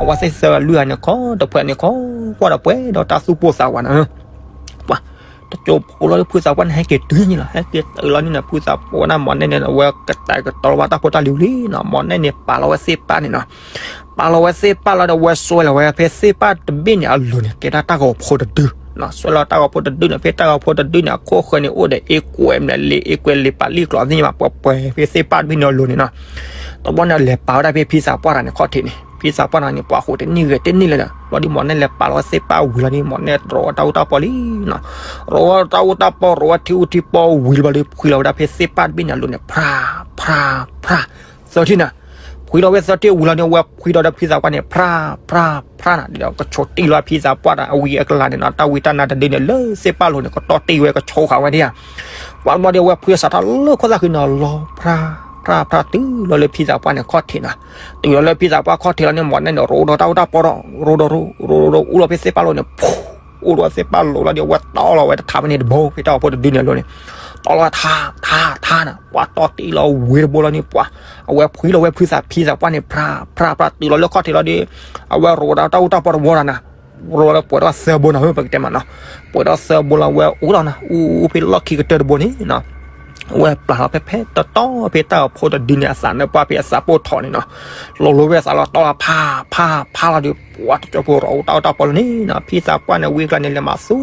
အဝဲသ့ၣ်သၢဂၤလွံၢ်ဂၤန့ၣ် ခီတဖျၢၣ်န့ၣ် ခီကွၢ်ဒီးပှဲၤဒီးတၢ်သူၣ်ပိၢ်သးဝးန့ၣ် ပှၤတကၠိဖိလီၤဒီး ဖုသးပှၢ်န့ၣ် ဟဲက့ၤတုၤန့ၣ်လီၤ. ဟဲက့ၤတုၤလီၤန့ၣ် ဖုသးပှၢ်န့ၣ် အဝဲကတဲာ်ကတီၤလီၤဝဲတၢ်ဖိတၢ်လံၤဝံၤလံနီၤ. မ်န့ၣ်န့ၣ် ပာ်လီၤဝဲသ့ၣ်ပၢ်န့ၣ်နီၤ. ပာ်လီၤဝဲသ့ၣ်ပၢ်လီၤဒီး အဝဲစွဲလီၤဝဲဖဲသ့ၣ်ပၢ်တဘ့ၣ်န့ၣ်အလိၤန့ၣ် ကဲဒၣ်တၢ်ဂီၤဖိတဒုနီၤ. စွဲလီၤတၢ်ဂီၤဖိတဒုန့ၣ် ဖဲတၢ်ဂီၤဖိတဒုန့ၣ် အခိၣ်ဃၢၤန့ၣ် အိၣ်ဒီးအ့ကွဲးမနုၤလ့ အ့ကွဲးလ့ပာ်လံကျိာ်သ့ၣ်ညါဘၣ် ပှဲၤပှဲၤဖဲသ့ၣ်ပၢ်တဘ့ၣ်န့ၣ်အလိၤန့ၣ်နီၤ. တဘျီန့ၣ် လဲၤပာ်ဝဲဒၣ်ဖဲဖံသးပှၢ်တဂၤန့ၣ်ခီၣ်ထံးန့ၣ် ဖံသးပှၢ်တဂၤန့ၣ် ပှၤဃိးတနံၣ်ဂဲၤတနံၣ်လၢၤဒီး ဘျီဒီး မ်န့ၣ်လဲၤပာ်လီၤဝဲသ့ၣ်ပၢ်ဝံၤလီၤဒီး မ်န့ၣ်ရိးဝဲတၢ်အူတၢ်ပီလံနီၤ. ရိးဝဲတၢ်အူတၢ်ပီ ရိးဝဲထံအူထံပီဝံၤလီၤဘျီဒီး ဖှံလီၤဝဲဒၣ်ဖဲသ့ၣ်ပၢ်တဘ့ၣ်န့ၣ်အလိၤန့ၣ် ဖြါ ဖြါ ဖြါ သၢထံၣ်နီၤ. ဖှံလီၤဝဲသၢထံၣ်ဝံၤလီၤန့ၣ် အဝဲဖှံဒီးဖံသးပှၢ်န့ၣ် ဖြါ ဖြါ ဖြါနီၤ. ဒီးကဆိးတံၢ်လီၤဖံသးပှၢ်ဒီးအဝံအကလၤန့ၣ်နီၤ. တၢ်ဝံတၢ်နါတဒုန့ၣ် လၢသ့ၣ်ပၢ်လိၤန့ၣ် ကတီၢ်တံၢ်ဝဲကဆိးဃာ်ဝဲဒၣ်ဧါ. ပှၤတဘျီဒီး အဝဲဖှံအစးထီၣ်လၢခီၣ်သၣ်ဃံန့ၣ် လီၤဖြါ ဖြါ ဖြါ တုၤလီၤလၢဖံသးပှၢ်န့ၣ်ခီၣ်ထံးနီၤ. တုၤလီၤလၢဖံသးပှၢ်ခီၣ်ထံးလီၤန့ၣ် မ်န့ၣ်န့ၣ် ရိးဒီးတၢ်အူတၢ်ပီဒီး ရိးဒီးရိး ရိးဒီးရိး အူလီၤဖဲသ့ၣ်ပၢ်လိၤန့ၣ် ဖူ အူလီၤဝဲသ့ၣ်ပၢ်လိၤလီၤဒီး အဝဲတီလီၤဝဲတခါဖဲန့ၣ်တဘိ ဖဲတၢ်ဂီၤဖိတဒုန့ၣ်အလိၤန့ၣ် တီလီၤဝဲထါ ထါ ထါနီၤ. ပှၤတီတံၢ်လီၤဝံၤတဘိလီၤန့ၣ် ပှၤ အဝဲဖှံလီၤဝဲဖုသး ဖံသးပှၢ်န့ၣ် ဖြါ ဖြါ ဖြါ တုၤလီၤလၢခီၣ်ထံးလီၤဒီး အဝဲရိးဒီးတၢ်အူတၢ်ပီတဝီဒီးနီၤ. ရိးလီၤပှဲၤထီၣ်သၢဘိနီၤ ပကတဲမးနီၤ. ပှဲၤထီၣ်သၢဘိလီၤ အဝဲအူလီၤနီၤ အူအူဖဲလီၢ်ခံကတၢၢ်တဘိန့ၣ်နီၤ. အဝဲပျၢ်လီၤဖဲဖဲတတီၤဖဲတၢ်ဂီၤဖိတဒုန့ၣ် အသးနၢပှၢ်ဖဲအသးပိၢ်ထီၣ်န့ၣ်နီၤ. လိၤလိၤဝဲအသးလီၤတီလီၤ ဖါ ဖါ ဖါလီၤဒီး ပှၤတကၠိဖိရိးအူတၢ်အူတၢ်ပီလီၤန့ၣ်နီၤ. ဖံသးပှၢ်န့ၣ် ဝံအကလၤန့ၣ် လဲၤမၤသူ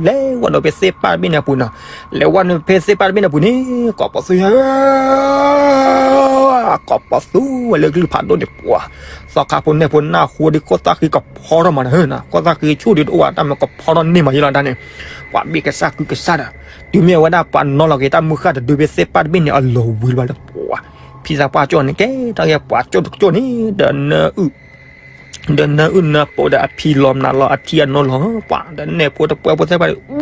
လဲၤဝဲဒီးဖဲသ့ၣ်ပၢ်တဘ့ၣ်န့ၣ်အပူၤနီၤ. လဲၤဝဲန့ၣ်ဖဲသ့ၣ်ပၢ်တဘ့ၣ်န့ၣ်အပူၤန့ၣ် ကိးပသူဧၢ ကိးပသူဝဲလၢကလုၢ်ဖးဒိၣ်န့ၣ် ပှၤ သီခါဖိနဲၣ်ဖိနၢ်ဟူဒီး ခိၣ်သၣ်ဃံကဖီထီၣ်မးနီၤ ခိၣ်သၣ်ဃံဆူၣ်ဒီးတအိၣ်ဘၣ်တၢ်မ့ၢ်ကဖီထီၣ်န့ၢ်မးယလီၤတၢ်န့ၣ်. ပှၤဘ့ၣ်ကစၢ်ကုကစၢ်ဒီး တုၤမ့ၢ်ဝဲဒၣ်ပှၤနီၤလီၤက့ၤတၢ်မုၢ်ဃၢ်တဒုဖဲသ့ၣ်ပၢ်တဘ့ၣ်န့ၣ်အလီၤဝံၤဘၣ်လၢပှၤ ဖံသးပှၢ်ကၠိန့ၣ် ကဲတၢ်ဂ့ၢ်ပှၤကၠိတကၠိန့ၣ် ဒီးနၢအုၣ် ဒီးနၢအုၣ်နၢပိာ်ဒီးအဖံလီၤမနုၤလီၤ အထံအနိလီၤ ပှၤဒီးနဲၣ်ဖိတပှဲၤဖိသ့ၣ်တဖၣ်န့ၣ်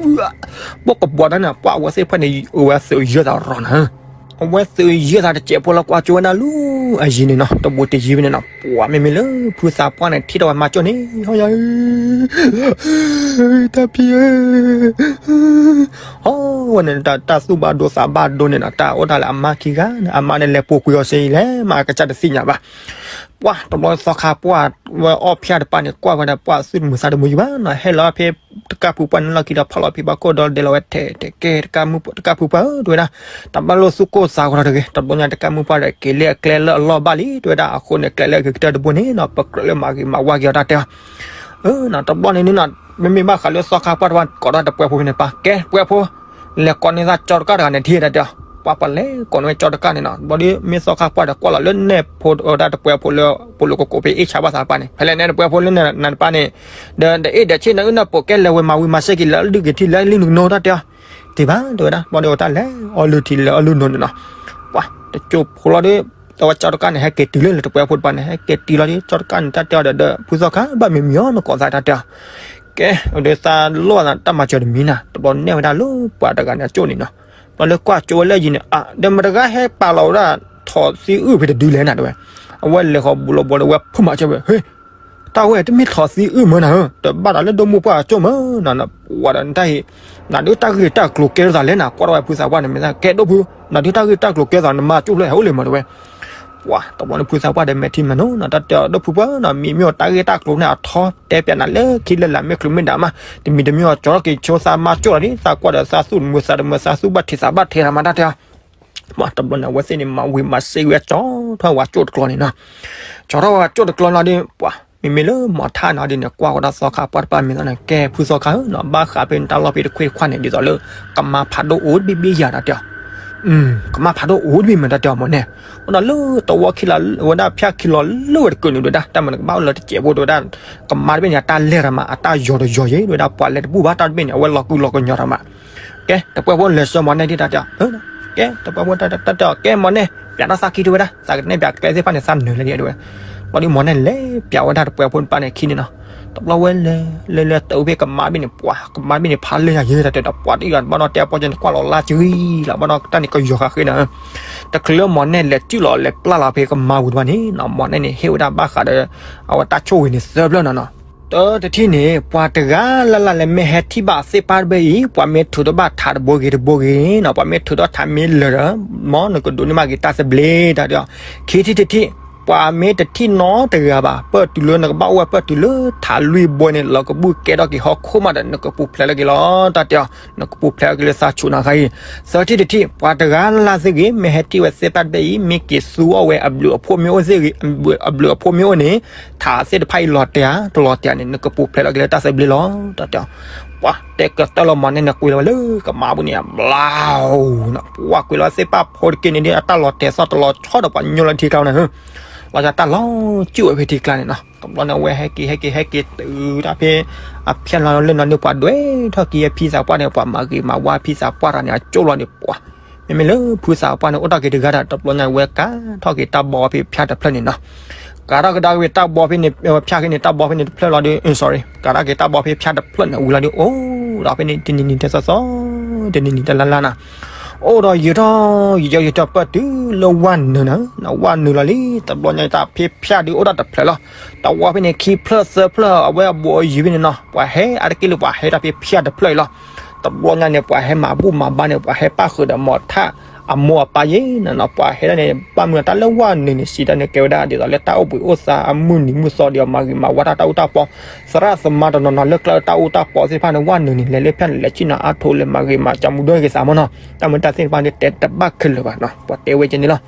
ဘီၣ်ကဘီန့ၣ် ပှၤအဝဲသ့ၣ်တဖၣ်န့ၣ် အဝဲသုးယၢသးရီၤနၤ အဝဲသုးယၢသးတစဲးဖိလၢကွၢ်ကၠိဝဲဒၣ်လၢအယံၤန့ၣ်နီၤ တဘူးတယံၤဝဲန့ၣ်နီၤ ပှၤမ့မ့ၢ်လၢဖုသးပှၢ်န့ၣ် ထံၣ်ထီၣ်ဝဲမၤကၠိန့ၣ် ဟီယၤဧၢ တၢ်ဖံဧၢ ဟီဝဲန့ၣ် တၢ်သူၣ်ဘၣ်ဒိသးဘၣ်ဒိန့ၣ်နီၤ တၢ်အိၣ်တၢ်လၢအမါခံဂၤန့ၣ် အမါန့ၣ်လဲၤပူၤကွံာ်အီၤစ့လဲၣ် မ့ၢ်အကစၢ်တသ့ၣ်ညါဘၣ် ပှၤတဘျီသီခါပှၢ်ဝဲအီၣ်ဖၠၣ်တပၢ်န့ၣ် ကွၢ်ဝဲဒၣ်ပှၤသူၣ်တမုာ်သးတမုာ်ယံၤဘၣ်နီၤ ဟဲလီၤဖဲတကၢ်ဖုပှၢ်န့ၣ်လီၢ်ခံဒီးဖီၣ်လီၤဖံဘၣ်ခိၣ်ဒီးဒဲးလီၤဝဲထဲးထဲးကဲတကၢ်မုၢ်တကၢ်ဖုပှၢ်ဧၢ တဲဝဲဒၣ် တဘျီလၢသူၣ်ကိၢ်သးဂီၤတဂ့ၤ တဘျီညါတကၢ်မုၢ်ပှၢ်ဒီးက့ၤလၢအကျဲလၢအလီၢ်ဘၣ်လံ တဲဝဲဒၣ်အဃိန့ၣ် ကျဲလၢအဂ့ၤကတၢၢ်တဘိန့ၣ်နီၤ ပကြၢးလၢမၤဂ့ၤမၤဝါက့ၤအီၤတၢ်တဲအီၤ တဘျီန့ၣ်န့ၣ်နီၤ မ့မ့ၢ်ဘၣ်ဃးလၢသီခါပှၢ်တပှၢ်ကိးတၢ်တပှဲၤဖိဖဲန့ၣ်ပၢ် ကဲတပှဲၤဖိ လဲၤကိးန့ၢ်သးကၠီတကၢ်တဂၤန့ၣ်ထံၣ်တၢ်တဲအီၤ ပှၤပလဲၤကိးန့ၢ်ကၠီတကၢ်န့ၣ်နီၤ ဘျီဒီးမ့ၢ်သီခါပှၢ်ဒီးကွၢ်လီၤလၢနဲၣ်ဖိတပှဲၤဖိလၢ ပလိာ်ကကိးဖဲအ့ၣ်ဆါဘၣ်သးတပၢ်န့ၣ် ဖဲလဲၣ်န့ၣ်တပှဲၤဖိလၢနၤတပၢ်န့ၣ် ဒီးဒီးအ့ၣ်ဒီးဆ့ၣ်နၤအုၣ်နၢပိာ်ကဲလဲၤဝဲမၤဝံၤမၤစ့ၢ်ကီးလၢအလုၢ်က့ၤထံလၢအလုၢ်နုာ်ကနိတၢ်တဲအီၤ တ့ၢ်ဘၣ်တဲဝဲဒၣ် ဘျီဒီးအတၢ်လဲၤအီလုၢ်ထံလဲၤအီလုၢ်နိာ်န့ၣ်နီၤ ပှၤတကၠိဖိလီၤဒီး တဝဲကၠီတကၢ်န့ၣ် ဟဲက့ၤတုၤလၢလၢတပှဲၤဖိတပှၢ်န့ၣ် ဟဲက့ၤတုၤလီၤဒီး ကၠီတကၢ်န့ၣ် တၢ်တဲအီၤဒီး ဒီးဖုသီခါဘၣ်မံၤမံၤအီၤနကိးသးတၢ်တဲအီၤ ကဲ ဒီးသးလိၣ်သးတၢ်မၤစၢၤတမံၤနၤ တဘျီနဲၣ်ဝဲဒၣ်လၢပှၤတဂၤန့ၣ်အကၠိန့ၣ်နီၤ ဘျီလၢကွၢ်ကၠိဝဲလၢယံၤန့ၣ် အါ ဒီးမတဂၤဟဲပာ်လီၤဝဲဒၣ် ထိးသံအုၣ်ဖဲတဒုလဲၣ်နၤတဲဝဲ အဝဲလဲၤဃီၤဘူးလီၤဘီဒီးဝဲဖုမၤစၢၤဝဲ ဟ့ တၢ်ဝဲတမ့ၢ်ထိးသံအုၣ်မၢနၤဧၢ တဘၣ်ဒီးလၢဒိၣ်မိၢ်ပှၢ်အကၠိမၢနၤ ပှၤဒီးနတၢ်ဟ့ၣ် နဒုးတၢ်ဂ့ၢ်တၢ်ကျိၤကဲထီၣ်သးလဲၣ်နၤ ကွၢ်ထီၣ်ဝဲဖုသးပှၢ်န့ၣ် မ့ၢ်သးကဲဒိၣ်ဖု နဒုးတၢ်ဂ့ၢ်တၢ်ကျိၤကဲထီၣ်သး နမၤကၠိဖျဲၣ်ဟဲအိၣ်လံမၢတဲဝဲ ပှၤတဘျီန့ၣ်ဖုသးပှၢ်ဒီးမဲာ်ထံမဲာ်နိနီၤ တၢ်တဲအီၤဒိၣ်ဖုပှၢ်နီၤ မံၤမ့ၢ်အီၤတၢ်ဂ့ၢ်တၢ်ကျိၤန့ၣ် အထီတဲပၠးနၤလၢခံလၢလာ်မ့ၢ်ချုးမ့ၢ်ဒၣ်မး တမံၤတမံၤအီၤကၠီထီၣ်က့ၤဆိသးမၤကၠိလီၤဒ် သးကွၢ်ဒီးသးသူၣ်တမုာ်သးတမုာ်သးသူၣ်ဘၣ်ထံးသးဘၣ်ထံးလီၤမးတၢ်တဲအီၤ ပှၤတဘျီန့ၣ် အဝဲသ့ၣ်န့ၣ် မၤဝံၤမၤစ့ဝဲကၠီထီၣ်ဝဲကၠိတကျီန့ၣ်နီၤ ကၠီထီၣ်ဝဲကၠိတကျီလီၤဒီး ပှၤ မ့မ့ၢ်လၢမၤထါနီၤဒ်န့ၣ် ကွၢ်ဝဲဒၣ်သီခါပှၢ်တပၢ်မ့ၢ်သီန့ၣ် ကဲဖုသီခါဧၢနီၤ ဘၣ်ဃးဖဲနတၢ်လီၢ်ဖဲတခွ့တခွါန့ၣ် ဒ်သိးလၢ ကမါဖးဒိၣ်အိၣ်တဘ့ၣ်ဘ့ၣ်ယၤတၢ်တဲအီၤ ကမါဖးဒိၣ်အိၣ်တဘ့ၣ်မ့ၢ်တၢ်တဲအီၤမၢန့ၣ် အိၣ်ဒီးလၢတဝီခံလီၤ ဝဲဒၣ်ဖၠၣ်ခံလီၤလၢဝဲတကုးန့ၣ် ဒ်ဝဲဒၣ် တၢ်မနုၤကဘၣ်အိၣ်လၢတစဲးဖိ ဒ်ဝဲဒၣ် ကမါတဘ့ၣ်န့ၣ် အတၢ်လဲၢ်တမး အတၢ်ယီၤတယီၤယဲ ဒ်ဝဲဒၣ်ပှၤလဲၤတဘူၣ်ဘၣ်တၢ်တဘ့ၣ်န့ၣ် အဝဲလီၤကုလီၤကညီတၢ်မး ကဲ တပှဲၤဖိလဲၤဆှၢမၢန့ၣ်ဒ်တၢ်တဲအီၤ ကဲ တပှဲၤဖိတၢ်တဲအီၤ ကဲမၢန့ၣ် ပၠးတၢ်သၣ်ခံတဝဲဒၣ် သးကနဲၣ်ပၠးကျဲသ့ၣ်တဖၣ်န့ၣ် သးနုာ်လၢဒ်ဝဲ ဘျီဒ်မၢန့ၣ်လဲၤပၠးဝဲဒၣ်တပှဲၤဖိတပၢ်န့ၣ်ခံန့ၣ်နီၤ တဘျီဝဲလဲၤ လဲၤလဲၤတုၤဖဲကမါတဘ့ၣ်န့ၣ် ပှၤ ကမါတဘ့ၣ်န့ၣ် ဖးလဲၢ်ယၤယဲတၢ်တဲဒီး ပှၤတအံၤဘၣ်ဒီးတဲအပီၢ်ကဲန့ၣ် ကွၢ်လီၤလါကဂံၤလီၤ ဘၣ်ဒီးတၢ်န့ၣ်ကယီၤဃာ်ဃ့ဒီး တချုးလၢမၢန့ၣ်လဲၤစုၣ်လီၤလဲၤပျၢ်လီၤဖဲကမါပူၤတဖၣ်န့ၣ်နီၤ မၢန့ၣ်န့ၣ် ဟ့ၣ်ဝဲဒၣ်ဘၣ်ဃးဒီး အဝဲတၢ်ဆိၣ်ဂ့ၤန့ၣ်သၢဖျၢၣ်နီၤနီၤ တၢတထံၣ်န့ၣ် ပှၤတဂၤလၢ်လၢ်လၢမ့ၢ်ဟဲထံၣ်ဘၣ်သ့ၣ်ပၢ်တဘ့ၣ်အံၤ ပှၤမ့ၢ်ထုးထီၣ်ဘၣ်ထးတဘိဂ့ၤတဘိဂ့ၤနီၤ ပှၤမ့ၢ်ထုးထီၣ်ထးမ့ၢ်လၢာ်ဒီး မ်နကဒိးန့ၢ်ဘၣ်က့ၤတၢ်သဘျ့တၢ်တဲအီၤ ခံထံၣ်တထံၣ် ပှၤမ့ၢ်တထံၣ်နီတဂၤဘၣ်, ပၢၢ်တုၤလၢနကဘၣ်အိၣ်ဝဲပၢၢ်တုၤလၢထးလွံၢ်ဘိန့ၣ် လီၤကဘူၣ်ကဲထီၣ်က့ၤဟီၣ်ခိၣ်မးဒီး နကပူၤဖျဲးလၢက့ၤလီၤ တၢ်တဲအီၤ, နကပူၤဖျဲးလၢက့ၤလၢသးဆူးနီၤခါအံၤ, သၢထံၣ်တထံၣ် ပှၤတဂၤလၢ်လၢ်သ့ၣ်ဂ့ၤ မ့ၢ်ဟဲထံၣ်ဝဲသ့ၣ်တဖၣ်တဘ့ၣ်အံၤ မ့ၢ်က့ၤသူအီၣ်ဝဲအဘျုးအဖှိၣ်မ့ၢ်အိၣ်သ့ၣ်ဂ့ၤ, အဘျုးအဖှိၣ်မ့ၢ်အိၣ်န့ၣ် ထးသ့ၣ်တဖၣ်အံၤလီၤတဲာ်ဧါ တလီၤတဲာ်န့ၣ် နကပူၤဖျဲးလၢက့ၤလၢတၢ်သဘျ့လီၤ တၢ်တဲအီၤ, ပှၤတဲကတၢၢ်လီၤမးန့ၣ် နကွံာ်လီၤဝဲလၢကမါပူၤန့ၣ် ဘျါ ပှၤကွံာ်လီၤသ့ၣ်တဖၣ်ဖိတက့ၢ်န့ၣ်ဒီး အတၢ်လီၤတဲာ်သီၣ်တလီၤဆီဒီး ပှၤညိလီၤထံကျါန့ၣ် လီၤဆီတၢ်လီၤစုၣ်ဝဲဖဲထံကျါန့ၣ်နီၤ, တဘျီန့ၣ် အဝဲဟဲက့ၤ ဟဲက့ၤ ဟဲက့ၤတုၤတၢ်ဖဲ အဖၠၣ်လီၤလၢနီၤန့ၣ် ပှၤဒွဲၣ်ထီၣ်က့ၤအဖံသးပှၢ်န့ၣ် ပှၤမၤဂ့ၤမၤဝါဖံသးပှၢ်တဂၤန့ၣ် အကၠိၣ်လီၤဒီးပှၤ မ့မ့ၢ်လၢဖုသးပှၢ်န့ၣ် အိၣ်ထီၣ်က့ၤတဂၤဒီး တဘျီညါဝဲကၤထီၣ်က့ၤတၢ်ဘီဖဲဖၠၣ်တဖျၢၣ်န့ၣ်နီၤ, ကၤထီၣ်ကဒါက့ၤတၢ်ဘီဖဲန့ၣ် ဖၠၣ်ဃ့န့ၣ် တၢ်ဘီဖဲန့ၣ်တဖျၢၣ်လီၤဒီး sorry ကၤထီၣ်က့ၤတၢ်ဘီဖဲဖၠၣ်တဖျၢၣ်န့ၣ် ဝံၤလီၤဒီး အိၣ်ဒီးဖဲန့ၣ် တနံၤနံၤတသီသီ တနံၤနံၤတလါလါနီၤ, အိၣ်ဒီးယံာ်ထီၣ် ယံာ်ယံာ်ယံာ်ထီၣ်ပၢၢ်တုၤလၢဝၣ်နုာ်နီၤ, ဝၣ်နုာ်လီၤလံ တဘျီညါတၢ်ဖဲဖၠၣ်ဒုးအိၣ်ဒၣ်တဖျၢၣ်လီၤ, တဝီဖဲန့ၣ် ခံဖျၢၣ်သၢဖျၢၣ် အဝဲအဘူးအယံၤဖဲန့ၣ်နီၤ, ပှၤဟဲအါတက့ၢ်လၢပှၤဟဲတၢ်ဖဲဖၠၣ်တဖျၢၣ်အံၤလီၤ, တဘျီညါန့ၣ် ပှၤဟဲမၤဘူၣ်မၤဘါန့ၣ် ပှၤဟဲပၣ်ဃုာ်ဒီးမိၢ်ထၣ်အမိၢ်အပၢ်ယဲနီၤ, ပှၤဟဲဒၣ်န့ၣ် ဘၣ်မနုၤတၢ်လၢဝၣ်နုာ်န့ၣ် စံးတၢ်န့ၣ် ကဲဝဲဒၣ်ဒ်သိးလၢတၢ်အိၣ်ဘှံးအိၣ်သါအမုၢ်နံၤမုၢ်သီဒီး မၤဂ့ၤမၤဝါတၢ်တၢ်အူတၢ်ပီ, သရၣ်သမါတနီၤနီၤလၢကျါတၢ်အူတၢ်ပီသ့ၣ်တဖၣ်န့ၣ် ဝၣ်နုာ်န့ၣ် လဲၤလၢဖၠၣ်န့ၣ် လဲၤဆ့ၣ်နီၤအါထိး လဲၤမၤဂ့ၤမၤစၢ်မူဒိၣ်ဂ့ၤသးမ့ၢ်နီၤ, တၢ်မုာ်တၢ်သ့ၣ်တဖၣ်န့ၣ် တဲတဘၣ်ခဲလၢာ်ဘၣ်နီၤ, ပှၤတဲဝဲကဲန့ၣ်လီၤ.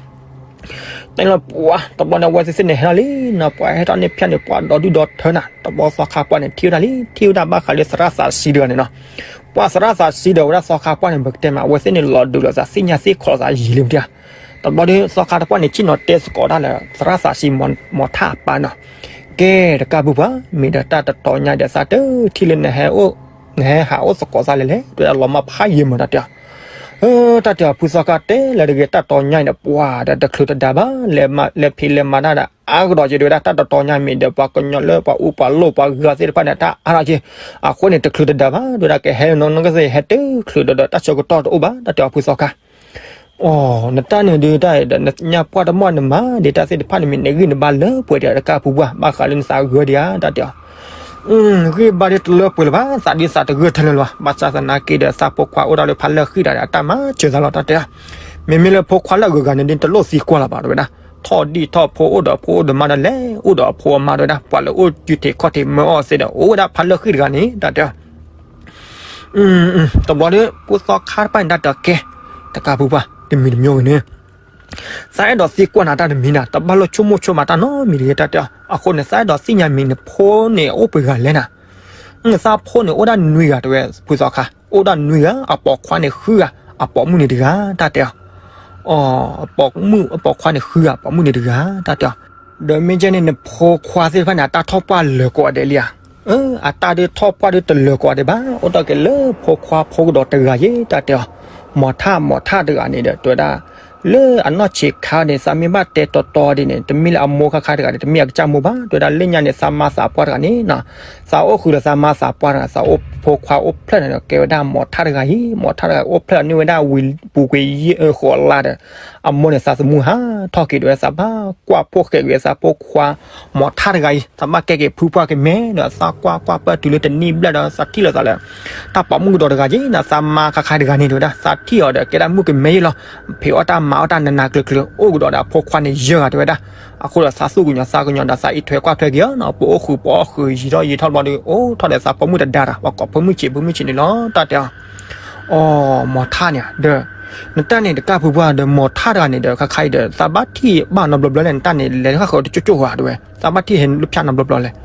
တၢ်လၢပှၤ တဘျီန့ၣ် အဝဲသ့ၣ်သ့ၣ်န့ၣ်ဟဲထီၣ်လံနီၤ, ပှၤဟဲထီၣ်န့ၣ်ဖၠၣ်န့ၣ် ပှၤဒီဒူၣ်ဒီထၢနီၤ, တဘျီသီခါပှၢ်န့ၣ် ထံၣ်ဝဲဒၣ်လံ ထံၣ်ဝဲဒၣ်ဘၣ်ဃးလၢသရၣ်သးစံတဂၤန့ၣ်နီၤ, ပှၤသရၣ်သးစံဒီးဝဲဒၣ်သီခါပှၢ်န့ၣ် ပကတဲမး အဝဲသ့ၣ်န့ၣ်လီၤဒုးလိာ်သးသ့ၣ်ညါသ့ၣ်ခီလိာ်သးယံာ်လံမတၤ, တဘျီဒီးသီခါတပှၢ်န့ၣ် ဆ့ၣ်နီၤတဲသကိးတၢ်လၢ သရၣ်သးစံမိၢ်ထၣ်အပၢ်နီၤ, ကဲတကၢ်ပုၢ်ပှၢ် မ့ၢ်ဒီးတၢ်တတီၤညါဒီး သးတထံၣ်လၢ နဟဲဟးအိၣ်သကိးသးလဲၣ်လဲၣ် တဲဝဲဒၣ်လီၤမၢ်ဖးယံာ်မး တၢ်တဲအီၤ တၢ်တဲအီၤ ဖုသီခါတဲလၢတဂ့ၤ တၢ်တီၤညါအံၤဒီး ပှၤဒီးတချုးတဒါဘၣ်, လဲၤဖံးလဲၤမၤတၢ်ဒီးအါကဒီးက့ၤ တဲဝဲဒၣ် တၢ်တတီၤညါမ့ၢ်ဒီး ပှၤကညီလၢပှၤအူပှၤလိၣ်ပှၤဂုၤသ့ၣ်တဖၣ်န့ၣ် တၢ်အါထီၣ်က့ၤ, အဃိန့ၣ် တချုးတဒါဘၣ် တဲဝဲဒၣ် ကဟဲနီၢ်နီၢ်ကသ့ၣ် ဟဲတချုးဒီး တၢ်ဆၢကတီၢ်တအိၣ်ဘၣ် တၢ်တဲအီၤ ဖုသီခါ အိ နတၢ်န့ၣ်ဒုးတၢ်ဒီး နညါပှၢ်တမီၢ်နမၤဒံးတၢ်သ့ၣ်တဖၣ်န့ၣ်မ့ၢ် နဂံၢ်နဘါလၢပှဲၤဒီး တကၢ်ပုၢ်ပှၢ် ဘၣ်ဃးလၢနသးဂၢၢ်ဒံးဧါ တၢ်တဲအီၤ, ဂံၢ်ဘါဒ်တလၢပှဲၤလၢၤဘၣ် သးဒ်သးတဂၢၢ်ထဲလၢၤလီၤ, ဘၣ်ဆၣ်သနာ်က့ဒီး သးဖိခွါအိၣ်ဒၣ်လၢဖးလၢဃံၣ်တဂၤဒီး အတၢ်မၤစၢၤသးလီၤ တၢ်တဲအီၤ, မ့မ့ၢ်လၢဖိခွါလၢအဂုၤအဂၤန့ၣ်ဒ် တလိၣ်သံကွၢ်လၢၤဘၣ် တဲဝဲဒၣ်, ထီၣ်ဒံၣ်ထီၣ်ဖိ အိၣ်ဒီးအဖိအိၣ်ဒီးမါဒီး လဲၤအိၣ်ဒီးအဖိအမါ တဲဝဲဒၣ်, ပှၤလၢအိၣ်ကုထံးခီၣ်ထံးမၢအီၣ်သ့ဒီး အိၣ်ဝဲဒၣ်ဖးလၢဃံၣ်တဂၤန့ၣ် တၢ်တဲအီၤ တဘျီဒီး ဖိသီခါတဖၣ်န့ၣ် တၢ်တဲအီၤကဲ, တကၢ်ပုၢ်ပှၢ် တမံၤတမံၤဂ့ၤန့ၣ် သးအဲၣ်ဒိးသံကွၢ်နၤတၢ်တမံၤနၤ, တဘၣ်လိၣ်ဆိကမိၣ်ဆိကမးတၢ်နီတမံၤတဂ့ၤ တၢ်တဲအီၤ, အဃိန့ၣ် သးအဲၣ်ဒိးသ့ၣ်ညါမံၤန့ၣ် ဖိန့ၣ်အိၣ်ပှဲၤဂၤလဲၣ်နၤ, သးဖိန့ၣ်အိၣ်ဒၣ်နွံဂၤ တဲဝဲ ဖုသီခါ, အိၣ်ဒၣ်နွံဂၤ အပိာ်ခွါန့ၣ်ဃုဂၤ အပိာ်မုၣ်န့ၣ်တဂၤ တၢ်တဲအီၤ အပိာ်မုၣ် အပိာ်ခွါန့ၣ်ဃုဂၤ အပိာ်မုၣ်န့ၣ်တဂၤ တၢ်တဲအီၤ, ဒီးမ့ၢ်ကဲန့ၣ် နဖိခွါသ့ၣ်တဖၣ်န့ၣ် အတၢ်ထီၣ်ပှၢ်လၢာ်ကိးဂၤဒဲးလံဧါ, အတၢ်ဒုးထီၣ်ပှၢ်ဒုးတလၢာ်ကိးဂၤဒဲးဘၣ်, အိၣ်တ့ၢ်က့ၤလၢဖိခွါဖိကဒီးတဂၤယဲ တၢ်တဲအီၤ, မိၢ်ထၣ် မိၢ်ထၣ်တဂၤန့ၣ်ဒီး တဲဝဲဒၣ် လၢအနီၢ်ဆံးခါန့ၣ် သးမ့ၢ်ဘၣ်တဲတီတီဒ်န့ၣ် တမ့ၢ်လၢအမိၢ်ခါခါတဂၤန့ၣ် တမ့ၢ်အကစၢ်မိၢ်ဘၣ်, တဲဝဲဒၣ်လၢညါန့ၣ် သးမါသးပှၢ်တဂၤန့ၣ်နီၤ, သးအိၣ်ဃုာ်ဒီးသးမါသးပှၢ်တဂၤ သးအိၣ်ဖိခွါအိၣ်ဖျဲၣ်န့ၣ်ဒီး ကဲဝဲဒၣ်မိၢ်ထၣ်တဂၤအံၤ, မိၢ်ထၣ်တဂၤအိၣ်ဖျဲၣ်န့ၢ်ဝဲဒၣ်ဝံၤပူၤကွံာ်ယဲၢ်ဃိးလါဒီး အမိၢ်န့ၣ် သးသမူဟးထီၣ်က့ၤဒီး သးဘၣ်ကွၢ်ဖှိၣ်ဃဲးကွံာ်သးဖိခွါ မိၢ်ထၣ်တဂၤအံၤ, သးဘၣ်ကဲက့ၤဖုပှၢ်က့ၤမဲဒီး သးကွၢ်ကွၢ်ပၢၢ်တုၤလၢတနံၣ်ဘျဲၣ်ဒီး သးထံၣ်လိာ်သးလၢ တၢ်ပိာ်မုၣ်ကဒီးတဂၤက့ၤနီၤ, သးမါခါခါတဂၤန့ၣ် တဲဝဲဒၣ်, သးထံၣ်အီၤဒီး ကဲဒၣ်မုၣ်ကမဲယဲၢ်လီၤ, ဖံးအီၣ်တၢ်မၤအီၣ်တၢ်နးနးကျၢၤကျၢၤ အိၣ်ကဒီးဒီးအဖိခွါန့ၣ်ယဲၢ်ဂၤ တဲဝဲဒၣ်, အဃိဒီးသးသူၣ်ကညီၤသးကညီၤဒီး သးအံးထွဲကွၢ်ထွဲက့ၤအီၤနီၤ, ပအိၣ်ဃုာ်ပအီၣ်ဃုာ် ယံာ်ထီၣ်ယံာ်ထီၣ်ဘျီဒီး အိၣ်ထီၣ်ဒီးသးပိာ်မုၣ်တဒါတၢ် ပှၤကိးဖိမုၣ်ဆံးဖိမုၣ်ဆံးန့ၣ်လီၤ တၢ်တဲအီၤ အိ မိၢ်ထၣ်န့ၣ်ဒီး နတၢ်န့ၣ်တကၢ်ဖုပှၢ်ဒီး မိၢ်ထၣ်တဂၤန့ၣ်ဒီး ခါခါအံၤဒီး သးဘၣ်ထံၣ်ဘၣ်နီတဘျီဘျီလဲၣ် နတၢ်န့ၣ် လဲၤဃၣ်ဃၢၤတကၠိၣ်ကၠိၣ်ဧါ တဲဝဲ, သးဘၣ်ထံၣ်ဟဲလၢဖၠၣ်နီတဘျီဘျီလဲၣ်.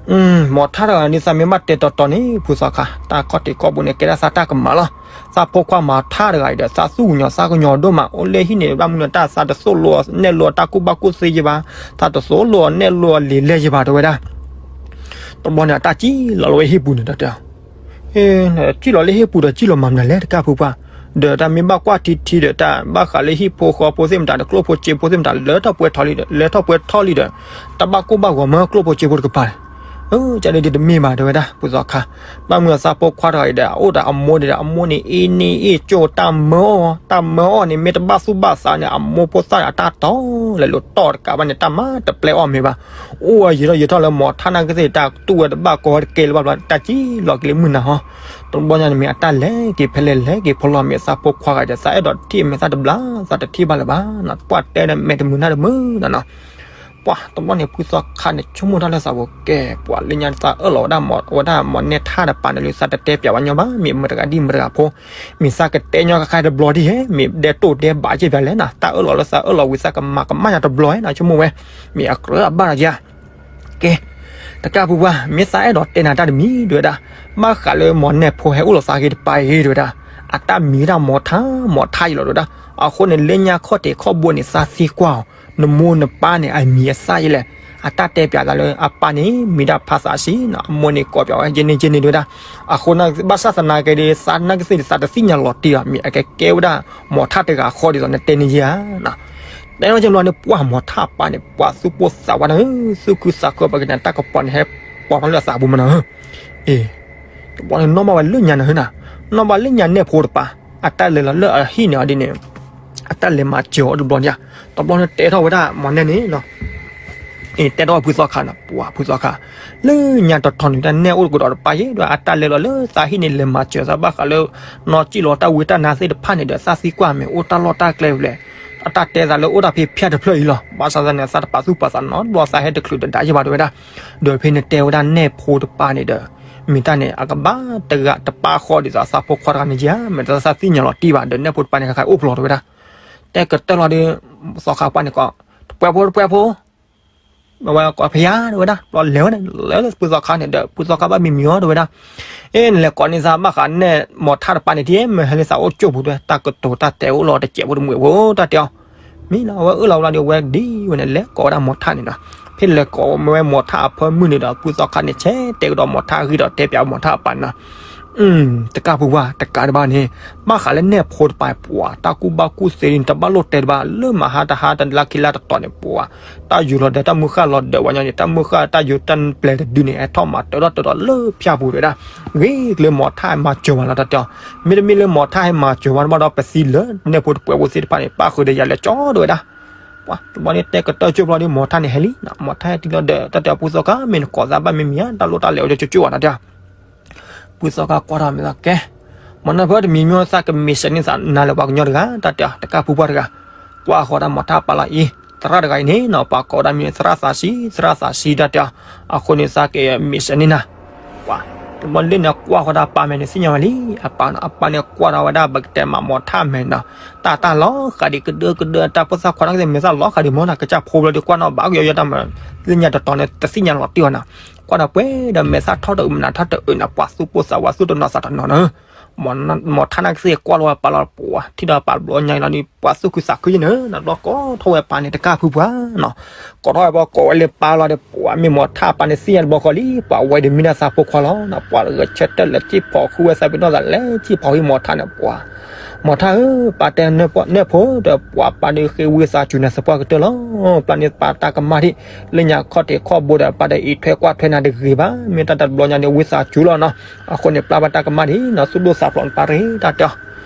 မိၢ်ထၣ်တဂၤန့ၣ် သးမ့ၢ်ဘၣ်တဲတီတီန့ၣ် ဖုသီခါ တၢ်ခီၣ်ထံးခီၣ်ဘိန့ၣ် ကဲဒၣ်သးတၢ်ကမၣ်လီၤ. သးဖိခွါမိၢ်ထၣ်တဂၤအံၤဒီး သးသူၣ်ကညီၤသးကညီၤဒိၣ်မး အိၣ်လၢဟံၣ်န့ၣ် ဘၣ်မနုၤတၢ်သးတသိၣ်လိအီၤနဲၣ်လိအတၢ်ကူၣ်ဘၣ်ကူၣ်သ့ယဲၢ်ဘၣ်, သးတသိၣ်လိအီၤနဲၣ်လိအီၤလံာ်လဲၢ်ယဲၢ်ဘၣ် တဲဝဲဒၣ်. တဘျီန့ၣ် အတၢ်စံၣ်လီၤလၢဝဲဟံၣ်ပူၤန့ၣ် တၢ်တဲအီၤ စံၣ်လီၤလၢဟံၣ်ပူၤဒီး စံၣ်လီၤမၤမနုၤလဲၣ် တကၢ်ဖုပှၢ်, ဒီးတၢ်မ့ၢ်ဘၣ်ကွၢ်ထံထံဒီး တၢ်ဘၣ်ဃးလၢဟံၣ်ဖိဃီဖိသ့ၣ်မတၤဒီး ကျိၣ်ဖိစ့ဖိသ့ၣ်မတၤ လၢထီၣ်ပှဲၤထီၣ်လံဒီး လၢထီၣ်ပှဲၤထီၣ်လံဒီး တၢ်ဘၣ်ကိၢ်ဘၣ်ဂီၤမၢကျိၣ်ဖိစ့ဖိတကပၤန့ၣ်, ကန့ၣ်ဒ်တမ့ၢ်ဘၣ် တဲဝဲဒၣ် ဖုသီခါ, ဘၣ်မနုၤသးဖိခွါတဂၤအံၤဒီး အအိၣ်ဒီးအမိၢ်န့ၣ်ဒီး အမိၢ်န့ၣ်အ့န့ၢ်အ့ၣ်ကၠိၣ် တၢ်မၢအီၣ် တၢ်မၢအီၣ်န့ၣ် မ့ၢ်တဘၣ်သူၣ်ဘၣ်သးန့ၣ် အမိၢ်ဖိသၣ်န့ၣ် အတၢ်တီၤလဲၤလိာ်တီၢ်တကးဘၣ်န့ၣ် တၢ်မၤတပျဲအီၣ်မ့ၢ်ဘၣ်. အိၣ်ဝဲယံာ်ထီၣ်ယံာ်ထီၣ်လၢမိၢ်ထၣ်နာ်က့သ့ၣ် တၢ်တူၢ်ဝဲတဘၣ်ကီတကဲလၢၤဘၣ်ဘျီ တၢ်စံၣ်လီၤက့ၤလၢမုၢ်နၤဟီ. တဘျီညါန့ၣ်မ့ၢ်အတၢ်လဲၤက့ၤဖဲလဲၣ်လဲၤက့ၤဖဲလဲၣ် မ့ၢ်သးဖိခွါဂၤဒီး သးအဲၣ်ဒိးထံၣ်မ့ၢ်သးတဘျါ သးတထံၣ်ဘၣ်လၢၤဘၣ်, ပှၢ်တဲဒီးမဲာ်တမုာ်နၢ်တမုာ်နီၤနီၤ. ပှၤတဘျီန့ၣ် ဖုသီခါန့ၣ် ဆိကမိၣ်တၢ်လၢသးပူၤကဲ ပှၤလၢညါသးအၢၣ်လီၤဝဲဒၣ်မီၤ ဝဲဒၣ်မီၤနဲၣ်ထၣ်တပၤန့ၣ်လၢသးတတဲပၠးဝဲညီဘၣ် မ့ၢ်မတၤတဂၤဒ်မတၤတဂၤဖိ မ့ၢ်သးကတဲညီကခါတဘျီဒ်ဟဲ မ့ၢ်ဒဲးတိၢ်ဒဲးဘးက့ၤပၠးလဲၣ်နီၤ တၢ်အၢၣ်လီၤလၢသးအၢၣ်လီၤဝံၤသးကမၤကမၣ်ညီတဘျီနီၤ ဆိကမိၣ်ဝဲ မ့ၢ်အကြၢးအဘၣ်လီၤက့ၤ ကဲ တကၢ်ဖုပှၢ် မ့ၢ်သးအဲၣ်ဒိးတဲနၤတၢ်တမံၤဒ်ဝဲဒၣ် ဘၣ်ဃးလၢမီၤနဲၣ်ဖိဟဲအိၣ်လီၤသးက့ၤတပၤအံၤဒ်ဝဲဒၣ် အတၢ်မံၤဒၣ်မီၤထၣ် မီၤထၣ်အံၤလီၤဒ်ဝဲဒၣ် အဃိန့ၣ်လၢညါခီၣ်ထံးခီၣ်ဘိန့ၣ် သးသံကွၢ်အီၤ နမိၢ်နပၢ်န့ၣ် အမံၤအသၣ်ယဲလဲၣ် အတၢ်တဲပၠးသးလၢအပၢ်န့ၣ် မံၤဒၣ်ဖါသးဆံနီၤ အမိၢ်န့ၣ်ကိးပၠးဝဲ ယဲန့ၣ်ယဲန့ၣ်ဒ်ဝဲဒၣ် အဃိန့ၣ် ဘၣ်ဆၣ်သနာ်က့ဒီး သးနာ်က့သ့ၣ်ဒီး သးတသ့ၣ်ညါလီၤတံၢ်ဘၣ် မ့ၢ်အကကဲဝဲဒၣ် မီၤထၣ်တဂၤဃီဒ်သိးနတဲန့ၢ်ယဲဧါ တဲဝဲကဲဘျီန့ၣ် ပှၤမီၤထၣ်အပၢ်န့ၣ် ပှၤသူၣ်ပိၢ်သးဝးနၤဧၢ, သူၣ်ခုသးခုပကတဲတၢ်ကပီၤန့ၣ် ဟဲပိာ်ဖျါလၢအသးပူၤမးနၤဧၢ, အ့, တဘျီန့ၣ်နီၣ်ဘၣ်ဝဲလၢညါနၤဧၢနၤ, နီၣ်ဘၣ်လၢညါနဲၣ်ဖိတပၤ, အတၢ်လဲၤလီၤလၢအဟံၣ်န့ၣ်အီၤဒ်န့ၣ်, အတၢ်လဲၤမၤစၢၤအီၤတဘျီန့ၣ်ဧါ, တဘျီန့ၣ်တဲထီၣ်ဝဲဒၣ်မီၤနဲၣ်န့ၣ် အ့ တဲထီၣ်ဖုသီခါန့ၣ် ပှၤဖုသီခါ, လၢညါတတီၤန့ၣ် တၢ်နဲၣ်အိၣ်ကဒီးတပၤယဲဒီး အတၢ်လဲၤလီၤလၢသးဟံၣ်န့ၣ် လဲၤမၤစၢၤသးဘၣ်ဃးလၢ နီၢ်စံၣ်လီၤတၢ်ဝံတၢ်နါသ့ၣ်တဖၣ်န့ၣ်ဒီး သးသံကွၢ်မ့ၢ်အိၣ်တၢ်လီၢ်တၢ်ကျဲဖဲလဲၣ်, အတၢ်တဲသးလၢအိၣ်တၢ်ဖဲဖၠၣ်တဖျၢၣ်အံၤလီၤ. ဘၣ်ဆၣ်သနာ်က့ သးတပာ်သူၣ်ပာ်သးနီတဘျီ သးဟဲတချုးတဒါယဲၢ်ဘၣ်တဲဝဲဒၣ်, ဒီးဖဲန့ၣ်တဲဝဲဒၣ်နဲၣ်ဖိတပၤန့ၣ်ဒီး မ့ၢ်တၢ်န့ၣ် အကဘၣ်တဂၤတပာ်ဃီဒ်သိးသးဖိခွါတဂၤန့ၣ်ဧါ, မ့ၢ်တၢ်သးသ့ၣ်ညါလီၤတံၢ်ဘၣ်ဒီး နဲၣ်ဖိတပၤန့ၣ် ခဲခါအိၣ်ဖျိးတဲဝဲဒၣ်, တဲကတၢၢ်လီၤဒီး သီခါပှၢ်န့ၣ်ကိး, တပှဲၤဖိ တပှဲၤဖိ အဝဲကိးဖဲယါတဲဝဲဒၣ်, ဘျီလဲၤဝဲန့ၣ် လဲၤလၢဖုသီခါန့ၣ်ဒီး ဖုသီခါဘၣ်မံမံအီၤတဲဝဲဒၣ်, အ့ နလဲၤကိးန့ၢ်သးဘၣ်ဃးနဲၣ်မီၤထၣ်တပၤန့ၣ် ဒ်မ့ၢ်ဟဲလၢသးအိၣ်ကၠိၣ်ပူၤတဲ တၢ်ကတိၤတၢ်တဲအိၣ်လီၤတစဲးဖိတမှဲးဖိတၢ်တဲအီၤ, မ့ၢ်လီၤ အဝဲအၢၣ်လီၤဝဲလီၤဒီး အဝဲဒ်ဝဲန့ၣ် လဲၤကိးဝဲဒၣ်မီၤထၣ်န့ၣ်ဒီး, ဖဲလဲၤကိးဝဲမီၤထၣ်အဖၢမုၢ်န့ၣ်ဒီး ဖုသီခါန့ၣ် ဆဲးတဲကဒီးမီၤထၣ်အဂံၢ်ဒီးတဲပၠးမီၤထၣ်အပၢ်န့ၣ်ဒီး တကၢ်ဖုပှၢ် တကးဒံးဘၣ်န့ၣ်, ဘၣ်ဃးလၢနဲၣ်ဖိတပၤပှၤ တၢ်ကူၣ်ဘၣ်ကူၣ်သ့န့ၣ် တဘၣ်လိၣ်တဲတဘၣ် လၢမဟါတဟါတလါခံလါတတီၤန့ၣ်ပှၤ, တၢ်ယိၤလီၤဒီးတၢ်မုၢ်ဃၢ်လီၤဒီးဝဲညီန့ၣ် တၢ်မုၢ်ဃၢ်တၢ်ယိၤတၢ်ပျဲၤတဒုန့ၣ် ဟဲထီၣ်မၤတၢထီၣ်တၢထီၣ်လၢဖၠၣ်ပူၤတဲဝဲဒၣ်, ဂ့ၤကလၢမီၤထၣ်ဟဲမၤစၢၤဝဲလီၤတၢ်တဲအီၤ, မ့တမ့ၢ်လၢမီၤထၣ်ဟဲမၤစၢၤဝဲဘၣ်ဒီးပသံလၢ နဲၣ်ဖိတပှဲၤဖိသ့ၣ်တဖၣ်န့ၣ် ပၣ်ဃုာ်ဒီးယၤလဲၤကၠီတဲဝဲဒၣ် ပှၤတဘျီန့ၣ်တဲကတၢၢ်ကၠိၣ်ဘျီဒီး မီၤထၣ်န့ၣ်ဟဲလံ, မီၤထၣ်ဟဲတုၤလီၤဒီး တၢ်တဲအီၤ ဖုသီခါ မ့ၢ်နကိးသးဘၣ်မံမံဧါ တၢ်လိၣ်တၢ်လဲၤအိၣ်ကၠိၣ်ကၠိၣ်ဘၣ်နၤတဲအီၤ, ဖုသီခါကွၢ်ထီၣ်မ့ၢ်သးကဲ, မီၤနဲၣ်ဖိတမံၤမံသးကမ့ၢ်စဲးန့ၢ်သးနၤလၢပှၤကညီတဂၤ တၢ်တဲအီၤ တကၢ်ဖုပှၢ်တဂၤ, ကွၢ်ဃီၤဒၣ်မီၤထၣ်ပာ်လီၤအံၤ, သရၣ်တဂၤအံၤန့ၣ်နီၤ ပှၤကိးဝဲဒၣ်မံၤ သရၣ်သးဆံ သရၣ်သးဆံတၢ်တဲအီၤ, အဃိန့ၣ်သးကမ့ၢ်စဲးန့ၢ်နၤ ပှၤတဘျီလၢန့ၣ်ကွၢ်ဃီၤဒၣ်ပၢ်မဲာ်န့ၣ် သ့ၣ်ညါဝဲလံ, အပၢ်နီၤ အပၢ်န့ၣ်ကွၢ်ထီၣ်ဝဲဒၣ် ပကတဲမးမီၤထၣ်မဲာ်နီၤ, တၢ်တၢ်လီၤဃာ်ဒံးကဒၢကဒၢ တၢ်ဖိသၣ်ခွါနီၢ်ကသ့ၣ် မဲာ်သၣ်လီၤဃာ်ဒံးမီၤနီၤ ကစၢ်ဖိဘျီဒီးကွၢ်နီၣ်ဘၣ်ကယီယီတၢ်မၤ, လၢညါတတီၤန့ၣ် တသ့ၣ်ညါလီၤတံၢ်ဘၣ်နီၤ, ကွၢ်ဒီးပှဲၤဒီးမဲာ်သၣ်ထီၣ်တအုး မနုၤထီၣ်တအုးနီၤ ပှၤသူၣ်ပိၢ်သးဝးသူၣ်တနီၤသးတနီၤနီၤ မီၤထၣ်နီၢ်ကသ့ၣ်ကွၢ်လီၤဝဲပၢ်လီၤပှၤ ထံၣ်ဒီးပၢ်ဘျီညါလီၤဒီး ပှၤသူၣ်ခုသးခုယဲၢ်န့ၣ် နီၢ်ဘျီကိးထီၣ်ဝဲပၢ်န့ၣ် တကၢ်ဖုပှၢ်နီၤ, ကိးထီၣ်ဝဲပှၤကိးဝဲလၢပၢ်လီၤဒီး ပှၤမ့ၢ်မီၤထၣ်ပၢ်န့ၣ်သ့ၣ်ညါတဘျီဃီလံ ပှၤဝဲဒီးမ့ၢ်ဒၣ်သးဖိခွါလီၤနီၤ, ပှၤဂဲၤဆၢထၢၣ်လဲၤထံၣ်ဖီၣ်ဃုာ်ဝဲသးပ့ၤနီၣ်သးလဲၤထံၣ်ဖီၣ်ဃုာ်မီၤထၣ်န့ၣ် ပှၤ မီၤထၣ်ဧၢ, ပၢ်တဲနဲၣ်ဖိဒီး ပှၤပၢ်ဒီးဃ့ဝံသးစူၤနၤသပှၢ်ကတၢၢ်လီၤ, ပျၢ်န့ၢ်ပၢ်တၢ်ကမၣ်ထံၣ်, လၢညါခီၣ်ထံးခီၣ်ဘိဒီး ပၢ်ဒီးအံးထွဲကွၢ်ထွဲနၤတဂ့ၤဘၣ်, မ့ၢ်တၢ်တဘျီညါန့ၣ် ဝံသးစူၤလီၤနီၤ, အဃိန့ၣ် ပျၢ်ဘၣ်တၢ်ကမၣ်ထံၣ်နီၤ သူၣ်ဒိၣ်သးဖျိးနပၢ်တဂ့ၤ တၢ်တ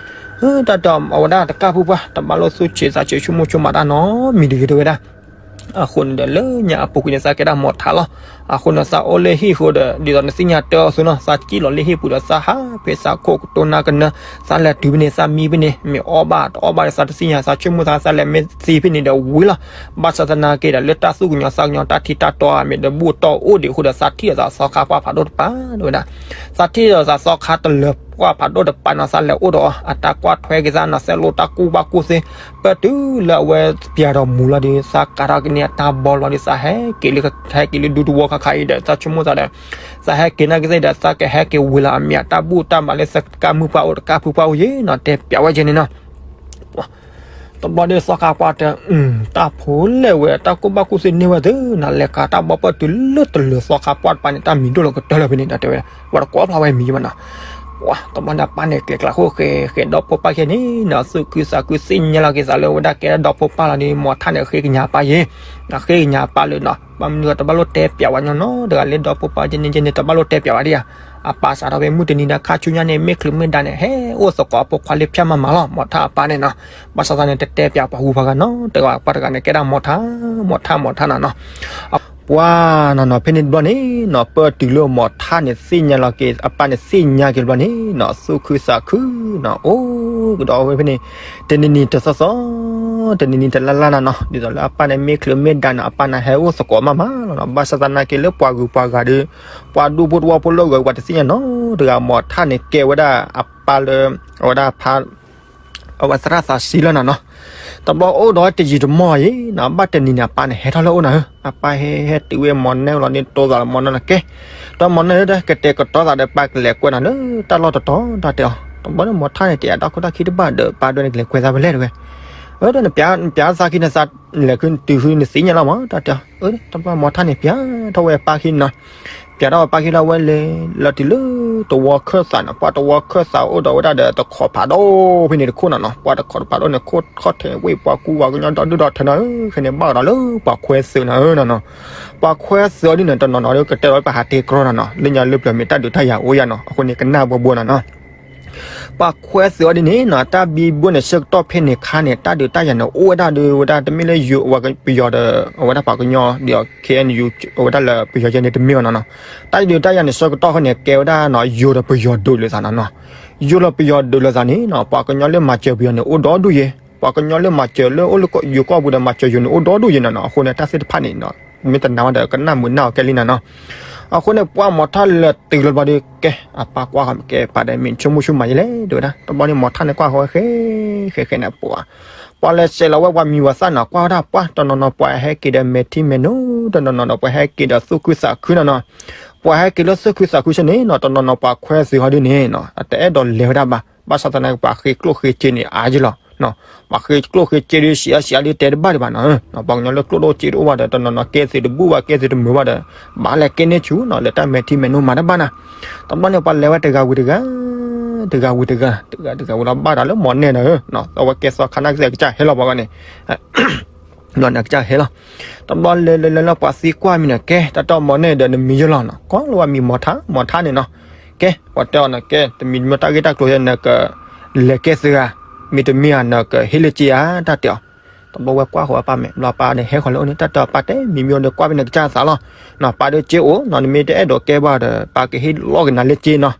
ဲအီၤ တၢ်တဲအီၤ အဝဲဒၣ်တကၢ်ဖုပှၢ် တဘၣ်လိာ်သူၣ်ဆံးသးဆံး ဆိကမိၣ်ဆိကမးတၢ်နီတမံၤတဂ့ၤတဲဝဲဒၣ်, အဃိန့ၣ်ဒီး လၢညါအပူၤကွံာ်န့ၣ် သးကဲဒၣ်မီၤထၣ်လီၤ, အဃိန့ၣ် သးအိၣ်လၢဟံၣ်ဃိဒီး ဒ်သိးနသ့ၣ်ညါတၢ်အီၤသုနီၤ သးစံၣ်လီၤလၢဟံၣ်ပူၤဒီး သးဟးဖဲသးခိၣ်ကတိၤနၢ်ကနၢ, သးလဲၤတုၤဖဲန့ၣ် သးမံဖဲန့ၣ် မ့ၢ်အီၣ်ဘၣ်တအီၣ်ဘၣ်ဒီး သးတသ့ၣ်ညါ သးဆိကမိၣ်သး သးလဲၤမ့ၢ်သံဖဲန့ၣ်ဒီးဝံၤလီၤ, ဘၣ်ဆၣ်သနာ်က့ဒီး လၢတၢ်သူၣ်ကညီၤသးကညီၤ တၢ်ထံတၢ်တီဧါ မ့ၢ်ဒီးဘူၣ်တီၢ်အိၣ်ဒံးအဃိဒီး သးထံၣ်ဒီးသးသီခါပှၢ်ဖးဒိၣ်တပၤတဲဝဲဒၣ်, သးထံၣ်ဒီးသးသီခါတလၢၤပှၢ်ဖးဒိၣ်တပၤနီၤ သးလဲၤအိၣ်ဒီးအီၤ အတၢ်ကွၢ်ထွဲက့ၤသးနီၤ သးလိၣ်တၢ်ကူၣ်ဘၣ်ကူၣ်သ့, ပၢၢ်တုၤလၢအဝဲပၠးဒီးမူၤလီၤဒီး သးကးထီၣ်ကန့ၢ်အတၢ်ဘီလီၤဒီး သးဟဲက့ၤလၢ ဟဲက့ၤလၢဒူတဝီခါခါအံၤဒီး သးဆိကမိၣ်သးဒီး သးဟဲက့ၤနာ်က့သ့ၣ်ဒီး သးကဟဲက့ၤဝံၤလီၤ အမ့ၢ်အတၢ်ဘူၣ်တၢ်ဘါလၢသကါမုၢ်ပှၢ်အိၣ်တကၢ်ဖုပှၢ်အိၣ်ယဲနီၤ တဲပၠးဝဲကဲန့ၣ်နီၤ တဘျီဒီးသီခါပှၢ်တဲ, တၢ်ဖိလဲၣ်ဝဲ တၢ်ကူၣ်ဘၣ်ကူၣ်သ့န့ၢ်ဝဲသုနီၤ လဲၤကးတၢ်ဘီပၢၢ်တုၤလၢတလၢၤသီခါပှၢ်တပၤန့ၣ် တၢ်မံၤဒိၣ်လီၤကတၢၢ်လၢၤဖဲန့ၣ် တၢ်တဲဝဲ, ဝဲတကိးဖျါဝဲမံၤဘၣ်နီၤ, တဘျီန့ၣ် အပၢ်န့ၣ်ကျဲၤကျါဃိ ဃဲၤဃဲၤဒီဖိပၢ်ခဲန့ၣ်နီၤ သူၣ်ခုသးခုသ့ၣ်ညါလီၤက့ၤသးလၢဝဲဒၣ်ကဲဒၣ်ဒီဖိပၢ်လီၤဒီး မီၤထၣ်န့ၣ်ဃ့ကညးပၢ်ယဲ, ဃ့ကညးပၢ်လၢနီၤ ဘၣ်မနုၤတဘၣ်လိၣ်တဲပၠးဝဲညီနီတဂၤလၢဒီဖိပၢ်ကဲန့ၣ်ကဲန့ၣ် တဘၣ်လိၣ်တဲပၠးဝဲဒၣ်ဧါ အပၢ်စးထီၣ်ဖဲမုၢ်တနံၤဒီး ခါဆူညါန့ၣ် မ့ၢ်ချုးမ့ၢ်ဒါန့ၣ် ဟဲအိၣ်သကိးအဖိခွါလၢဖၠၣ်မးမးလီၤ မီၤထၣ်အပၢ်န့ၣ်နီၤ, ဘၣ်ဆၣ်သးန့ၣ် တတဲပၠးပှၤဟူပှၤဂၤနီတဂၤ ပှၤတဂၤန့ၣ် ကဲဒၣ်မီၤထၣ်, မီၤထၣ် မီၤထၣ်နီၤနီၤ, ပှၤနီၤနီၤ ဖဲန့ၣ်တဘျီန့ၣ်နီၤ ပၢၢ်တုၤလၢမီၤထၣ်န့ၣ် သ့ၣ်ညါလီၤက့ၤ အပၢ်န့ၣ်သ့ၣ်ညါက့ၤတဘျီန့ၣ်နီၤ သူၣ်ခုသးခုနီၤ အိၣ်ကဒီးဝဲဖဲန့ၣ် တနံၤနံၤတသီသီ တနံၤနံၤတလါလါနၤနီၤ, ဒ်သိးလၢအပၢ်န့ၣ်မ့ၢ်ချုးမ့ၢ်ဒါန့ၣ် အပၢ်န့ၣ်ဟဲအိၣ်သကိးမးမးလီၤနီၤ. ဘၣ်ဆၣ်သနာ်က့လၢပှၤဂုၤပှၤဂၤဒီး ပှၤဒူဖိတဝီဖိလၢအဂၤ ပှၤတသ့ၣ်ညါနီတဂၤ မီၤထၣ်န့ၣ်ကဲဝဲဒၣ်အပၢ်လၢ အဝဲဒၣ်ဖး အဝဲသရၣ်သးစံလၢနၤနီၤ. တဘျီအိၣ်ဒီးတယံာ်တမီၢ်အံၤနီၤ, ဘၣ်တနံၤန့ၣ် အပၢ်န့ၣ်ဟဲထီၣ်လၢအအိၣ်နၤဧၢ, အပၢ်ဟဲဟဲတုၤဝဲမီၤနဲလီၤန့ၣ် တိသးလၢမီၤနဲလီၤကဲ, ဒီးမီၤနဲဒီး ကတဲာ်ကတီၤသးဒီး ပၢ်ကလဲၤကွဲနၤလၢတၢ်လီၢ်တတီၤတၢ်တဲအီၤ. တဘျီန့ၣ် မီၤထၣ်န့ၣ် တအဲၣ်ဒိးခိၣ်တၢ်ခံတဘၣ်ဒီး ပၢ်ဒိၣ်န့ၣ် ကလဲၤကွဲသးဖဲလဲၣ်တဲဝဲ. အၢ နပျဲသးခံနသး လဲၤခုတုၤဃုနသ့ၣ်ညါလီၤမး တၢ်တဲအီၤ. တဘျီမီၤထၣ်န့ၣ် ပျဲထီၣ်ဝဲပၢ်ခံနီၤ, ပျဲထီၣ်ဝဲပၢ်ခံလီၤ အဝဲလဲၤလီၤတုၤလၢတဝီခၢၣ်သးနီၤ, ပှၢ်တဝီခၢၣ်သးအိၣ်ဒီးဝဲဒၣ်ဒီးတခိးဖးဒိၣ်ဖဲန့ၣ်တခိၣ်နီၤနီၤ, ပှၢ်တခိးဖးဒိၣ်န့ၣ် ခိၣ်ထီၣ်ထဲးဝ့ၢ် ပှၤကူပှၤကညီဒီဒူၣ်ဒီထၢနီၤဧၢ, ခဲန့ၣ်ဘၣ်ဒီးလၢပှၤခွဲသုးနၤဧၢနီၤနီၤ, ပှၤခွဲသုးအီၤဒ်န့ၣ် တနီၤနီၤဒီးကတဲလီၤပှၤဟးတ့ကြီနီၤနီၤ, လၢညါလၢပျၢၤမ့ၢ်တၢ်ဒုးတၢ်ယၤအိၣ်ယၤနီၤ, အဃိန့ၣ်ကနၣ်ဘှီဘှီနီၤနီၤ. ပှၤခွဲသုးအီၤဒ်န့ၣ်နီၤ, တၢ်ဘံဘူန့ၣ် ဆၢကတီၢ်ဖဲန့ၣ်ခါန့ၣ် တၢ်ဒုးတၢ်ယၤန့ၣ် အိၣ်ဝဲဒၣ်ဒီးဝဲဒၣ်တမ့ၢ်လၢယိၤဝဲပယီၤဒီး အဝဲဒၣ်ပှၤကညီဒီး ခ့ၣ်အဲၣ်ယူၣ် အဝဲဒၣ်လၢပယီၤယဲန့ၣ်တမ့ၢ်ဘၣ်နီၤနီၤ, တၢ်ဒုးတၢ်ယၤန့ၣ် ဆၢကတီၢ်ဖဲန့ၣ် ကဲဝဲဒၣ်နီၤ ယိၤဒီးပယီၤဒုးလိာ်သးနီၤနီၤ, ယိၤဒီးပယီၤဒုးလိာ်သးန့ၣ်နီၤ, ပှၤကညီလၢမၤစၢၤပယီၤန့ၣ် အိၣ်ဒီဒူၣ်ယဲ, ပှၤကညီလၢမၤစၢၤလၢအိၣ်လၢယိၤကီၢ်ပူၤဒီး မၤစၢၤယိၤန့ၣ် အိၣ်ဒီဒူၣ်ယဲနီၤနီၤ, အဃိန့ၣ် တၢ်သ့ၣ်တဖၣ်န့ၣ် မ့ၢ်တနာ်ဝဲဒီး ကနၣ်မုာ်နၢ်အီၤကဲလံနီၤနီၤ. အဃိန့ၣ် ပှၤမီၤထၣ်လဲၤတုၤလီၤဘျီဒီး ကဲ အပၢ်ကွၢ်ဃီ ကဲ ပၢ်ဒီးမ့ၢ်ဆိကမိၣ်ဆိမးယဲလဲၣ် တဲဝဲဒၣ်, တဘျီန့ၣ် မီၤထၣ်န့ၣ်ကွၢ်ဃီဝဲ ဃဲ ဃဲဃဲန့ၣ် ပှၤ ပှၤလဲၤစဲးလီၤဝဲပှၤမံၤဝဲသၣ်နီၤ, ကွၢ်ဝဲဒၣ်ပှၤ တနီၤနီၤ ပှၤဟဲက့ၤဒီးမဲာ်ထံမဲာ်နိ, တနီၤနီၤဒီး ပှၤဟဲက့ၤဒီးသူၣ်ခုသးခုနီၤနီၤ, ပှၤဟဲက့ၤလၢသူၣ်ခုသးခုဆ့န့ၣ်နီၤ, တနီၤနီၤ ပှၤခွဲသုးဟီဒ်န့ၣ်နီၤ အတအဲၣ်ဒိးလဲၤဝဲဒၣ်ဘၣ်, ဘၣ်ဆၣ်သနာ်က့ ပှၤဃ့ကျိၣ်ဃ့စ့န့ၣ် အါယလီၤ ပှၤဃ့ကျိၣ်ဃ့စ့ဒီး စံးအါစံးအါဒီး တဲတဘၣ်ဒံးဘၣ်နီၤ, ပှၤကညီလၢကျိၣ်ဒိၣ်စ့ဒိၣ်အိၣ်ဘၣ်ဒီး တနီၤနီၤကဲသုးတဘူၣ်ဘၣ် ကဲသုးတမုာ်ဘၣ်ဒီး ဘၣ်လဲၤကဲန့ၢ်ဆူၣ်နီၤ လၢတၢ်မဲာ်ထံမဲာ်နိမၤတဘၣ်နၤ, တဘျီန့ၣ် ပှၤလဲၤဝဲတဂၤဝံၤတဂၤ, တဂၤဝံၤတဂၤ, တဂၤတဂၤဝံၤလီၤဘၣ်ဒီးလၢမီၤနဲၣ်ဒီး, အဝဲကဲသီခါနာ်က့ၤသ့ၣ် ကစၢ်ဟဲလီၤပှၤဂၤန့ၣ် နီၤန့ၣ်ကစၢ်ဟဲလီၤ, တဘျီလဲၤလဲၤလဲၤလၢပှၤသံကွၢ်မံၤန့ၣ် ကဲ တၢ်တဲအီၤမီၤနဲၣ်ဒီးနမံၤယလီၤနီၤ, ကွၢ်လၢပှၤမံၤမီၤထၣ် မီၤထၣ်န့ၣ်နီၤ, ကဲ ပှၤတဲအီၤန့ၣ် ကဲ တမံၤမံၤတၢ်ဂ့ၢ်တၢ်ကျိၤယဲ နကလဲၤကဲသုးဧါ, မ့တမ့ၢ်ဧါ နကဟ့ၣ်လၢက့ဧါ တၢ်တဲအီၤ, တဘျီဝဲကွၢ်ဃီအပၢ်မဲာ် ဘျီပၢ်န့ၣ် ဟဲဃီၤလၢအအိၣ်န့ၣ် တၢ်တဲအီၤပၢ်တဲမံၤမံၤဒီး ကွၢ်ဖဲန့ၣ်ကစၢ်သးလီၤ, နီၤ ပၢ်ဒီးက့အိၣ်နီၤ နမ့ၢ်တအဲၣ်ဒိးကဲဘၣ်ဒီး ပၢ်ကဟ့ၣ်လီၤက့ၤနၤလၢက့နီၤ လီ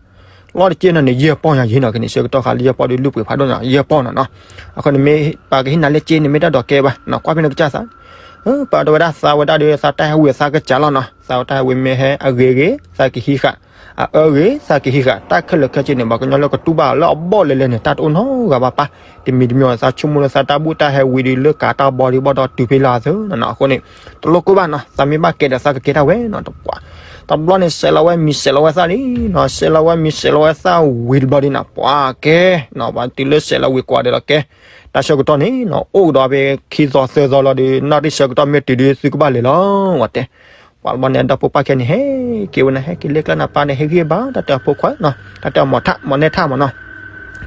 ၤတက့နီၤန့ၣ် ယဲၢ်ပီၢ်ညါယဲနီၤ ကန့ၣ်ဆၢကတီၢ်ခါလၢယဲၢ်ပီၢ်ဒီး လုၢ်ပှ့ၤဖးဒိၣ်နီၤ ယဲၢ်ပီၢ်နီၤနီၤ, အဃိန့ၣ်မ့ၢ် ပၢ်ကဟ့ၣ်နၤလၢက့န့ၣ် မ့ၢ်တအဲၣ်ဒိးကဲဘၣ်နီၤ ကွၢ်ဖဲန့ၣ်ကစၢ်သး, ပၢ်တဲဝဲဒၣ်သးဝဲဒၣ်ဒီး သးတၢ်ဟဲဝံၤသးကစၢ်လီၤနီၤ သးဝဲတၢ်ဟဲဝံၤမ့ၢ်ဟဲအဂ့ၤဂ့ၤ သးကဟံးဃာ်, အအၢဂ့ၤ သးကဟံးဃာ် တၢ်ခဲလၢာ်ခဲဆ့န့ၣ် ပှၤကညီလၢကတူၢ်ဘၣ်လၢအဘီၣ်လဲၤလဲၤန့ၣ် တၢ်တအိၣ်နီတဂၤဘၣ်ပၢ်, တမံၤတမံၤသးဆိကမိၣ်လၢသးတၢ်ဘူၣ်တၢ်ဟဲဝံၤဒီး လၢကးတၢ်ဘီဒီး ဘၣ်ဒီးတုၤဖဲလၢသုနီၤနီၤ အဃိန့ၣ် တလိၣ်ကိၢ်ဘၣ်နီၤ သးမ့ၢ်ဘၣ်ကဲဒီးသးကကဲတၢ်ဝဲနီၤ တပှၢ်, တဘျီန့ၣ် စဲးလီၤဝဲမံၤစဲးလီၤဝဲသၣ်လံနီၤ စဲးလီၤဝဲမံၤစဲးလီၤဝဲသၣ်ဝံၤတဘျီဒီးနီၤ ပှၤကဲနီၤ ပှၤတုၤလၢစဲးလီၤဝံၤကွၢ်ဒီးလီၤကဲ, တၢ်ဆၢကတီၢ်န့ၣ်နီၤ အိၣ်ကဒီးဖဲခံသီသၢသီလီၤဒီး နီၢ်တံၢ်ဆၢကတီၢ်မ့ၢ်တုၤဒီး သုကဘၣ်လဲၤလီၤ ဝဲတဲ ပှၤတဘျီန့ၣ် အဒီဖိပၢ်ခဲန့ၣ် ဟဲက့ၤဝဲန့ၣ် ဟဲက့ၤလၢကျါန့ၣ် ပၢ်န့ၣ် ဟ့ၣ်ဂံၢ်ဘါ တၢ်တဲအီၤဖိခွါနီၤ တၢ်တဲအီၤမီၤထၣ် မီၤနဲၣ်ထၣ်မးနီၤ,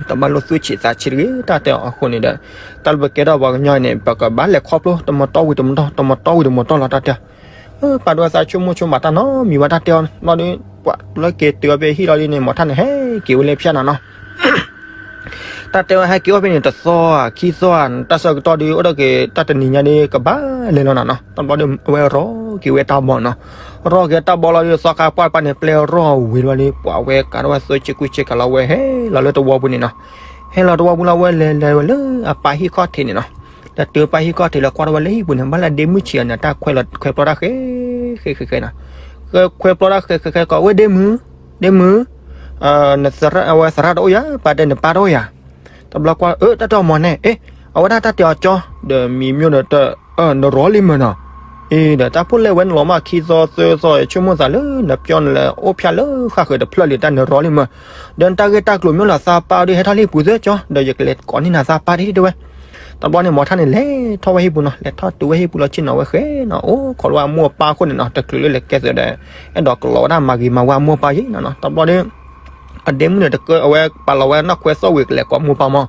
တဘၣ်လိၣ်သူၣ်ဆံးသးဆံးတဂ့ၤ တၢ်တဲအီၤအဃိန့ၣ်ဒီး တၢ်လၢပကဲထီၣ်ပှၤကညီန့ၣ် ပကဘၣ်လဲၤခီဖျိ တမတီၢ်ဝံၤတမတီၢ် တမတီၢ်ဝံၤတမတီၢ်လီၤ တၢ်တဲအီၤ ပၢ်ဒိၣ်သးဆိကမိၣ်ဆိကမးတၢ်နီတမံၤဘၣ် တၢ်တဲအီၤဘျီဒီး ပှၤလၢက့ၤတုၤအီၤဖဲဟံၣ်လီၤဒ်န့ၣ် မီၤထၣ်န့ၣ် ဟဲက့ၤဝဲလၢဖၠၣ်နၤနီၤ တၢ်တဲဝဲဟဲက့ၤအိၣ်ဖဲန့ၣ် တသီဧါ ခံသီဧါ တၢ်ဆၢကတီၢ်ဒီး အိၣ်ဒီးက့ၤတၢ်တနံၤညါဒီး ကဘၣ်လဲၤလီၤနၤနီၤ တဘျီဒီး အဝဲရီက့ၤဝဲတၢ်ဘီနီၤ ရီက့ၤတၢ်ဘီလီၤဒီး သီခါပှၢ်တပၤန့ၣ် ပျဲရီဝံၤလီၤဒီး ပှၤဝဲကးထီၣ်ဝဲသၢဆံကူဆံကးလီၤ ဝဲဟဲလီၤလၢတဝီပူၤန့ၣ်နီၤ ဟဲလီၤတဝီပူၤလီၤ ဝဲလဲၤလဲၤဝဲလၢအပၢ်ဟံၣ်ခီၣ်ထံးန့ၣ်နီၤ လဲၤတုၤပၢ်ဟံၣ်ခီၣ်ထံးလီၤ ကွၢ်ထီၣ်ဝဲလၢဟံၣ်ပူၤန့ၣ် ဘၣ်လၢဒ့မုၣ်ဆံးအီၤန့ၣ် တၢ်ခွဲးလီၤခွဲးပျီတၢ်ဃဲ ဃဲဃဲဃဲနီၤ ခွဲးပျီတၢ်ဃဲဃဲဃဲ ကိးဝဲဒ့မုၣ် ဒ့မုၣ် နသရၣ် အဝဲသရၣ်တအိၣ်ယၤ ပၢ်တဲနပၢ်တအိၣ်ယၤ တဘျီကွၢ် အၢ တၢ်တဲအီၤမီၤနဲၣ် အ့ အဝဲဒၣ်တၢ်တဲအီၤကၠီ ဒီးမံၤမျိၣ်ဒီးတၢ် အၢ နရီလံမ့ၢ်နီၤ အ့ ဒီးတၢ်ဖိလဲၣ်ဝဲနလီၤမၢ်ခံသီသၢသီ ဆိကမိၣ်သးလၢနပျီန့ၣ်လဲၤအိၣ်ဖျါလၢဃၣ်ဃၢၤတဖျၢၣ်လံ တၢ်နရီလံမ့ၢ် ဒီးနတၢ်ဂ့ၢ်တၢ်ကျိၤမ့ၢ်လီၤသးပၢ်ဒီး ဟဲထီၣ်လၢဟံၣ်ပူၤသၢကၠီ ဒီးယကလဲၤကိးန့ၢ်နၤသးပၢ်တဟ့ၣ်တဲဝဲ တဘျီန့ၣ် မီၤထၣ်န့ၣ် လဲၤထီၣ်ဝဲဟံၣ်ပူၤနီၤ လဲၤထီၣ်တုၤဝဲဟံၣ်ပူၤလီၤ ဆ့ၣ်နီၤဝဲဃဲနီၤ အိၣ်ခိးလီၤဝဲအမိၢ်အပၢ်အဃိန့ၣ်နီၤ တချုးလၢလဲၤကဲသုးဒီး အဲၣ်ဒိးကလီၤဝဲဒၣ်မၤဂ့ၤမၤဝါအမိၢ်အပၢ်ယံၤနီၤနီၤ တဘျီဒီး အဒ့မုၣ်န့ၣ် တကၢ အဝဲပာ်လီၤဝဲနီၢ်ခွဲးသီၣ်ဝံၤ ကလဲၤကိးမိၢ်ပၢ်မီၤ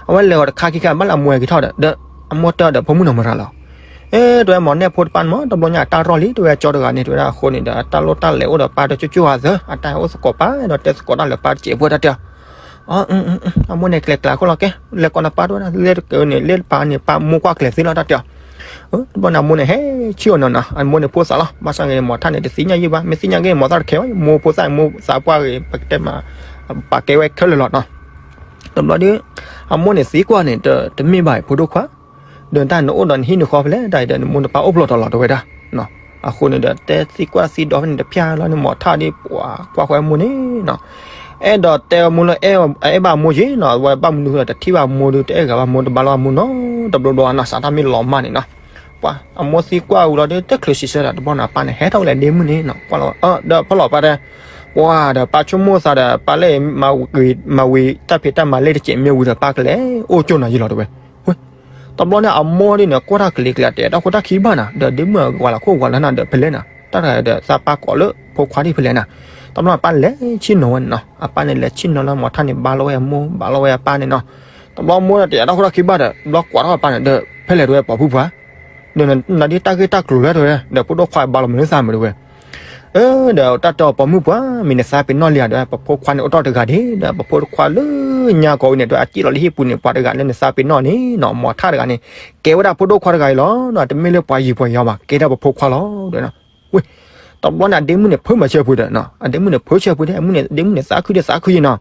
အဝဲလဲၤဂီၤတခါခံခါ ဘၣ်လၢအမိၢ်ဟဲက့ၤထီၣ်ဒီး ဒီးအမိၢ်တဲအီၤဒီး ဖိမုၣ်နီၢ်မတၤလီၤ အ့ တဲဝဲ မီၤနဲၣ်ဖိတပၢ်န့ၣ်မီၤ တဘျီညါအတၢ်ရီၣ်လံ တဲဝဲ ကၠီတဂၤန့ၣ် တဲဝဲဒၣ်အဃိန့ၣ်ဒီး အတၢ်လိၣ်တၢ်လဲၤအိၣ်ဒီးပၢ်တကၠိကၠိဧါသၢ အတၢ်ဟဲအိၣ်သကိးပၢ် ဒီးတဲသကိးတၢ်လၢပၢ်တစဲးဖိတၢ်တဲအီၤ အမိၢ်န့ၣ် ကျဲၤကျဲၤအဃိလီၤ ကဲ လဲၤကိးနပၢ်တဝဲဒၣ် လၢတကၢန့ၣ် လၢပၢ်န့ၣ် ပၢ်မိၢ်ကွၢ်ကျဲၤသ့လီၤ တၢ်တဲအီၤ တဘျီန့ၣ် အမိၢ်န့ၣ် ဟဲဆံၣ်အီၤနီၤနီၤ အမိၢ်န့ၣ်ဖိသးလီၤ ဘၣ်ဆၣ်ဂ့ၤန့ၣ် မီၤထၣ်န့ၣ် တသ့ၣ်ညါယံၤဘၣ် မ့ၢ်သ့ၣ်ညါဂ့ၤ မီၤသၣ်တခဲဝဲ မိၢ်ဖိသၣ်မိၢ်သးပှၢ်ဂ့ၤ ပကတဲမး ပာ်ကဲဝဲခဲလၢာ်လီၤနီၤ တဘျီဒီး အမိၢ်န့ၣ်သံကွၢ်န့ၣ် တမ့ၢ်ဘၣ် ဖိဒိၣ်ခွါ ဒီးတၢ်နအိၣ်ဒီးနဟံၣ်နဃီဖဲလဲၣ် တၢ်အံၤဒီးနမိၢ်နပၢ်အိၣ်ဖျိးတလီၤ တဲဝဲဒၣ်. အဃိန့ၣ်ဒီး တဲသံကွၢ်သံဒိးဖဲန့ၣ်တဖျၢၣ်လီၤန့ၣ် မိၢ်ထၣ်ဒီးပှၤကွၢ်ဃီမိၢ်န့ၣ်နီၤ, အဲၣ်ဒိးတဲအမိၢ်လၢ အဲၣ်ဘၣ်အမိၢ်ယ့ၤနီၤ, အဝဲဘၣ်မနုၤဃိဒီး တထံၣ်ဘၣ်အမိၢ်ဒီး တအဲၣ်ဂၤဘၣ်မိၢ် တဘၣ်လီၤဘၣ်မိၢ်နီတဘျီဘျီနီၤ, စးထီၣ်မ့ၢ်လီၤမၢ်န့ၣ်နီၤ. ပှၤအမိၢ်သံကွၢ်ဝံၤလီၤဒီး တချုးစံးဆၢဒီး တဘျီန့ၣ် အပၢ်န့ၣ် ဟဲထီၣ်ဝဲလၢဒ့မုၢ်န့ၣ်နီၤ, ဒီးဖီၣ်လီၤပၢ်တဲ, ပှၤဒီးပၢ်ဆိကမိၣ်သးဒီး ပၢ်လၢ မၤဝံၤတၢ်ဖံးတၢ်မၤလၢတစဲးမ့ၢ်ဝံၤဒီး ပၢ်ကလဲၤအိၣ်ကၠိနၤယံလီၤတဲဝဲ. တဘျီန့ၣ် အမိၢ်ဒ်န့ၣ် ကွၢ်တၢ်ကလံၤကျါ တအဲၣ်ဒိးဃိတၢ်ခံဘၣ်နၤ, ဒီးဒ့မုၢ်အဂၤလီၤခိၣ်ဂၤလီၤနၤဒီးဖဲလဲၣ်နၤ, တၢ်တဂၤဒီးသးပၢ်ကိးလၢဖိခွါဒ်ဖဲလဲၣ်နၤ. တဘျီန့ၣ် ပၢ်လဲၤဆ့ၣ်နီၤဝဲန့ၣ်နီၤ, အပၢ်န့ၣ်လဲၤဆ့ၣ်နီၤလၢမိၢ်ထၣ်န့ၣ် ဘါလီၤဝဲအမိၢ် ဘါလီၤဝဲအပၢ်န့ၣ်နီၤ. တဘျီမိၢ်န့ၣ် တအဲၣ်ဒိးဃိတၢ်ခံဘၣ်ဒီး တဘျီကွၢ်ထီၣ်အပၢ်န့ၣ်ဒီး ဖဲလဲၣ်တဲဝဲ ပိာ်မုၣ်ပှၢ် ဒီးနဒ်တၢ်ဂ့ၢ်တၢ်ကျိၤလဲၣ်တဲဝဲ, ဒီးဖိဒိၣ်ခွါဘါလီၤမနုၤသးမုာ်တဲဝဲ. ဒီးတၢ်တဲအီၤပိာ်မုၣ်ပှၢ် မ့ၢ်နသးပ့ၤနီၣ်လံဧါဒီး ပဖိခွါန့ၣ်အိၣ်တ့ၢ်တဂၤဒ့ဒီး ပဖိခွါလၢညါကီးဝံၤန့ၣ် တဲဝဲအစံၣ်လီၤလၢဟံၣ်ပူၤန့ၣ် ပှၤတဂၤလၢနသးပ့ၤနီၣ်န့ၣ်နီၤ မိၢ်ထၣ်တဂၤန့ၣ် ကဲဝဲဒၣ်ဖိဒိၣ်ခွါတဂၤအံၤလီၤ, တမ့ၢ်လၢပှၤယံၤပှၤယီၤဘၣ် ကဲဒၣ်ပဖိခွါလီၤ. ဝ့ၢ် တဘျီန့ၣ် အဒ့မုၢ်န့ၣ် ဖုးမၤဆၢပူၤဒီး အဒ့မုၢ်န့ၣ် ဖုးဆၢပူၤဒီး အမုၢ်န့ၣ် ဒ့မုၢ်န့ၣ် သးခုဒီးသးခုယံၤနီၤ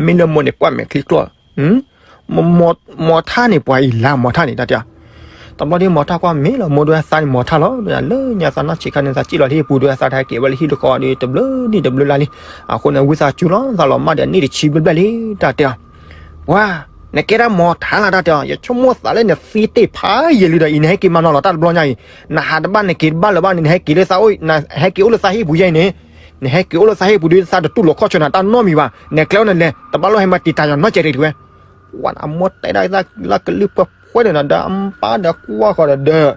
မ့ၢ်လၢမိၢ်န့ၣ် ပှၢ်မဲာ်ချံကျိၣ်, မိၢ်ထၣ်န့ၣ် ပှၤအံၤလါမိၢ်ထၣ်န့ၣ် တၢ်တဲအီၤ. တဘျီဒီးမိၢ်ထၣ်ကွၢ်မ့ၢ်လီၤ မိၢ်ဒိၣ်သးန့ၣ်မိၢ်ထၣ်လီၤ, လၢညါသးနီၢ်ဆံးခါန့ၣ် သးစံၣ်လီၤလၢဟံၣ်ပူၤဒီး သးတဟဲက့ၤဝဲလၢဟံၣ်တဃီဒီး တဘျုးနံၣ်တဘျုးလါလံ. အဃိန့ၣ် ဝံသးစူၤလီၤ သးလီၤမၢ်ဒီးအနံၣ်တဆံဘျဲၣ်ဘျဲၣ်လံ တၢ်တဲအီၤ. ပှၤ နကဲဒၣ်မိၢ်ထၣ်လီၤ တၢ်တဲအီၤ, ယဆိကမိၣ်သးလၢနသံတ့ၢ်ဖးယံာ်လံဒီး အံၤနဟဲက့ၤမၤနီၤလီၤတၢ်တဘျီညါအံၤ, နဟးတဘၣ်နက့ၤတဘၣ်လၢၤဘၣ်န့ၣ် နဟဲက့ၤလၢသးအိၣ် နဟဲက့ၤအိၣ်လၢသးဟံၣ်ပူၤယဲအံၤန့ၣ်, နဟဲက့ၤအိၣ်လၢသးဟံၣ်ပူၤဒီး သးတတူၢ်လိာ်ခီၣ်ဆၢနၤတၢ်နီတမံၤဘၣ်, နကျဲအိၣ်နလဲၤ တဘၣ်လိၣ်ဟဲမၤတံာ်တာ်ယၤနီတစဲးတဂ့ၤတဲဝဲ. ပှၤအမိၢ်တဲဒၣ်လၢကလုၢ်ပှဲၤပှဲၤန့ၣ်နီၤ ဒီးအပၢ်ဒီးကွၢ်ဃီဒီးဒီး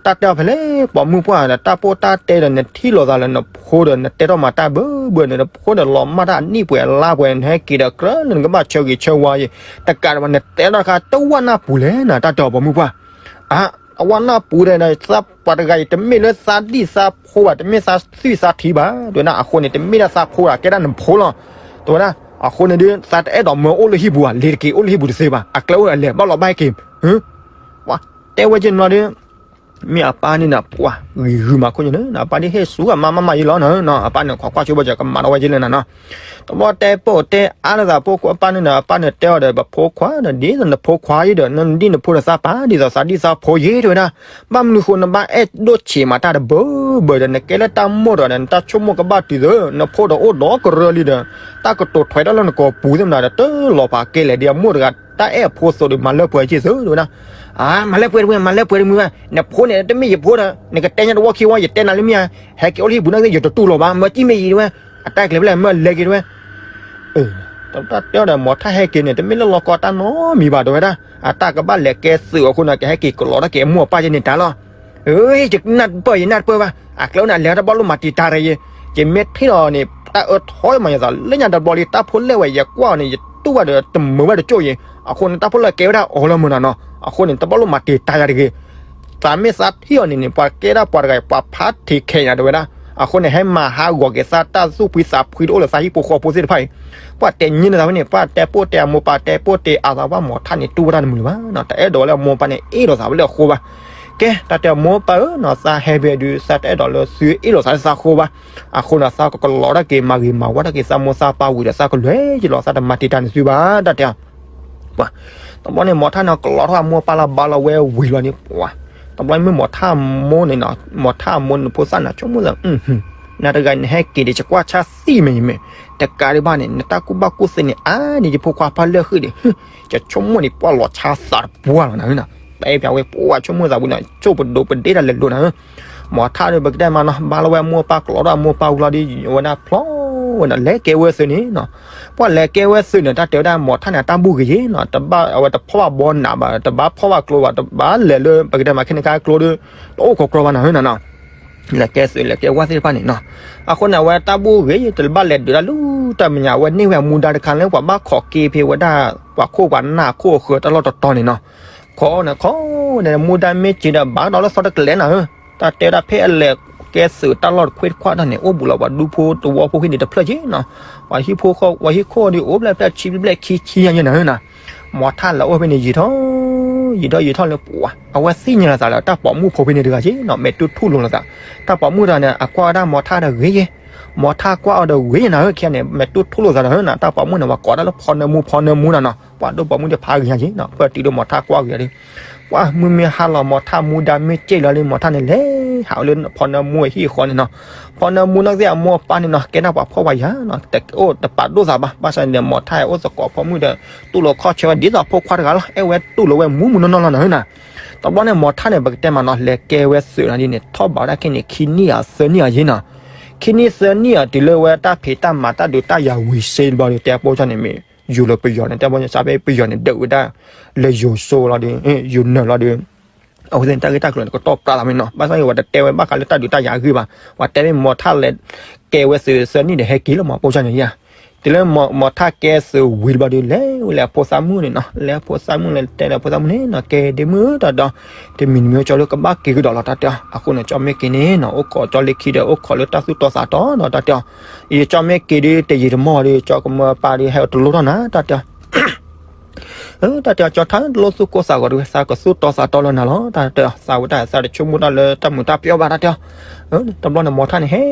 တၢ်တဲအီၤဖဲလဲၣ် ပိာ်မုၣ်ပှၢ်ဒီး တၢ်ပိၢ်တၢ်တဲဒီး နထံၣ်လိာ်သးလၢနဖိဒီး နတဲထီၣ်မၤတၢ်ဘၢဘၢ နဖိဒီးလီၤမၢ်တၢ်အနံၣ်ပှဲၤအလါပှဲၤ နဟဲက့ၤဒီးကြၢးလၢနကဘၣ်ဆၢဂ့ၤဆၢဝါယံၤ တကးဒံးဘၣ် နတဲထီၣ်တခါတဝၢ်နၢ်ပူၤလဲၣ်နၤ တၢ်တဲအီၤပိာ်မုၣ်ပှၢ်. အ အဝဲနၢ်ပူၤဒီး သးပှၤတဂၤအံၤ တမ့ၢ်လၢသးဒံၣ်သးဖိဘၣ် တမ့ၢ်သးသွံၣ်သးထံဘၣ် တဲဝဲဒၣ်. အဃိန့ၣ် တမ့ၢ်ဒၣ်သးဖိဘၣ် ကဲဒၣ်နဖိလီၤ တဲဝဲဒၣ်. အဃိန့ၣ်ဒီး သးတအဲၣ်ဒိးမၢအိၣ်လၢဟံၣ်ပူၤဘၣ် လဲၤတက့ၤအိၣ်လၢဟံၣ်ပူၤတသ့ဘၣ် အကျဲအိၣ်အလဲၤဘၣ်လီၤဘၣ်ဟဲက့ၤ ပှၤတဲဝဲက့ၤနီၤဒီး မ့ၢ်အပၢ်န့ၣ်ဒီး ပှၤဂံၤဂုာ်မၤခိၣ်ညါန့ၣ် အပၢ်ဒ်ဟ့ၣ်ဆူအမါမးမးယံၤလီၤနီၤ အပၢ်န့ၣ်ခိးကွၢ်ဆိဘၣ်စၢၤကမၤထီၣ်ဝဲက့ၤလၢနၤနီၤ. တဘျီတဲပိာ်တဲအါလိာ်သးဖိခွါ အပၢ်န့ၣ်ဒီး အပၢ်န့ၣ်တဲအီၤဒီး ပဖိခွါဒီး ဒ်သိးနဖိခွါယံၤဒီး နဒ်နဖိဒီးသးပၢ်ဒ်သိးသးဒ်သးဖိယံၤ တဲဝဲဒၣ်. ဘၣ်မနုၤဃိနဘၣ်အဲၣ်ဒိၣ်ဆံးမးတၢ်တဘၢဘၢဒီး နကဲလၢတၢ်မိၢ်ဒီး နတၢ်ဆိကမိၣ်ကဘၣ်တုၤသၢ နဖိဒီးအိၣ်ဒီးကရၢလံဒီး တၢ်ကတိၤထွဲတၢ်လၢနကိာ်ပူၤသ့ၣ်မနၤဒီး တလီၤပာ်ကဲလဲၣ်ဒ်အမိၢ်တဂၤ တၢ်အဲၣ်အဖိသိးဒီး မၤလၢပှဲၤက့ၤသၢ တဲဝဲဒၣ်. အါ မၤလၢပှဲၤတမုာ် မၤလၢပှဲၤတမုာ်ဘၣ် နဖိန့ၣ် တမ့ၢ်ယဖိဒီး နကတဲညါတဝီခံဝီ ယတဲနၤလၢမ့ၢ်ဧါ ဟဲက့ၤအိၣ်လၢဟံၣ်ပူၤန့ၣ် ယတတူၢ်လိာ်ဘၣ် မၢကံၢ်မ့ၢ်ယံၤတဲဝဲ အတၢ်ကျဲၤဖဲလဲၣ် မၢလဲၤက့ၤတဲဝဲ တၢ်တဲအီၤဒီး မိၢ်ထၣ်ဟဲက့ၤန့ၣ် တမ့ၢ်လၢလီၤကီတၢ်နီတမံၤဘၣ် တဲဝဲဒၣ်. အတၢ်ကဘၣ်လဲၤကဲသုးအဃိန့ၣ် ကဟဲက့ၤကလီၤတၢ်က့ၤအမိၢ်အပၢ်ယဲန့ၣ်တၢ်လီၤ. ယနၢ်ပၢၢ် ယနၢ်တပၢၢ်ဘၣ် အကျဲအိၣ်န့ၣ် အလဲၤတဘၣ်လိၣ်မၤတံာ်တာ်တဂ့ၤ ယမ့ၢ်ထံၣ်လီၤန့ၣ် တၢ်အၢထီၣ်မးယသး လၢညါတဘျီလံ တၢ်ဖိလဲၣ်ဝဲ ယကွၢ်အီၤန့ၣ် ယတူၢ်ဘၣ်ဒီးတမုာ်ဘၣ်တကၠိၣ်ယံၤ အဃိန့ၣ် တၢ်ဖိလဲၣ်ကဲဝဲဒၣ်အီၤလၢမုၢ်နၤနီၤ အဃိန့ၣ် တဘၣ်လိၣ်မၤတံာ်တာ်ယၤတဂ့ၤ သးမ့ၢ်သးထံၣ်အီၤန့ၣ်န့ၣ် ပှၤကဲဒၣ်ပှၤတဂၤအံၤ ပှၤဖးထံးခဲညါ တဲဝဲဒၣ်. အဃိန့ၣ် ဟဲမၤဟးဂီၤက့ၤသးတၢ်သူၣ်ဖှံသးဖှံတအိၣ်လၢသးဟံၣ်ဖိဃီဖိသ့ၣ်တဖၣ်အံၤ ပှၤတဲညံန့ၢ်သးဖဲန့ၣ် ပှၤတဲပိၢ်တဲအမိၢ်ပၢ်တဲပိၢ်တဲအသး ပှၤမိၢ်ထၣ်န့ၣ် တူၢ်ဝဲဒၣ်တမုာ်လၢၤဘၣ်နီၤ တအဲၣ်ဒိးလၢအမိၢ်ပၢ်န့ၣ် အ့ၣ်လိာ်သးဝဲလၢအဃိဘၣ်. ကဲ တၢ်တဲအမိၢ်ပၢ်ဧၢနီၤ သးဟဲဖဲဒုး သးတအဲၣ်ဒိးလၢသုအ့ၣ်လိာ်သးလၢသးဃိဘၣ်. အဃိန့ၣ် သးကကလီၤတၢ်က့ၤ မၤဂ့ၤမၤဝါတၢ်က့ၤ သးမိၢ်သးပၢ်ဝံၤဒီး သးကလဲၤက့ၤလီၤ သးတမၤတံာ်တာ်န့ၢ်သုဘၣ် တၢ်တဲအီၤ ပှၤ တဘျီန့ၣ် မိၢ်ထၣ်န့ၣ် ကလီၤထီၣ်အမိၢ်ပၢ်လၢဘါလီၤဝဲဝံၤလီၤန့ၣ် ပှၤ တဘျီမ့ၢ်မိၢ်ထၣ်အမိၢ်န့ၣ်နီၤ မိၢ်ထၣ်အမိၢ်န့ၣ် ဖိသၣ်န့ၣ် ဆိကမိၣ်သး နၤတဂၤနဟဲက့ၤဒီး ယကွၢ်ဆါသံမ့ၢ်ယမ့ၢ် တကးဒံးဘၣ်န့ၣ် နတၢ်ကူၣ်ဘၣ်ကူၣ်သ့န့ၣ် အါန့ၢ်ယဖိခွါဖးလၢာ်ဃံဒီး ယဆိကမိၣ်န့ၣ် ပှၤလီၤဆါသးတပှၢ်လီၤနၤ တဲပၠးဝဲ ပှၤဆိကမိၣ်သးဝံၤနီၤ ဆိၣ်ပဒိၣ်ပဒ့တၢ်လဲၤလိာ်နၤ မိၢ်ထၣ်ဒီး ပကတဲမးနီၤ ဘါလီၤဝဲအမိၢ်အပၢ် ကလီၤထီၣ်အမိၢ်အပၢ်ဝံၤလီၤဒီး ဝဲဒၣ်ဖျီဝဲနီၤ လဲၤကဲဝဲသုးန့ၣ်နီၤ ပှၤလဲၤကဲဝဲသုးန့ၣ် တၢ်တဲဝဲဒၣ်မိၢ်ထၣ်န့ၣ် အတၢ်ဘူၣ်ဂ့ၤယ့ၤနီၤ တဘၣ်အဝဲတဖီၣ်ဘၣ်ဘီနးဘၣ် တဘၣ်ဖီၣ်ဘၣ်ကျိဘၣ် တဘၣ်လဲၤလၢ ပကတဲမးခဲန့ၣ်ခါကျိဒီး တအိၣ်ခိးကြီဘၣ်နၤနီၤ လဲၤကဲသုး လဲၤကဲဝဲသ့ၣ်တဖၣ်န့ၣ်နီၤ အဃိန့ၣ် အဝဲတၢ်ဘူၣ်ဂ့ၤယ့ၤ တဘၣ်လဲၤဒုးတၢ်လူၤတၢ်မဲာ်ညါ အဝဲန့ၢ်ဝဲအမူဒါတခါလၢ ပှၤဘၣ်ခိးက့ၤဖဲဝဲဒၣ် ပှၤခိၣ်ပှၤနၢ်အခိၣ်အဃၢၤတၢ်လီၢ်တတီၤန့ၣ်နီၤ ခိးန့ၣ်ခိးန့ၣ် မူဒါမ့ၢ်စ့ၤဒီး ဘၣ်ဒီးလၢသီတကလဲာ်နၤဧၢ တၢ်တဲဝဲဒၣ်ဖဲအလဲၤကဲသုးတၢ်လီၢ်တခွ့တခွးတၢ်န့ၣ် အိၣ်ဘူးလီၤပှၤဒူဖိတဝီဖိဟံၣ်န့ၣ်တဖျၢၣ်က့ၤနီၤ ပှၤဟံၣ်ဖိဃီ ပှၤဟံၣ်ခိၣ်ဒီးအိၣ်ဘျဲၣ်ဖျၢၣ်ဆံဘျဲၣ်ခံဆံညါညါနၤဧၢနၤ မိၢ်ထၣ်လဲၤအိၣ်ဖဲန့ၣ်ယံာ်ထီၣ် ယံာ်ထီၣ်ယံာ်ထီၣ်လၢပှၤ အဝဲသ့ၣ်ညါလီၤသးလၢတၢ်ပိာ်မုၣ်ဖိဖဲန့ၣ်တဂၤက့ၤနီၤ မဲာ်တူၢ်ထူၣ်လိာ်လီၤသး တၢ်ပိာ်မုၣ်တဂၤန့ၣ် အကွၢ်ဝဲဒၣ်မိၢ်ထၣ်ဒီးဂ့ၤယ့ၤ မိၢ်ထၣ်ကွၢ်အီၤဒီးဂ့ၤယ့ၤနၤဧၢ ခံဂၤန့ၣ် မဲာ်တူၢ်ထူၣ်လိာ်သးဒီးနၤ တၢ်ပိာ်မုၣ်န့ၣ် ပှၤကိးဒၣ်လၢဖီနၢမူဖီနၢမူနၤနီၤ ပှၤဒိၣ်ပိာ်မုၣ်ဒီးဖးဂ့ၤညါက့ၤနီၤ ပၢၢ်တုၤဒီးမိၢ်ထၣ်ကွၢ်ဂ့ၤဒီး ပှၤမုၢ်မ့ၢ်ဟါလီၤ မီၤထၣ်မူဒါမ့ၢ်စ့ၣ်လီၤဒီး မီၤထၣ်န့ၣ်လဲၤဟးလၢဖီနၢမူအဟံၣ်အဃီန့ၣ်နီၤ. ဖီနၢမူနီၢ်ကစၢ်အမိၢ်အပၢ်န့ၣ်နီၤ ကဲထီၣ်ပှၤဖှီၣ်ပှၤယာ်နီၤ တအိၣ်တပာ်ဒိၣ်သးဘၣ်. ဘၣ်ဆၣ်န့ၣ်ဒီး မီၤထၣ်အိၣ်သကိးဖိမုၣ်ဒီး တူၢ်လိာ်ခီၣ်ဆၢဝဲဒ်သိးဖိခွါတဂၤလီၤ. အဲၣ်ဝဲတူၢ်လိာ်ဝဲမူမူနီၢ်နီၢ်လီၤနီၤ. တဘျီန့ၣ် မီၤထၣ်န့ၣ် ပကတဲမးနီၤ လဲၤကဲဝဲသုးနီၤဒ်န့ၣ် ထီၣ်ဘးဝဲဒၣ်ခဲန့ၣ် ခံနံၣ်ဧါသၢနံၣ်ဧါယ့နီၤ. ခံနံၣ်သၢနံၣ်ဧါ တုၤလၢဝဲတၢ်ဖံးတၢ်မၤတၢ်ဒုးတၢ်ယၤဝံၤစ့တဘျီဒီး တဲပိၢ်ကၠီန့ၣ်မ့ၢ် ယူၤလၢပယီၤန့ၣ် တဲပိၢ်ကၠီ ပယီၤန့ၣ် ဒုးဝဲဒၣ် လၢယိၤစိလီၤဒီး ယိၤနၢၤလီၤဒီး အဝဲသ့ၣ်န့ၣ် တၢ်ဂ့ၢ်တၢ်ကျိၤန့ၣ် ကတီၢ်ပြးလီၤမ့ၢ်နီၤ. ဘၣ်ဆၣ်န့ၣ် ပှၤတတဲဝဲဘၣ်ဃးလၢတၢ်ဒုးတၢ်ယၤအဂ့ၢ်ဘၣ်. ပှၤတဲမ့ၢ်မီၤထၣ်လဲၤကဲဝဲသုးသၢနံၣ်ဒီး ဟဲက့ၤလီၤမး ပိၢ်ကၠီန့ၣ်ယါ. တုၤလၢမီၤထၣ်ကဲသုးဝံၤတဘျီဒီး လဲၤဝဲလၢအဖိသၣ်မုၣ်န့ၣ်နီၤ လဲၤအဖိသၣ်မုၣ်လဲၤတဲဒီးအဖိသၣ်မုၣ်န့ၣ်နီၤ ကဲဒ့မုၣ်တၢ်ဒီး တမံၤတမံၤကၠီလၢကဘၣ်က့ၤကဒီးလီၤတၢ်တဲအီၤ. အဃိန့ၣ် ကၠီမ့ၢ်က့ၤန့ၣ်နီၤ အိၣ်ခိးကၠီလၢခံဒီး အိၣ်ခိးလၢတၢ်သူၣ်တီသးတီနီၤတၢ်တဲအီၤ. ယကၠီမ့ၢ်က့ၤဒီး တယံာ်တမီၢ်ဒီး ကၠီကမၢပၢ်ဒီး ဟဲတလိၣ်ထီၣ်နၤတၢ်တဲအီၤ. တၢ်တဲအီၤ ကၠီထါတလိၣ်သူၣ်ကိၢ်သးဂီၤတဝဲ သးကသူၣ်တီသးတီလၢနၤလီၤ တၢ်တဲအီၤ. သးဝဲတၢ်သးတဆိကမိၣ်တၢ်လၢတၢ်မုာ်တၢ်ပျီဘၣ်တၢ်တဲအီၤ. တဘျီန့ၣ် မီၤထၣ်န့ၣ် ဟဲ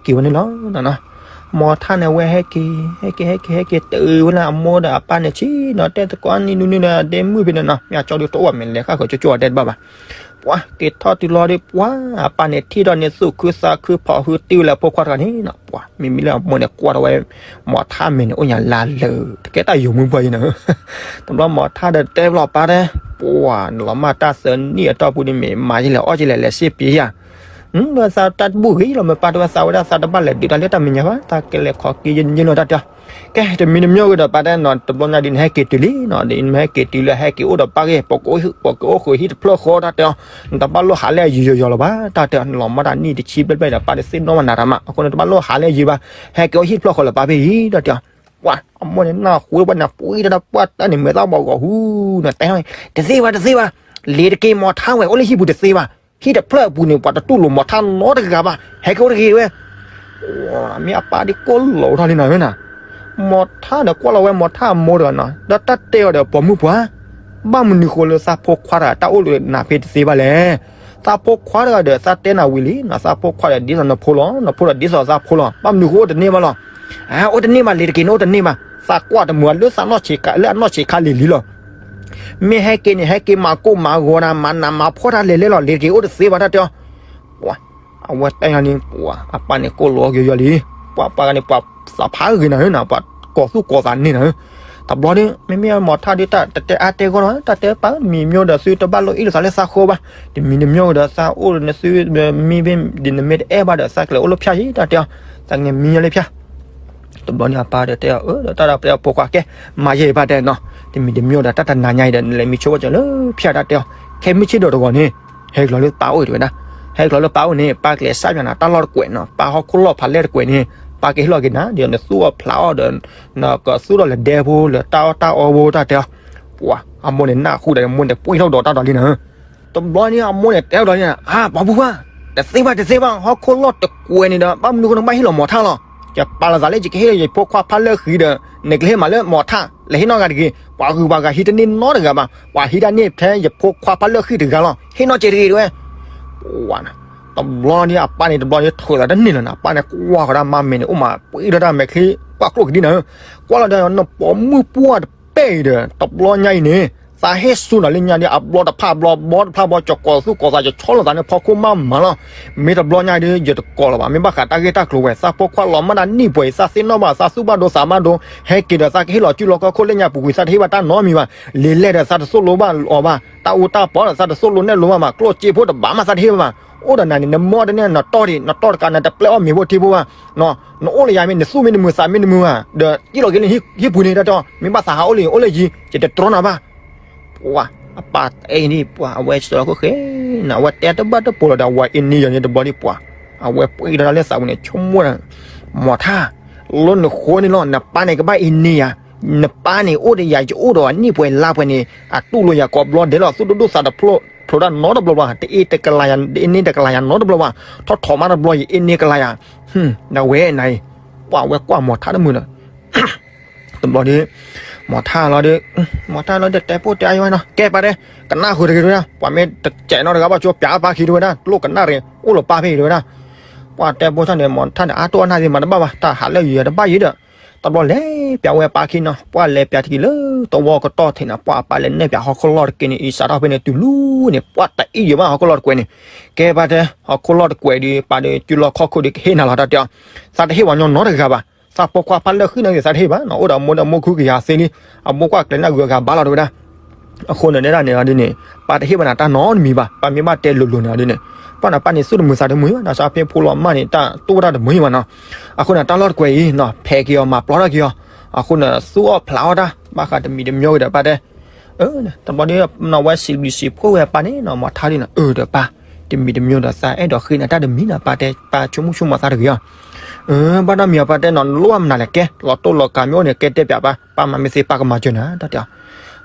က့ၤဝဲန့ၣ်လီၤ. မီၤထၣ်န့ၣ် အဝဲဟဲက့ၤ ဟဲက့ၤ ဟဲက့ၤ ဟဲက့ၤ တုၤဝဲလၢအမိၢ်ဒီးအပၢ်န့ၣ်ဆံးနီၤ တဲသကိးနံၤနုၤနုၤဒီး ဒ့မုၣ်ဖဲန့ၣ်နီၤ မ့ၢ်အကၠီဒီးတအိၣ်ဘၣ် မ့ၢ်လဲၤဃၣ်ဃၢၤကၠိကၠိအီၤတဲတဘၣ်ဘၣ်. ပှၤက့ၤထီၣ်တုၤလီၤဒီး ပှၤအပၢ်န့ၣ်ထံၣ်ထီၣ်န့ၣ် သူၣ်ခုသးခုဖီၣ်ဟုတ့ၢ်ဝဲလၢအဖိခွါတဂၤန့ၣ်နီၤ. ပှၤမ့မ့ၢ်လၢအမိၢ်န့ၣ် ကွၢ်ထီၣ်ဝဲ မီၤထၣ်မဲာ်န့ၣ် အိၣ်ညါလါလၢာ် တကဲတၢ်ယိၤမုၢ်ပှၢ်ယံၤနီၤ. တဘျီမီၤထၣ်ဒီးတဲဘျီပၢ်တဲ ပှၤနလီၤမၢ်တၢ်သၢနံၣ်အတီၢ်ပူၤန့ၣ် မ့ၢ်မၤယလဲၣ်အီၣ်ယလဲၣ် လဲၤစ့ပ့ၤယၤ သးတၢ်တဘူၣ်ဂ့ၤလီၤ မ့ၢ်ပၢ်တဲဝဲ သးဝဲဒၣ်သးတဘၣ်လဲၤဒုးတၢ်လၢတၢ်မဲာ်ညါဘၣ် သးကလဲၤခိးက့ယဲန့ၣ်လီၤတၢ်တဲအီၤ. ကဲ တမံၤတမံၤဂ့ၤဒီး ပၢ်တဲနီၤ တဘျီညါဒ်နဟဲက့ၤတုၤလံနီၤ ဒ်နမ့ၢ်ဟဲက့ၤတုၤလၢဟဲက့ၤအိၣ်ဒီးပၢ်ဂ့ၢ် ပကအိၣ်ဃုာ်ဟံၣ်တဖျၢၣ်ဃီတၢ်တဲအီၤ. နတဘၣ်လိၣ်ဟးလၢအယံၤယီၤယီၤလၢၤဘၣ် တၢ်တဲအီၤ နလီၤမၢ်တၢ်နံၣ်တဆံဘျဲၣ်ဘျဲၣ်ဒီး ပၢ်တသ့ၣ်နီၣ်ဘၣ်နၤတၢ်မး အဃိန့ၣ် တဘၣ်လိၣ်ဟးလၢအယံၤဘၣ် ဟဲက့ၤအိၣ်ဟံၣ်တဖျၢၣ်ဃီလၢပၢ်ဖဲအံၤ တၢ်တဲအီၤ. ပှၤအမိၢ်န့ၣ် နၢ်ဟူဝဲပှၤန့ၣ် ပှံတၢ်ပှၢ်တၢ်န့ၣ် မဲာ်သၣ်ဘီၣ်ဂီၤဟူနီၤ တဲ တသ့ဘၣ် တသ့ဘၣ် လ့ၤတက့ၤ မီၤထၣ်ဝဲ အိၣ်လၢဟံၣ်ပူၤတသ့ဘၣ် ဟံၣ်တဖျၢၣ်အပူၤန့ၣ် ပှၤတတူၢ်လိာ်မီၤထၣ်နီတဂၤဘၣ် ဟဲက့ၤအိၣ်တဂ့ၤဝဲ မ့ၢ်အပၢ်ဒ်ကိၢ်လီၤထီၣ်လံနီၤဝဲနၤ, မီၤထၣ်ဒီးကွၢ်လီၤဝဲမီၤထၣ်အမိၢ်တဂၤနီၤ ဒီးတၢ်တဲအီၤဒီးပိာ်မုၣ်ပှၢ်, ဘၣ်မနုၤဃိလၢသးဖိခွါတဂၤတၢ်အိၣ်လၢနၤဖဲတသ့ဘၣ်လဲၣ်. သးဖိခွါတဂၤဒီးသးတဲနၤဝံၤလံနီၤ, သးဖိခွါဒီးဒ်သိးနဖိလီၤ, နဖိဒီးဒ်သိးသးဖိလီၤ, ဘၣ်မနုၤဃိအိၣ်တန့ၢ်ဘၣ်လီၤ. အၢ အိၣ်တန့ၢ်ဘၣ် လ့ၤတက့ၤန့ၣ်အိၣ်တန့ၢ်ဘၣ်, သးကွၢ်တမုာ်လၢသးနီၢ်ဆံးခါ လၢအနီၢ်ဆံးခါလံၤလံၤလီၤ. မ့ၢ်ဟဲက့ၤန့ၣ် ဟဲက့ၤမၤကိၢ်မၤဂီၤနၤ မၤနးမၤဖှီၣ်တၢ်လဲၤလဲၤလီၤ, လ့ၤတက့ၤအိၣ်တသ့ဘၣ်တၢ်တဲအီၤ. ပှၤ အဝဲတဲညါန့ၣ် ပှၤ အပၢ်န့ၣ်ကိၢ်လီၤကယီယီလံ, ပှၤပၢ်ဂၤန့ၣ် ပှၤသးဖးဂ့ၤနၤဧၢနၤ, ပှၤကိးသူၣ်ကိးသးန့ၣ်နၤဧၢ. တဘျီန့ၣ် မ့မ့ၢ်မီၤထၣ်ဒုးတၢ်တတဲအါတဲဂီၢ်လီၤ, တၢ်တဲပာ်မံၤမ့ၢ်ဒီးသုတဘၣ်လိၣ်အ့ၣ်လိာ်သးလၢသးဃိဘၣ်, တမံၤတမ့ၢ်ဒီးသးအိၣ်ဒီးနသု မ့ၢ်ဘ့ၣ်ဒ်နမ့ၢ်တအဲၣ်ဘၣ်ဒီး သးကလဲၤအိၣ်လၢဖၠၣ်ယံၤတၢ်တဲအီၤ, သးကလဲၤမံညီလၢဖၠၣ် တဘျီန့ၣ်အပၢ်ဒီးတဲအီၤ အၢ ဒီးတၢ်ဒီးပျဲအဖိခွါကဲ မၤယဲၢ်ဘၣ်တဲနီၤ, တမံၤတမ့ၢ်ဒီးတၢ်တနၤညါအံၤဒီး နလဲၤမံဆိကမိၣ်ကၢၤလၢဖၠၣ်တၢ်တဲအီၤ, ခဲမုၢ်ဆ့ၣ်ဒီးတဂီၤန့ၣ် ဟဲကလီၤလၢပၢ်အိၣ်တဝဲဒၣ်, ဟဲကလီၤလၢပၢ်အိၣ်န့ၣ် ပၢ်ကလဲၤစၢ်ပၠးနၤတၢ်လီၢ်တကွဲးနီၤ, ပၢ်ဟီၣ်ခိၣ်လီၢ်ဖးလဲၢ်တကွဲးန့ၣ် ပၢ်ကဟ့ၣ်လီၤက့ၤနၤ ဒီးနသူၣ်အီၣ်ဖျးအီၣ်ဒီး နကသူၣ်ထီၣ်လၢဒဲဖိလၢတၢ်အီၣ်တၢ်အီဖိတၢ်တဲအီၤ, ပှၤ အမိၢ်န့ၣ်နၢ်ဟူဒီး အမိၢ်န့ၣ်ပှံၢ်ထီၣ်ဒီးတၢ်ဒီးလံနၤ တဘျီန့ၣ် အမိၢ်န့ၣ်တဲဒီးလံ, အၢ ပှၤဖိခွါ, တသ့ဘၣ် တသ့ဘၣ်, ဟီၣ်ခိၣ်လီၢ်တကွဲးန့ၣ်ဒီး ဘၣ်မနုၤဃိနဘၣ်ဟ့ၣ်လီၤမီၤထၣ်လီၤ. ယပာ်လီၤသးလၢယကဟ့ၣ်လီၤယဖိခွါဖးလၢဃံၤဒီး နကဟ့ၣ်မးလၢမီၤထၣ်, လဲၤဟ့ၣ်နီၢ်ဂၤတဂ့ၤ, ပှၤဂုၤပှၤဂၤဟံးတန့ၢ်နီတဂၤဘၣ်, ပှၤဟံးတၢ်န့ၢ်ထဲယဖိခွါဖးလၢဃံၤတဂၤလီၤ, ဟ့ၣ်နီၢ်က့ၤတဂ့ၤတဝဲ. ပှၤ တဘျီန့ၣ် အပၢ်န့ၣ် တဘျီန့ၣ် ထုးသးတန့ၢ်လီၤနၤ, အပၢ်န့ၣ် ကွၢ်ဃီၤဒၣ်မါမဲာ်န့ၣ် အိၣ်မး ပှံၢ်ထီၣ်တၢ်မဲာ်ချံ ကွၢ်ကျိၣ်ကဒံနၤဧၢ, ကွၢ်လီၤဒီး နပိာ်မုၣ်ပှၢ်တပဲၢ်အံၤဒီး တဘျီညါအံၤန့ၣ် သးဟ့ၣ်ဆူၣ်နၤလၢညါဒီး အဘျီတဖၣ်ဘျီ ဘီတဖၣ်ဘီ ကကိးသူၣ်ကိးသး ကဆီလိာ်သးန့ၣ် ဖီခိၣ်မးမးလီၤ. မ့ၢ်တဘျီညါဒီး ယတကိးလၢၤဘၣ်, မ့ၢ်ဘၣ်ဃးတၢ်ဂ့ၢ်တၢ်ကျိၤဝဲ သးဖိခွါလီၤမၢ်ဒၣ်နံၣ်ပှဲၤအံၤ သးသ့ၣ်နီၣ်ဘၣ် သးသူၣ်ဘၣ်ဒိသးဘၣ်ဒိ, ဟဲက့ၤဒီးသးကဟ့ၣ်လီၤစုလီၤကီၢ်ခိၣ်လၢညါပူၤကွံာ် သးတဟ့ၣ်ဘၣ်တၢ်နီတမံၤဘၣ်, လံာ်လဲၢ်ဒီးသးတသိၣ်လိဘၣ်အီၤဘၣ်, တၢ်အူတၢ်ပီဒီးသးတသိၣ်လိနဲၣ်လိဘၣ်မး, ကျိၣ်စ့ဖိတဘၣ်မးသးတဟ့ၣ်ဘၣ်မး, အိၣ်ဒီးနၤန့ၣ် နမီၢ်တန့ၢ် နတီၢ်ဒံး နတီၢ်တကး နတပျဲအီၣ်မ့ၤဖိထံဖိဘၣ် နအိၣ်လၢယၤမ့ၢ် နသူၣ်မ့ၢ်တမုာ်သးမ့ၢ်တမုာ်ဘၣ် ဒီးစံၣ်လီၤက့ၤလၢဟံၣ်ပူၤန့ၣ် တၢ်တီၢ် မ့ၢ်ဘၣ်သးဟးအိၣ်လၢယအိၣ်လၢယံၤ ယတတြီနၤဘၣ်. ပှၤ အပၢ်အဲၣ်ဒ်ပှၤ အဝဲစၢၤလီၤခိၣ်ဃဲ နအဝဲတဲတဘၣ်တပိာ်လီၤဒီး အဝဲအ့န့ယီၤန့ၣ်တဘျီဒ်ပှၤ အဝဲပှ့ၤဒီးတၢ်လၢသးပူၤန့ၣ် ဆိကမိၣ် မီၤထၣ် လၢနဃိန့ၣ်လီၤ နပၢ်န့ၣ်ကဘၣ်အ့န့ယၤ နပၢ်န့ၣ်အိၣ်ဒီးယၤ ယအိၣ်ဒီးအနံၣ်ပှဲၤလါပှဲၤန့ၣ် အတူၢ်လိာ်ယၤကိးဘျီဒဲးလီၤ သူၣ်ဒိၣ်ဒိၣ်သးတဖျိ ဖျိတၢ်နီတဘျီဘၣ် တအ့တကလးယၤ တအ့န့တကလးယၤနီတဘျီဘၣ် ထီၣ်ထီၣ်မးတဘျီ ယအ့န့ကလးယၤ နဝဲနၤအံၤ ပှၤဝဲကွၢ်မီၤထၣ်တမုာ်လီၤ တဘျီဒီး မီၤထၣ်လီၤဒီး မီၤထၣ်လီၤဒီး တဲပိၢ်တဲအါယဝဲနီၤ ကဲပၢ်တဲ ကနၣ်ဃုာ်တဂ့ၤတဝဲဒၣ် ပှၤမ့ၢ်တကဲးနီတဂၤဘၣ် ကၠိပၠးအပၢ်ခံတဝဲဒၣ် တလိၣ်ကနၣ်တဂ့ၤ အိၣ်လၢပၢ်ဖဲအံၤတဝဲဒၣ် ပှၤတဲပိၢ်ထီၣ်န့ၣ် မီၤထၣ်န့ၣ် အါတိၢ်အနၢ်သ့ၣ်မၤတဘၣ်ဘၣ် တၢ်ဟးလၢယံၤတဘၣ်ယံၤဒီး တဘျီလဲၤပၠးဝဲပၢ်ခံနီၤ, ပှၢ်လဲၤပၠးတက့ၢ်လၢသဝီကတီၢ်ထံးနီၤ, ပှၢ်အပၢ်လဲၤနဲၣ်ပၠးဟီၣ်ခိၣ်လီၢ်တက့ၢ်န့ၣ် အံၤစးထီၣ်ဖဲန့ၣ်တုၤလီၤန့ၣ် ပှၢ်တအံၣ်ယံၤဘၣ်ဟီၣ်ခိၣ်လီၢ်တကွဲးန့ၣ်, ကဲပၢ်တဲ ဟီၣ်ခိၣ်လီၢ်တကွဲးဒီး ပၢ်ဒီး စုလီၢ်ခီၣ်ခိၣ်ဒီးကဟ့ၣ်နၤလီၤတၢ်တဲအီၤ, သးတဟ့ၣ်ပှၤညီနီတဂၤဘၣ်, သးဖိခွါဖးလၢာ်ဃံန့ၣ်ဂ့ၤ သးတဟ့ၣ်ဘၣ်နီၤ, အိၣ်ဒီးမိၢ်ဒီးမိၢ်ခုကယၤသ့လံ, အမိၢ်ကွၢ်ကျဲၤနၢ်ဂုၤအဂၤဘၣ်လီၤတဝဲဒၣ် အဃိန့ၣ် နဲဒၣ်န့ၣ်ဒ်န့ၣ် ပၢ်တဟ့ၣ်ဘၣ်နၤတၢ်နီတမံၤဘၣ်, ပၢ်မ့ၢ်ဘၣ်တဲလိၤလိၤန့ၣ်ဒ်န့ၣ်, ပၢ်နၤပၢ်န့ၣ်သူၣ်တမုာ်သးတမုာ်ဘၣ်, နစးဖဲဖိလီၤမၢ်န့ၣ် တၢ်တိၢ်ဝဲဒၣ်တမုာ်ဘၣ်နီၤ, အဃိန့ၣ် တၢ်လီၢ်တကွဲးအံၤနီၤ ဖဲးက့ၤအီၤမၤပျီထီၣ်က့ၤအီၤ, အဃိန့ၣ် သူၣ်အီၣ်ဖျးအီၣ်တၢ် ဘၣ်ဃးတမံၤတမံၤဝဲဒီးပၢ်တဲ တဘျီဒီး နီၢ်ဝဲစံးဘျုးစံးဖှိၣ်ဝဲပၢ်န့ၣ်နီၤ, မၤထါဒ်န့ၣ် အၢဒီးပၢ်, တမံၤတမံၤဒီးသးအဲၣ်ဒိးဃ့နၤတၢ်တမံၤနီၤ, ပၢ်တဲ ပၢ်ဆိကမိၣ်ဆိကမးသးတဂ့ၤအီၤ, ဘၣ်နီတမံၤအပၢ်တဲနီၤ နလိၣ်ဘၣ်မနုၤလဲၣ်ကဲ, လီၤတိၢ်လီၤကၤမ့ၢ်အိၣ်န့ၣ် ကဲတဲပၠးပၢ်, ပၢ်မၤမ့ၢ်သ့ပၢ်ကမၤစၢၤနၤ တၢ်တဲအီၤ,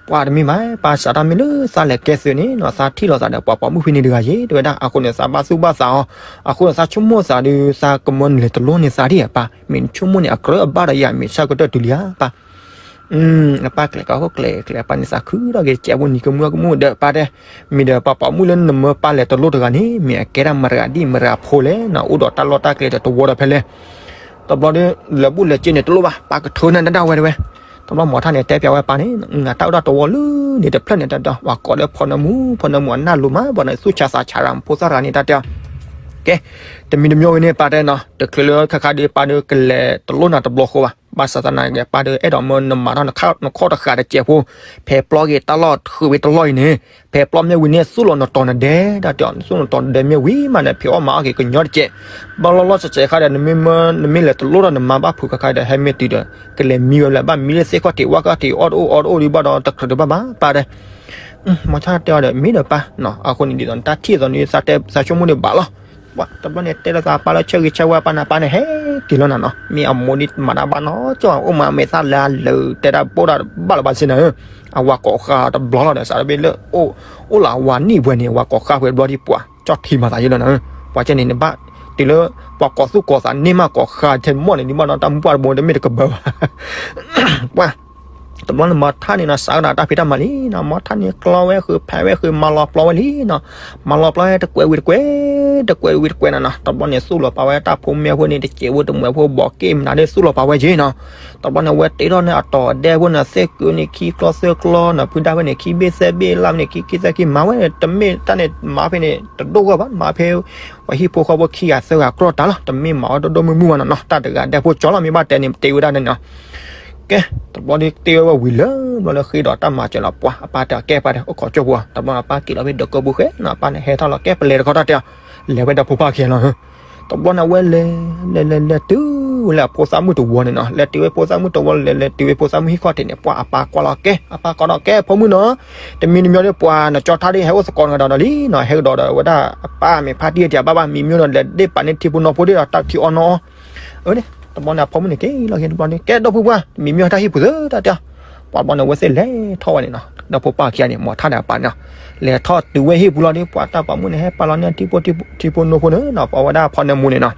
ပှၤတမ့ၢ်ဘၣ်, ပၢ်စးထီၣ်မ့ၢ်လၢသးလဲၤကဲသုးန့ၣ်နီၤ, သးထံၣ်လိာ်သးဒီးပှၤပိာ်မုၣ်ဖဲန့ၣ်တဂၤယ့ၤ တဲဝဲဒၣ်, အဃိန့ၣ် သးဘၣ်သူၣ်ဘၣ်သးအီၤ, အဃိန့ၣ် သးဆိကမိၣ်သးဒီး သးကမၢနုၤလဲၤတလိၣ်န့ၢ်သးဒ်အပၢ်, မ့ၢ်နဆိကမိၣ်န့ၣ် အကြၢးအဘၣ်ဒီးယၤ မ့ၢ်ဆၢကတၢၢ်တုၤလံဧါပၢ် အပၢ်ကျဲၤကီၢ်ခိၣ်ကျဲၤကျဲၤ အပၢ်န့ၣ်သးခုထီၣ်က့ၤ တစဲးဖိနံၤကမူကမူဒီးပၢ်တဲ, မ့ၢ်ဒီးပှၤပိာ်မုၣ်လၢနမၢပၢ်လဲၤတလိၣ်တဂၤန့ၣ် မ့ၢ်အကဲဒၣ်မတၤဂၤဒ်မတၤဂၤဖိလဲၣ်နီၤ, အိၣ်ဒီးတၢ်လီၢ်တၢ်ကျဲဒီးတဝီဒီးဖဲလဲၣ်, တဘျီဒီး လဲၤဘူၣ်လဲၤစ့န့ၣ်တလိၣ်ဘၣ် ပၢ်ကထုးနၤတဒၣ်ဝဲတဝဲ, တဘျီမၤထါန့ၣ်တဲပၠးဝဲပၢ်န့ၣ်, တၢ်အိၣ်တၢ်တဝီလၢန့ၣ်တဖျၢၣ်န့ၣ် တၢ်တဲအီၤ ပှၤကိးလၢဖီနၢမူ, ဖီနၢမူအနၢ်လိၤမး ပှၤန့ၣ်သူၣ်ဆါသးဆါရၤ ဖိသၣ်တဂၤန့ၣ် တၢ်တဲအီၤ ကဲ, တမံၤတမံၤဝဲန့ၣ် ပၢ်တဲနီၤ တချုးလၢခါခါဒီး ပၢ်ဒီးကလဲၤတလိၣ်နၤတဘျီဃီဘၣ်, ဘၣ်ဆၣ်သနာ်က့ ပၢ်ဒီးအဲၣ်ဒိးမၢနမၤထီၣ်နခီၣ်တဃာ်တစဲးဖိ, ဖဲပျီက့ၤတၢ်လီၢ်ဃုာ်ဝံၤတလီၢ်အံၤန့ၣ်, ဖဲပျီမ့ၢ်ဝံၤန့ၣ် သူၣ်လီၤနတီၤနဒဲ, တၢ်တဲအီၤ နသူၣ်လီၤနတီၤနဒဲမ့ၢ်ဝံၤမးန့ၣ် ဖံးအီၣ်မၤအီၣ်က့ၤကညီတစဲး, ဘၣ်လီၢ်လီၢ်ဆဲးဆဲးခါဒီး နမ့ၢ်မၢ နမ့ၢ်လဲၤတလိၣ်ဒီးနမါဘၣ်ဖုးခါခါဒီး ဟဲမ့ၢ်တုၤဒီး ကလဲၤမံဝဲလၢ ဘၣ်မံလၢသ့ၣ်ခီၣ်ထံးဝၣ်ခီၣ်ထံးအီၣ်တအိၣ်အီတအိၣ်ဒံးဘၣ်ဒီး တချုးတဘၣ်ဘၣ် ပၢ်တဲ မၤထါတဲအီၤဒီး မ့ၢ်ဒီးပၢ်နီၤ, အဃိန့ၣ်ဒ်သိးနတၢ်ထံၣ်အသိးန့ၣ် သးဆိကမိၣ်န့ၣ်ဘၣ်လီၤ. ပှၤတဘျီန့ၣ်တဲလိာ်သးပၢ်လၢဆၢဂ့ၤဆၢဝါပၢ်နၤပၢ်န့ၣ် ဟဲက့ၤလီၤနၤနီၤ, မ့ၢ်အမိၢ်ဒ်မၤတၢ်ဘၣ်နီၤ ကၠီအိၣ်မးမဲာ်သၣ်လၢအလၢာ်တဲတၢ်ဘိၣ်တၢ်ဘၣ်လီၤဘၣ်စ့ၢ်နၤဧၢ, အဝၤကိးဃာ်တဘျီလီၤဒီး စးထီၣ်ဘ့ၣ်လၢ အိၣ်လၢအဝၤနံၣ်ပှဲၤန့ၣ် အဝၤကိးဃာ်ပှဲၤတဘျီဒ်ပှၤ ကၠီထံမၤသးယဲလီၤနၤဧၢ, ပှၤကဲန့ၣ်နဘၣ် တုၤလၢ ပှၤကိးသူၣ်ကိးသးန့ၢ်မးကိးဃာ်ထဲမီၢ်န့ၣ် ဒ်ဘၣ်ဒီးတၢ်မူပှၢ်တဘိတမ့ၢ်တကဘၢဘၣ် ပှၤ တဘျီန့ၣ်မၤထါန့ၣ်နီၤ စးကဒီးတၢ်ဖံးတၢ်မၤလံနီၤ, မၤထါန့ၣ်ကျီဝဲဃုာ်ဖးဝဲဃုာ် မၤလီၤပျီဝဲလံနီၤ, မၤလီၤပျီဝဲတကွဲးဝံၤတကွဲး, တကွဲးဝံၤတကွဲးနီၤနီၤ, တဘျီန့ၣ်သူၣ်လီၤပာ်ဝဲတၢ်ဖိမ့ၢ်ဖိန့ၣ် တစဲးဖိတမှဲးဖိ ဘီးက့ၣ်မနုၤဒ်သူၣ်လီၤပာ်ဝဲက့ၤနီၤ, တဘျီန့ၣ်ဝဲတ့ထီၣ်န့ၢ်အတီၤဒဲဖိန့ၣ် သ့ၣ်ကုန့ၣ်ခံကျီသၢကျီနီၤ, ဖုဒၣ်ဖဲန့ၣ် ခံဘ့ၣ်သၢဘ့ၣ် လၢ်ဖဲန့ၣ် ခံခံသၢခံ မၤဝဲန့ၣ် တမ့ၢ်တၢ်န့ၣ် မၤဖဲန့ၣ် တဒိၣ်ဂီၢ်ဘၣ် မၤဖဲ ပှၤဟံၣ်ဖိဃီဖိခံဂၤသၢဂၤကြီတၢ်လီၤ, တမ့ၢ်မၤအီၤဒိၣ်ဒိၣ်မုၢ်မုၢ်ဘၣ်နီၤနီၤ, တၢ်တဂၤဒဲဖိကၠီလီၤ မ့ၢ်ဘၣ်တဲန့ၣ် တ့ဝဲဒၣ်န့ၣ်နီၤ ကဲ တဘျီဒီးတ့ဝဲဝံၤလၢ ဘျီလၢဃ့ဒီးတၢ်မၤစၢၤလီၤ ပှၤ အပၢ်တဲကဲပၢ်တဲ အိၣ်ခိးကၠိဖိ တဘျီန့ၣ် ပၢ်က့ၤလီၤဖဲဒၢးကၢပူၤဃဲနီၤ အပၢ်န့ၣ်ဟဲထီၣ်လီၤ ကဲပလဲၤတခီတၢ်တဲအီၤ လဲၤဝဲဒီးဖိပၢ်ခံဂၤလီၤ တဘျီန့ၣ် အဝဲလဲၤ လဲၤလဲၤလဲၤတုၤဝဲလၢအဖိသၣ်မုၣ်တဝီန့ၣ်နီၤ, လဲၤတုၤဝဲဖိသၣ်မုၣ်တဝီ လဲၤလဲၤတုၤဝဲဖိသၣ်မုၣ်ဟံၣ်ခီၣ်ထံးန့ၣ် ပှၤအပၢ်ကွၢ်လီၤ ကဲ အပၢ်ကွၢ်ဒီး ကဲဖိမုၣ်နီၤ, တမံၤတမံၤဒီးပှၤနကၠီထါဒ်ဟဲအိၣ်သကိးနကဒီးဒီးလံနီၤ, ဟဲကဒီးဒီးဝဲဒၣ်အပၢ်မ့ၢ်ဖါတံၢ်တၢ်ဘၣ်ဘၣ် မံၤမံၤဒီး လဲၤဒ့ၣ်ပာ်န့ၢ်ထံဖိနီၢ်ဖိဒ်ဒီးတၢ်ထံအီၣ်နီၢ်အီၣ် အၢ တဘျီန့ၣ် အဖိမုၣ်န့ၣ်က့ၤလီၤက့ၤတဘျီန့ၣ် ကဲဒီပုၢ်ပှၢ် မံၤမံၤတၢ်ဟံၣ်ပူၤသၢတၢ်တဲအီၤ, ပှၤဘျီန့ၣ် အဝဲသ့ၣ်လဲၤထီၣ်ဝဲန့ၣ်နီၤ, ဒီးဖိပၢ်ခံဂၤန့ၣ် မၤထါဒီးအပၢ်န့ၣ်နီၤ, လဲၤထီၣ်တုၤဝဲဟံၣ်ပူၤလီၤဒီး ပှၤတၢ်ပိာ်မုၣ်န့ၣ် ဟဲပာ်လီၤန့ၢ်ထံဖိထံဖိနိၢ်ဖိန့ၣ်နီၤ, ပှၤဝဲဒၣ်ဖီနၢမူန့ၣ်နီၤ,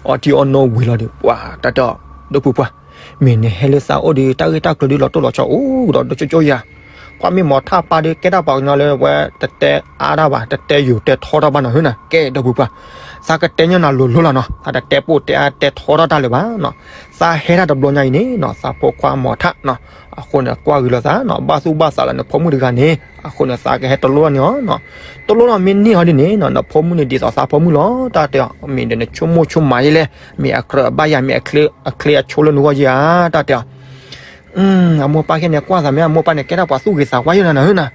အီထံအီနိၢ်ဝံၤလီၤဒီး ပှၤတၢ်တဲအီၤ ဒီပုၢ်ပှၢ်, မ့ၢ်နဟဲလၢသးအိၣ်ဒီး တၢ်ဂ့ၢ်တၢ်ကျိၤဒီး လီၤတိၢ်လီၤဆီအိၣ်ကဒီး ဒီကၠိကၠိယၤ ပှၤမ့ၢ်မၤထါပၢ်ဒီး ကဲတၢ်ပှၤကညီလၢဝဲတတဲအါတၢ်ဘၣ် တတဲယိာ်တဲထီတၢ်ဘၣ်နီၤ ဟၢနၤ ကဲဒီပုၢ်ပှၢ်, သးကတဲညီနၤလိၤလိၤလီၤနီၤ, သးတတဲပိာ်တဲအါတဲထီထီၣ်တၢ်လၢၤဘၣ်နီၤ, သးဟဲတၢ်တဘျီညါအံၤန့ၣ်နီၤ သးဖိခွါမၤထါနီၤ, အဃိန့ၣ် ကွၢ်ဂ့ၤလိာ်သးနီၤ ဘၣ်သူၣ်ဘၣ်သးလၢနဖိမုၣ်တဂၤန့ၣ် အဃိန့ၣ် သးကဟဲတလိၣ်ထီၣ်န့ၢ်အီၤနီၤ, တလိၣ်ထီၣ်မ့ၢ်န့ၢ်အီၤဒ်န့ၣ်နီၤ နဖိမုၣ်န့ၣ်ဒ်သိးသးဖိမုၣ်လီၤ တၢ်တဲအီၤ မ့ၢ်ဒီးနဆိကမိၣ်ဆိကမးယဲလဲၣ်, မ့ၢ်အကြၢးအဘၣ်ယၤ မ့ၢ်အချ့အချိုးလၢနဂီၢ်ယဲဧါ တၢ်တဲအီၤ အမိၢ်ပၢ်ခဲန့ၣ် ကွၢ်သးမ့ၢ် အမိၢ်ပၢ်န့ၣ် ကဲထီၣ်ပှၤသူၣ်ဂ့ၤသးဝါယဲနၤနၤ ဟၢ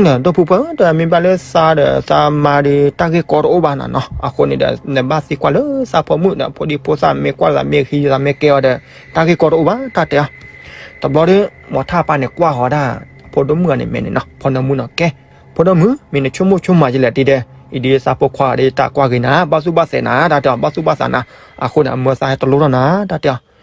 နၤ, ဒီပုၢ်ပှၢ်ဧၢ တမ့ၢ်ဘၣ်လၢသးဒီးသးမါဒီး တၢ်ဂ့ၢ်ကီတအိၣ်ဘၣ်နၤနီၤ, အဃိန့ၣ်ဒီး နဘၣ်သံကွၢ်လၢသးဖိမုၣ်ဒီး ဖိဒံဖိသၣ်မ့ၢ်ကွၢ်သးမ့ၢ်ဟံးသးမ့ၢ်ကဲအီၤဒီး တၢ်ဂ့ၢ်ကီတအိၣ်ဘၣ် တၢ်တဲအီၤ, တဘျီဒီး မၤထါပၢ်န့ၣ် ကွၢ်ဃီၤဒၣ် ဖိဒိၣ်မုၣ်အီၤန့ၣ်မဲာ်န့ၣ်နီၤ ဖိဒိၣ်မုၣ်နီၤ ကဲ ဖိဒိၣ်မုၣ် မ့ၢ်နဆိကမိၣ်ဆိကမးယဲလဲၣ်တံၤဒဲး, အံၤဒ်သးဖိခွါဒီး တၢ်ကွၢ်ဂ့ၤနၤ ဘၣ်သူၣ်ဘၣ်သးနၤ တၢ်တဲအီၤ ဘၣ်သူၣ်ဘၣ်သးနၤ, အဃိန့ၣ် အမၢသးဟဲတလိၣ်ထီၣ်နၤ တၢ်တဲအီၤ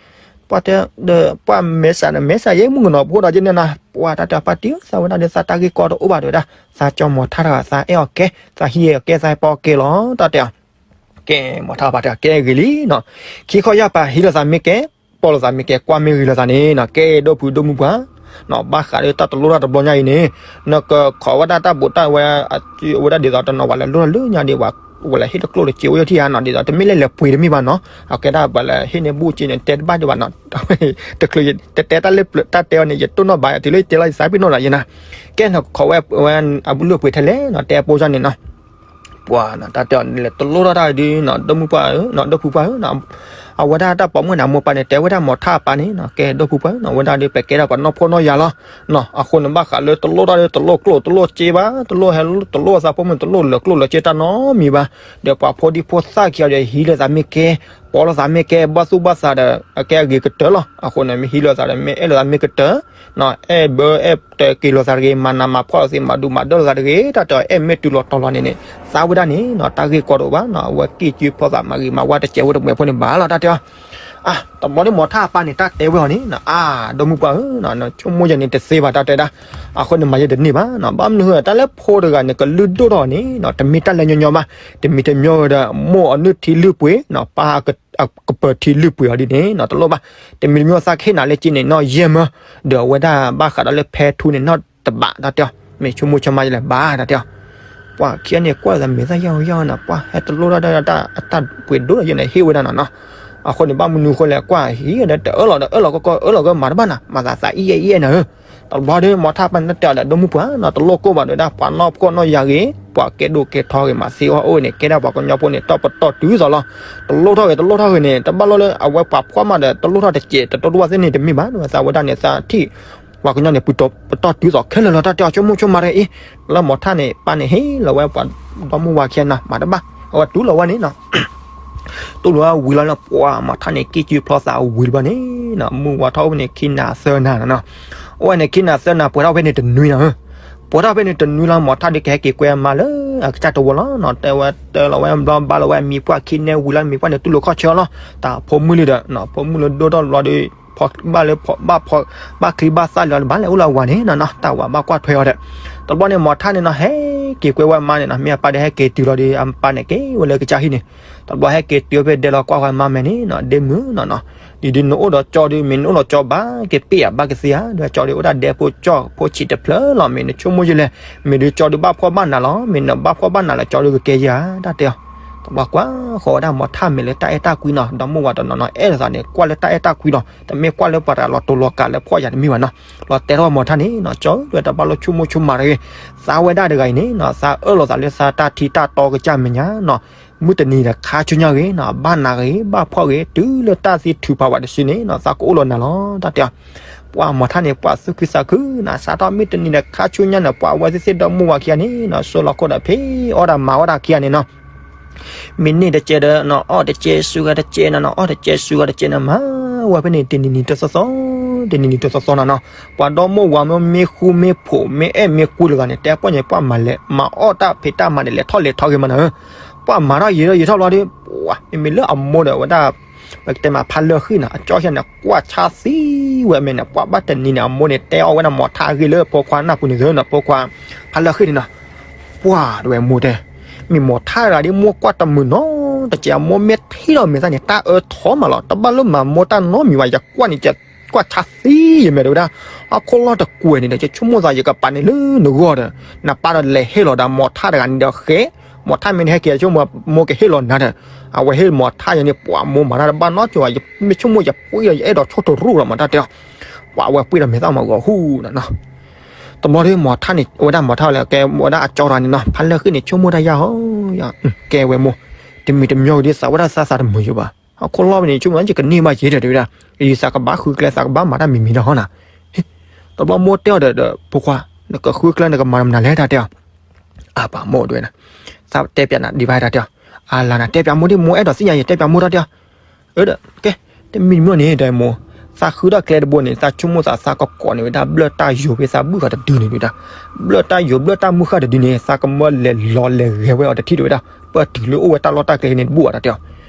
ပှၤတဲဒီး ပှၤမဲာ်ဆှးန့ၣ် မဲာ်ဆှးယဲမုၣ်ကနီၤ ဖိဒီးက့န့ၣ်နၤ, ပှၤတၢ်တဲပၢ်တံၤဧၢ သးဝဲဒၣ်ဒီး သးတၢ်ဂ့ၢ်ကီတအိၣ်ဘၣ်တဲဝဲဒၣ်, သးကၠီမၤထါတဂၤ သးအဲၣ်အီၤကဲ, သးဟံးအီၤကဲ သးဟဲပီအီၤကဲလီၤ တၢ်တဲအီၤ, ကဲ မၤထါပၢ်တဲ ကဲဂ့ၤလံနီၤ, ခံခီယၢ်ပၢ်ဟံးလိာ်သးမ့ၢ်ကဲ, ပီၢ်လိာ်သးမ့ၢ်ကဲ ကွၢ်မ့ၢ်ဂ့ၤလိာ်သးန့ၣ်နီၤ, ကဲဒိၣ်ဖုဒိၣ်မုၣ်ပှၢ် ဘၣ်ဃးဒီးတၢ်တလိၣ်ထီၣ်တဘျီညါအံၤန့ၣ်, နကခိးဝဲဒၣ်တၢ်ဘူးတၢ်ဝဲ, ဝဲဒၣ်ဒ်သိးတနီၤဝဲလၢလိၣ်ထီၣ်လၢညါဒီးဝဲ, ဝဲလဲၤဟ့ၣ်တကျိၣ်တစ့အိၣ်ယဲၢ်ထံၣ်ဧါနီၤ, ဒ်သိးတမ့ၢ်လၢလဲၤပှ့ၤတမ့ၢ်ဘၣ်နီၤ, အကဲဒၣ်ပှၤလဲၤဟ့ၣ်န့ၢ်ဘူၣ်စ့န့ၣ် တဲတဘၣ်ဒံးဘၣ်နီၤ, တချုးတတဲတၢ်လၢပျၢၤတၢ်တဲအီၤန့ၣ် ယတိၢ်နီၣ်ဘၣ် တုၤလၢယတဲလီၤယသးပ့ၤနီၣ်လီၤယဲနီၤ, ကဲနီၤ ခိးဝဲဝဲအဘုလၢပှ့ၤထဲလဲၣ်နီၤ, တဲပိစၢ်န့ၣ်နီၤ ပှၤနီၤ တၢ်တဲအီၤန့ၣ်လဲၤတလိၣ်ထီၣ်တၢ်ဒုနီၤ, ဒီမုၢ်ပှၢ်ဧၢနီၤ, ဒီဖုပှၢ်ဧၢနီၤ, အဝဲဒၣ်တၢ်ပိာ်မုၣ်န့ၣ် အမိၢ်ပၢ်န့ၣ် တဲဝဲဒၣ်မိၢ်ထၣ်အပၢ်န့ၣ်နီၤ, ကဲဒီဖုပှၢ်ဧၢနီၤ, ဝဲဒၣ်ဒီး ပကဲဒၣ်ပှၤနီၢ်ဖှီၣ်နီၢ်ယာ်လီၤနီၤ, အဃိန့ၣ် ဘၣ်ဃးလၢတလိၣ်ထီၣ်ဒီး တလိၣ်ကျိၣ်တလိၣ်စ့ဘၣ်, တလိၣ်ဟဲတလိၣ်အသးဖိမုၣ် တလိၣ်လၢာ်ကျိၣ်လၢာ်စ့တၢ်နီတမံၤဘၣ်, ဒီးပှၤဖိဒံဖိသၣ်ခံဂၤဒီး ဟံးလိာ်သးမ့ၢ်ကဲ, ပိာ်လိာ်သးမ့ၢ်ကဲ, ဘၣ်သူၣ်ဘၣ်သးဒီး အကဲအဂ့ၤကတၢၢ်လီၤ, အဃိန့ၣ် မ့ၢ်ဟံးလိာ်သးဒီး မ့ၢ်အဲၣ်လိာ်သးမ့ၢ်ကတၢၢ် အဲၣ်ဘၢအဲၣ်တက့ၤလိာ်သးတဂ့ၤ, မၤနးမၤဖှီၣ်လိာ်သး, မၤဒူးမၤဒၢၣ်လိာ်သးတဂ့ၤ, တၢ်တဲအီၤ အဲၣ်မ့ၢ်တုၤလီၤတီၤလီၤန့ၣ်န့ၣ် သးဝဲဒၣ်န့ၣ်နီၤ, တၢ်ဂ့ၢ်ကီတအိၣ်ဘၣ်နီၤ, အဝဲက့ၢ်ကၢဖျီသးမၤဂ့ၤမၤဝါတစဲးဖိတမှဲၤဖိန့ၣ်ဘၣ်လီၤ တၢ်တဲအီၤ. တဘျီန့ၣ်မိၢ်ထၣ်အပၢ်န့ၣ် တၢ်တဲဝဲအီၤန့ၣ်နီၤ, အါ ဒီမုၢ်ပှၢ်ဧၢ, ဆိကမိၣ်ယဲန့ၣ်တသ့ဘၣ် တၢ်တဲဒၣ်, အဃိန့ၣ် မၤယဲတန့ၢ်ဘၣ်နီၤ, ဘၣ်မနုၤဃိ တၢ်လၢဖိတဂၤန့ၣ် ကလုၢ်ဒိၣ်ထီၣ်န့ၣ်နီၤ, တမ့ၢ်တၢ်လၢညီညီဘၣ်, တမံၤတမံၤဒီး မိၢ်အနုၢ်ထံလုၢ်ပှ့ၤနီၤ, ပၢ် ကပၢၤထံလုၢ်ပှ့ၤအီၤဒ်န့ၣ်နီၤ, တလိၣ်ဘၣ်, တမံၤတမံၤသးကဟ့ၣ်နၤလၢက့န့ၣ်နီၤ ယဲၢ်မၢ, ဒီးအဝဲဒၣ်ဘၣ်ဃးဒီးလၢဖဲထူန့ၣ် နီၢ်တဘး တၢ်တဲအီၤ, မ့ၢ်ဆိကမိၣ်ဆိကမးယလဲၣ်ဘၣ် တၢ်တဲအီၤ. ပှၤခံဂၤန့ၣ် ကွၢ်သးမ့ၢ်သၣ်ယၢ်ယၢ်နီၤ, ပှၤဟဲတလိၣ်ထီၣ်တၢ် အတၢ်ပှ့ၤဒိၣ်ဒီးယဲန့ၣ် ဟ့ၣ်ဝဲဒၣ်နီၤနီၤ, အဃိန့ၣ် ဘၣ်မနုၤဃိလဲၣ် ကွၢ်ဟံးဒီး တအၢၣ်လီၤဒီး အၢၣ်လီၤကီကီ အၢၣ်လီၤကမၤတဘၣ်နီၤ, မၤသးသးအံၣ်အဲၣ်အံၣ်အဲၣ်နၤဧၢ. တဘျီဒီး မိၢ်ထၣ်ပၢ်န့ၣ် တၢ်တဲအီၤဒီး ဒီမုၢ်ပှၢ်နီၤ, တလိၣ်ကိၢ်ဘၣ်ဒီးဒၣ် ပှၤနီၢ်ဖှီၣ်နီၢ်ယာ်ဂ့ၤ, ပှၤကဲဒိၣ်ကဲထီဂ့ၤ မၤသ့အီၣ်အိၣ်န့ၣ် ကဲဒၣ်ပှၤကညီဖိန့ၣ် တီၢ်ပတီၢ်တုၤသိးလီၤ. တလိၣ်ထီၣ်ဂ့ၤ တလိၣ်ထီၣ်ဂ့ၤန့ၣ် တဘၣ်လိၣ်လၢအဝဲပှၤဖှီၣ်မးဒီး တလိၣ်ထီၣ်တစဲး တတိၢ်တဝၢ်သ့ၣ်န့ၣ်တမ့ၢ်ဘၣ်, သးဝဲဒၣ်န့ၣ် သးထံၣ် ပှၤကညီန့ၣ် ပတီၢ်တုၤသိးခဲလၢာ်လီၤ တၢ်တဲအီၤ, ဆိကမိၣ်ဆိကမးတၢ်အံၤ, လၢမိၢ်ထၣ်န့ၣ် ပၢ်န့ၣ်ဟ့ၣ်လီၤဝဲပှၤဒီမါဝၤခံဂၤနီၤ မၤတဘၣ်, အဝဲတူၢ်လိာ်ဝဲန့ၣ်နီၤ တူၢ်လိာ်ဝဲဝံၤလီၤလၢ ပှၤမိၢ်ထၣ်န့ၣ်က့ၤစုဖျီသးဝံၤတဘျီန့ၣ်နီၤ, မုၢ်ဝါထီၣ်အိၣ်ဖဲန့ၣ်ခံနၤသၢနၤနီၤ, အိၣ်ဝဲန့ၣ်ခံနၤသၢနၤ ပှဲၤထီၣ်ဖဲန့ၣ်တနွံနီၤ, ပှဲၤထီၣ်ဖဲန့ၣ်တနွံလီၤ မိၢ်ထၣ်ဒီးကဟဲက့ၤကွဲအမါလၢအကစၢ်တဝီလီၤနီၤ, တဲဝဲတၢ်လီၤဝဲဘျီ ဘၣ်လီၤဝဲအမံၤပှၢ်ခံန့ၣ်ဝံၤလီၤ မံၤပှၢ်န့ၣ်တူၢ်လိာ်ခီၣ်ဆၢလီၤ, တၢ်ဖိမုၣ်လံဒီး ဖိမုၣ်လၢဒိၣ်ထီၣ်ဘျီဒီး ဘၣ်လၢ ဘၣ်ချံဘၣ်သၣ်လံလီၤ တဘၣ်လဲၤအိၣ်လၢအဝၤန့ၣ်နီၤနီၤ, တၢ်ဝၤဘၣ်ကွၢ်ထွဲအီၤဒီး, တဘျီန့ၣ် မိၢ်ထၣ်န့ၣ်နီၤ ဟဲက့ၤကွဲဝဲအမါန့ၣ်နီၤ, မ့ၢ်အပၢ်ဒီးဟဲက့ၤတုၤလီၤဒီး အပၢ်န့ၣ်က့ၤဝဲလၢကစၢ်ဟံၣ်န့ၣ်, တဘျီဟဲက့ၤတုၤဖဲဒဲလီၤကွၢ်ဃီအမါမဲာ်န့ၣ်နီၤ, ဒ့မုၣ်နီၤနီၤ, ဒ်ဒုးနအိၣ်ဒီးကၠီဒုး မ့ၢ်နအိၣ်ဒီးကၠီဘၣ်က့ၤပ့ၢ်ဧါ ဘၣ်ကသ့ဧါ, ဒီးကၠီဒုးအိၣ်ဒၣ်ဒဲဖိကၠီဖိဆံးတဖျၢၣ်လီၤ, မ့ၢ်နဆိကမိၣ်ယလဲၣ်, မ့ၢ်ဒုးကၠီဒုးဘၣ်ဖှီၣ်ဘၣ်နးလီၤ, မ့ၢ်နဘၣ်ဖှီၣ်ဘၣ်နးလၢကၠီဒုးကကဲယၤ တၢ်တဲအီၤ, တဘျီကွၢ်ဃီဝဲဒၣ်မိၢ်ထၣ်မဲာ်လၢတၢ်အဲၣ်တၢ်ကွံနီၤ, ဒီမါဝၤတနီၤနီၤ အဲၣ်လိာ်သးန့ၣ် ကွၢ်လၢတၢ်အဲၣ်တၢ်ကွံလီၤ, တမ့ၢ်ကွၢ်လၢပှၤတဂၤလီၤတိၤလီၤကးလၢဖှီၣ်ယာ်တမ့ၢ်ဘၣ်နီၤ, လီၤတဲထီၣ်မိၢ်ထၣ်န့ၣ်နီၤ, ကၠီဒုးတဘၣ်လိၣ်ဆိကမိၣ်ဆိကမးတဂ့ၤ, သးဝဲဒၣ်တဂၤအံၤန့ၣ်နီၤ, သးအၢၣ်လီၤသးလၢသးတၢ်ထံတၢ်တီကစၢ်မဲာ်ညါနီၤ, မုၢ်တနံၤဒီးခါဆူညါဂ့ၤနီၤ, ဘၣ်နးဂ့ၤ ဘၣ်ဖှီၣ်ဂ့ၤ တုၤလၢတၢ်သံထုးဖးဝးတစုန့ၣ်နီၤ, သးကအိၣ်လီၤနၤလီၤ တၢ်တဲအီၤ, ပှၤမိၢ်ထၣ်န့ၣ် ပှၤသူၣ်ခုသးခုနီၤ, စးထီၣ်မုၢ်တနံၤဒီးခါဆူညါန့ၣ် ပှၤအဝဲသ့ၣ်သ့ၣ်ဒီမါဝၤခံဂၤန့ၣ်နီၤ, စိလီၤခိၣ်ဒီးဖဲအီၣ်ဒၣ်မၤအီၣ်ဒၣ်ခံဂၤန့ၣ်နီၤ မ့ၢ်န့ၢ်တကဲဒီး နအီၣ်တကဲစူဂၤတကဲနီၤ, နအီၣ်တကဲစူဂၤတကဲနီၤ, မၤဝဲဖဲန့ၣ် တနံၤနံၤတသီသီ, တနံၤနံၤတသီသီနီၤနီၤ, ပှၤဒီမါဝၤမ့ၢ်ဃူမ့ၢ်ဖိး မ့ၢ်အဲၣ်မ့ၢ်ကွံတဂၤန့ၣ် တဲပှၢ်ညါ ပှၤမၤလဲၤ မၤအီၣ်တၢ်ဖံးတၢ်မၤန့ၣ် လဲၤထီၣ်လဲၤထီဂ့ၤမးနီၤ, ပှၤမၤထီၣ်ယံာ်ထီၣ်ယံာ်ထီၣ်ဘျီဒီး ပှၤ မ့မ့ၢ်လၢအမိၢ်ဒီးဝဲဒၣ် ပကတဲမးဖါလၢဃံၣ်နီၤ, အကၠီဆၣ်န့ၣ် ကွၢ်ဆါသံဝဲအမဲာ်န့ၣ်, ပှၤဘၣ်တနံၤန့ၣ် အမိၢ်န့ၣ် တဲအီၣ်ဝဲဒၣ်မိၢ်ထၣ်အဂ့ၢ်လၢဖိခွါနၢ်ပူၤန့ၣ်သ့နီၤ, ဖိခွါ ဖါလၢဃံၣ်န့ၣ်နီၤ, ပှၤတဝဲမိၢ်တဲ, မ့ၢ်မိၢ်ထၣ်တဂၤဒ်မိၢ်ကွၢ်တမုာ်နီတစဲး, အမိၢ်မ့ၢ်ထံၣ်လီၤမဲာ်သၣ်န့ၣ် တၢ်အၢထီမးလီၤ, တဘၣ်လၢမၤမိၢ်တၢ်နီတမံၤဘၣ်, ယကွၢ်န့ၣ် ကွၢ်ဆါသံယမဲာ်တဝဲဒၣ်, ဟီၣ်ခိၣ်လီၢ်တကွဲၤန့ၣ်ဒီး ယဆိကမိၣ်သးယကပာ်န့ၣ်လၢနဂီၢ်ဒီး, နပၢ်ဒီးလဲၤဟ့ၣ်လီၤဒီးမိၢ်ထၣ်တဂၤန့ၣ်ဒီးဃဲ, မိၢ်ထၣ်မ့ၢ်နဟဲက့ၤဆိကမိၣ် မိၢ်ကဟ့ၣ်လီၤနၤဒီး, အဝဲဟ့ၣ်မိၢ်ထၣ်ယၤန့ၣ် ပှၤမိၢ်မၤတၢ်တဘၣ်နီတစဲးဘၣ်, မ့ၢ်ဆိကမိၣ်ယပှ့ၤဒီး ယအဲၣ်ဒိးဆိၣ်တရူၢ်လီၤမး တၢ်တဲအီၤ, ပှၤအဝဲပှ့ၤဒီးမဲာ်သၣ်မးဂီၤဟူးနီၤနီၤ တဘျီဒီးမိၢ်ထၣ်န့ၣ် အဝဲဒၣ်မိၢ်ထၣ်လၢကဲဝဲဒၣ်အကၠီတဂၤန့ၣ်နီၤ, ဖါလၢဃံၣ်န့ၣ် ဆိကမိၣ်တၢ်ယၢ်ဟီ, ကဲဝဲမိၢ်, တမံၤတမံၤဂ့ၤဒီး သးဝဲဒၣ်သးသးတမုာ်ယဘၣ်, ဟီၣ်ခိၣ်လီၢ်ဖဲန့ၣ် ဆိကမိၣ်ကကန့ၢ်ဘၣ်က့ၤဒီး တဲဝဲဒၣ်, ယသးကဘၣ်ဃုကျဲ သးကဘၣ်မၤတၢ်မံၤမံၤဒီးဟီနီၤ, တဘျီမိၢ်တဲအီၤဒီး ဖိခွါ, နကဃုကျဲ နကမၤမနုၤလဲၣ် တၢ်တဲအီၤ, အၢ ပၢ်မိၢ်တဲဝဲဒၣ်, သးတဲပျးနၤဒံးဘၣ် တၢ်တဲအီၤ, အလၤနၤ တဲပျးမိၢ်ဒ်မိၢ်အဲၣ်ဒိးသ့ၣ်ညါယၤ တဲပျးမိၢ် တၢ်တဲအီၤ, အၢဒီး ကဲ, တမံၤတမံၤန့ၣ် တဲမိၢ်, သးဃုတၢ်ကျဲတဘိန့ၣ် သးဆိကမိၣ်သး သးကကိးန့ၢ်ဝဲဒၣ် ဘျၢၣ်တၢ်ယိာ်ဖဲသးဘုၣ်ဃီတဒုန့ၣ် တဲဝဲဒၣ်, ဘျၢၣ်တၢ်ယိာ် ဘျၢၣ်တၢ်မုၢ်ဃၢ်တဒုန့ၣ် သးကမၢလဲၤလီၤလဲၤဂဲၤဝဲအီၤတထံၣ် တဲဝဲဒၣ်, ပၢၢ်တုၤလၢအိၣ်ဝဲတၢ်လီၢ်တၢ်ကျဲန့ၣ်တဘူၣ်ဘၣ် တၢ်တဲအီၤ,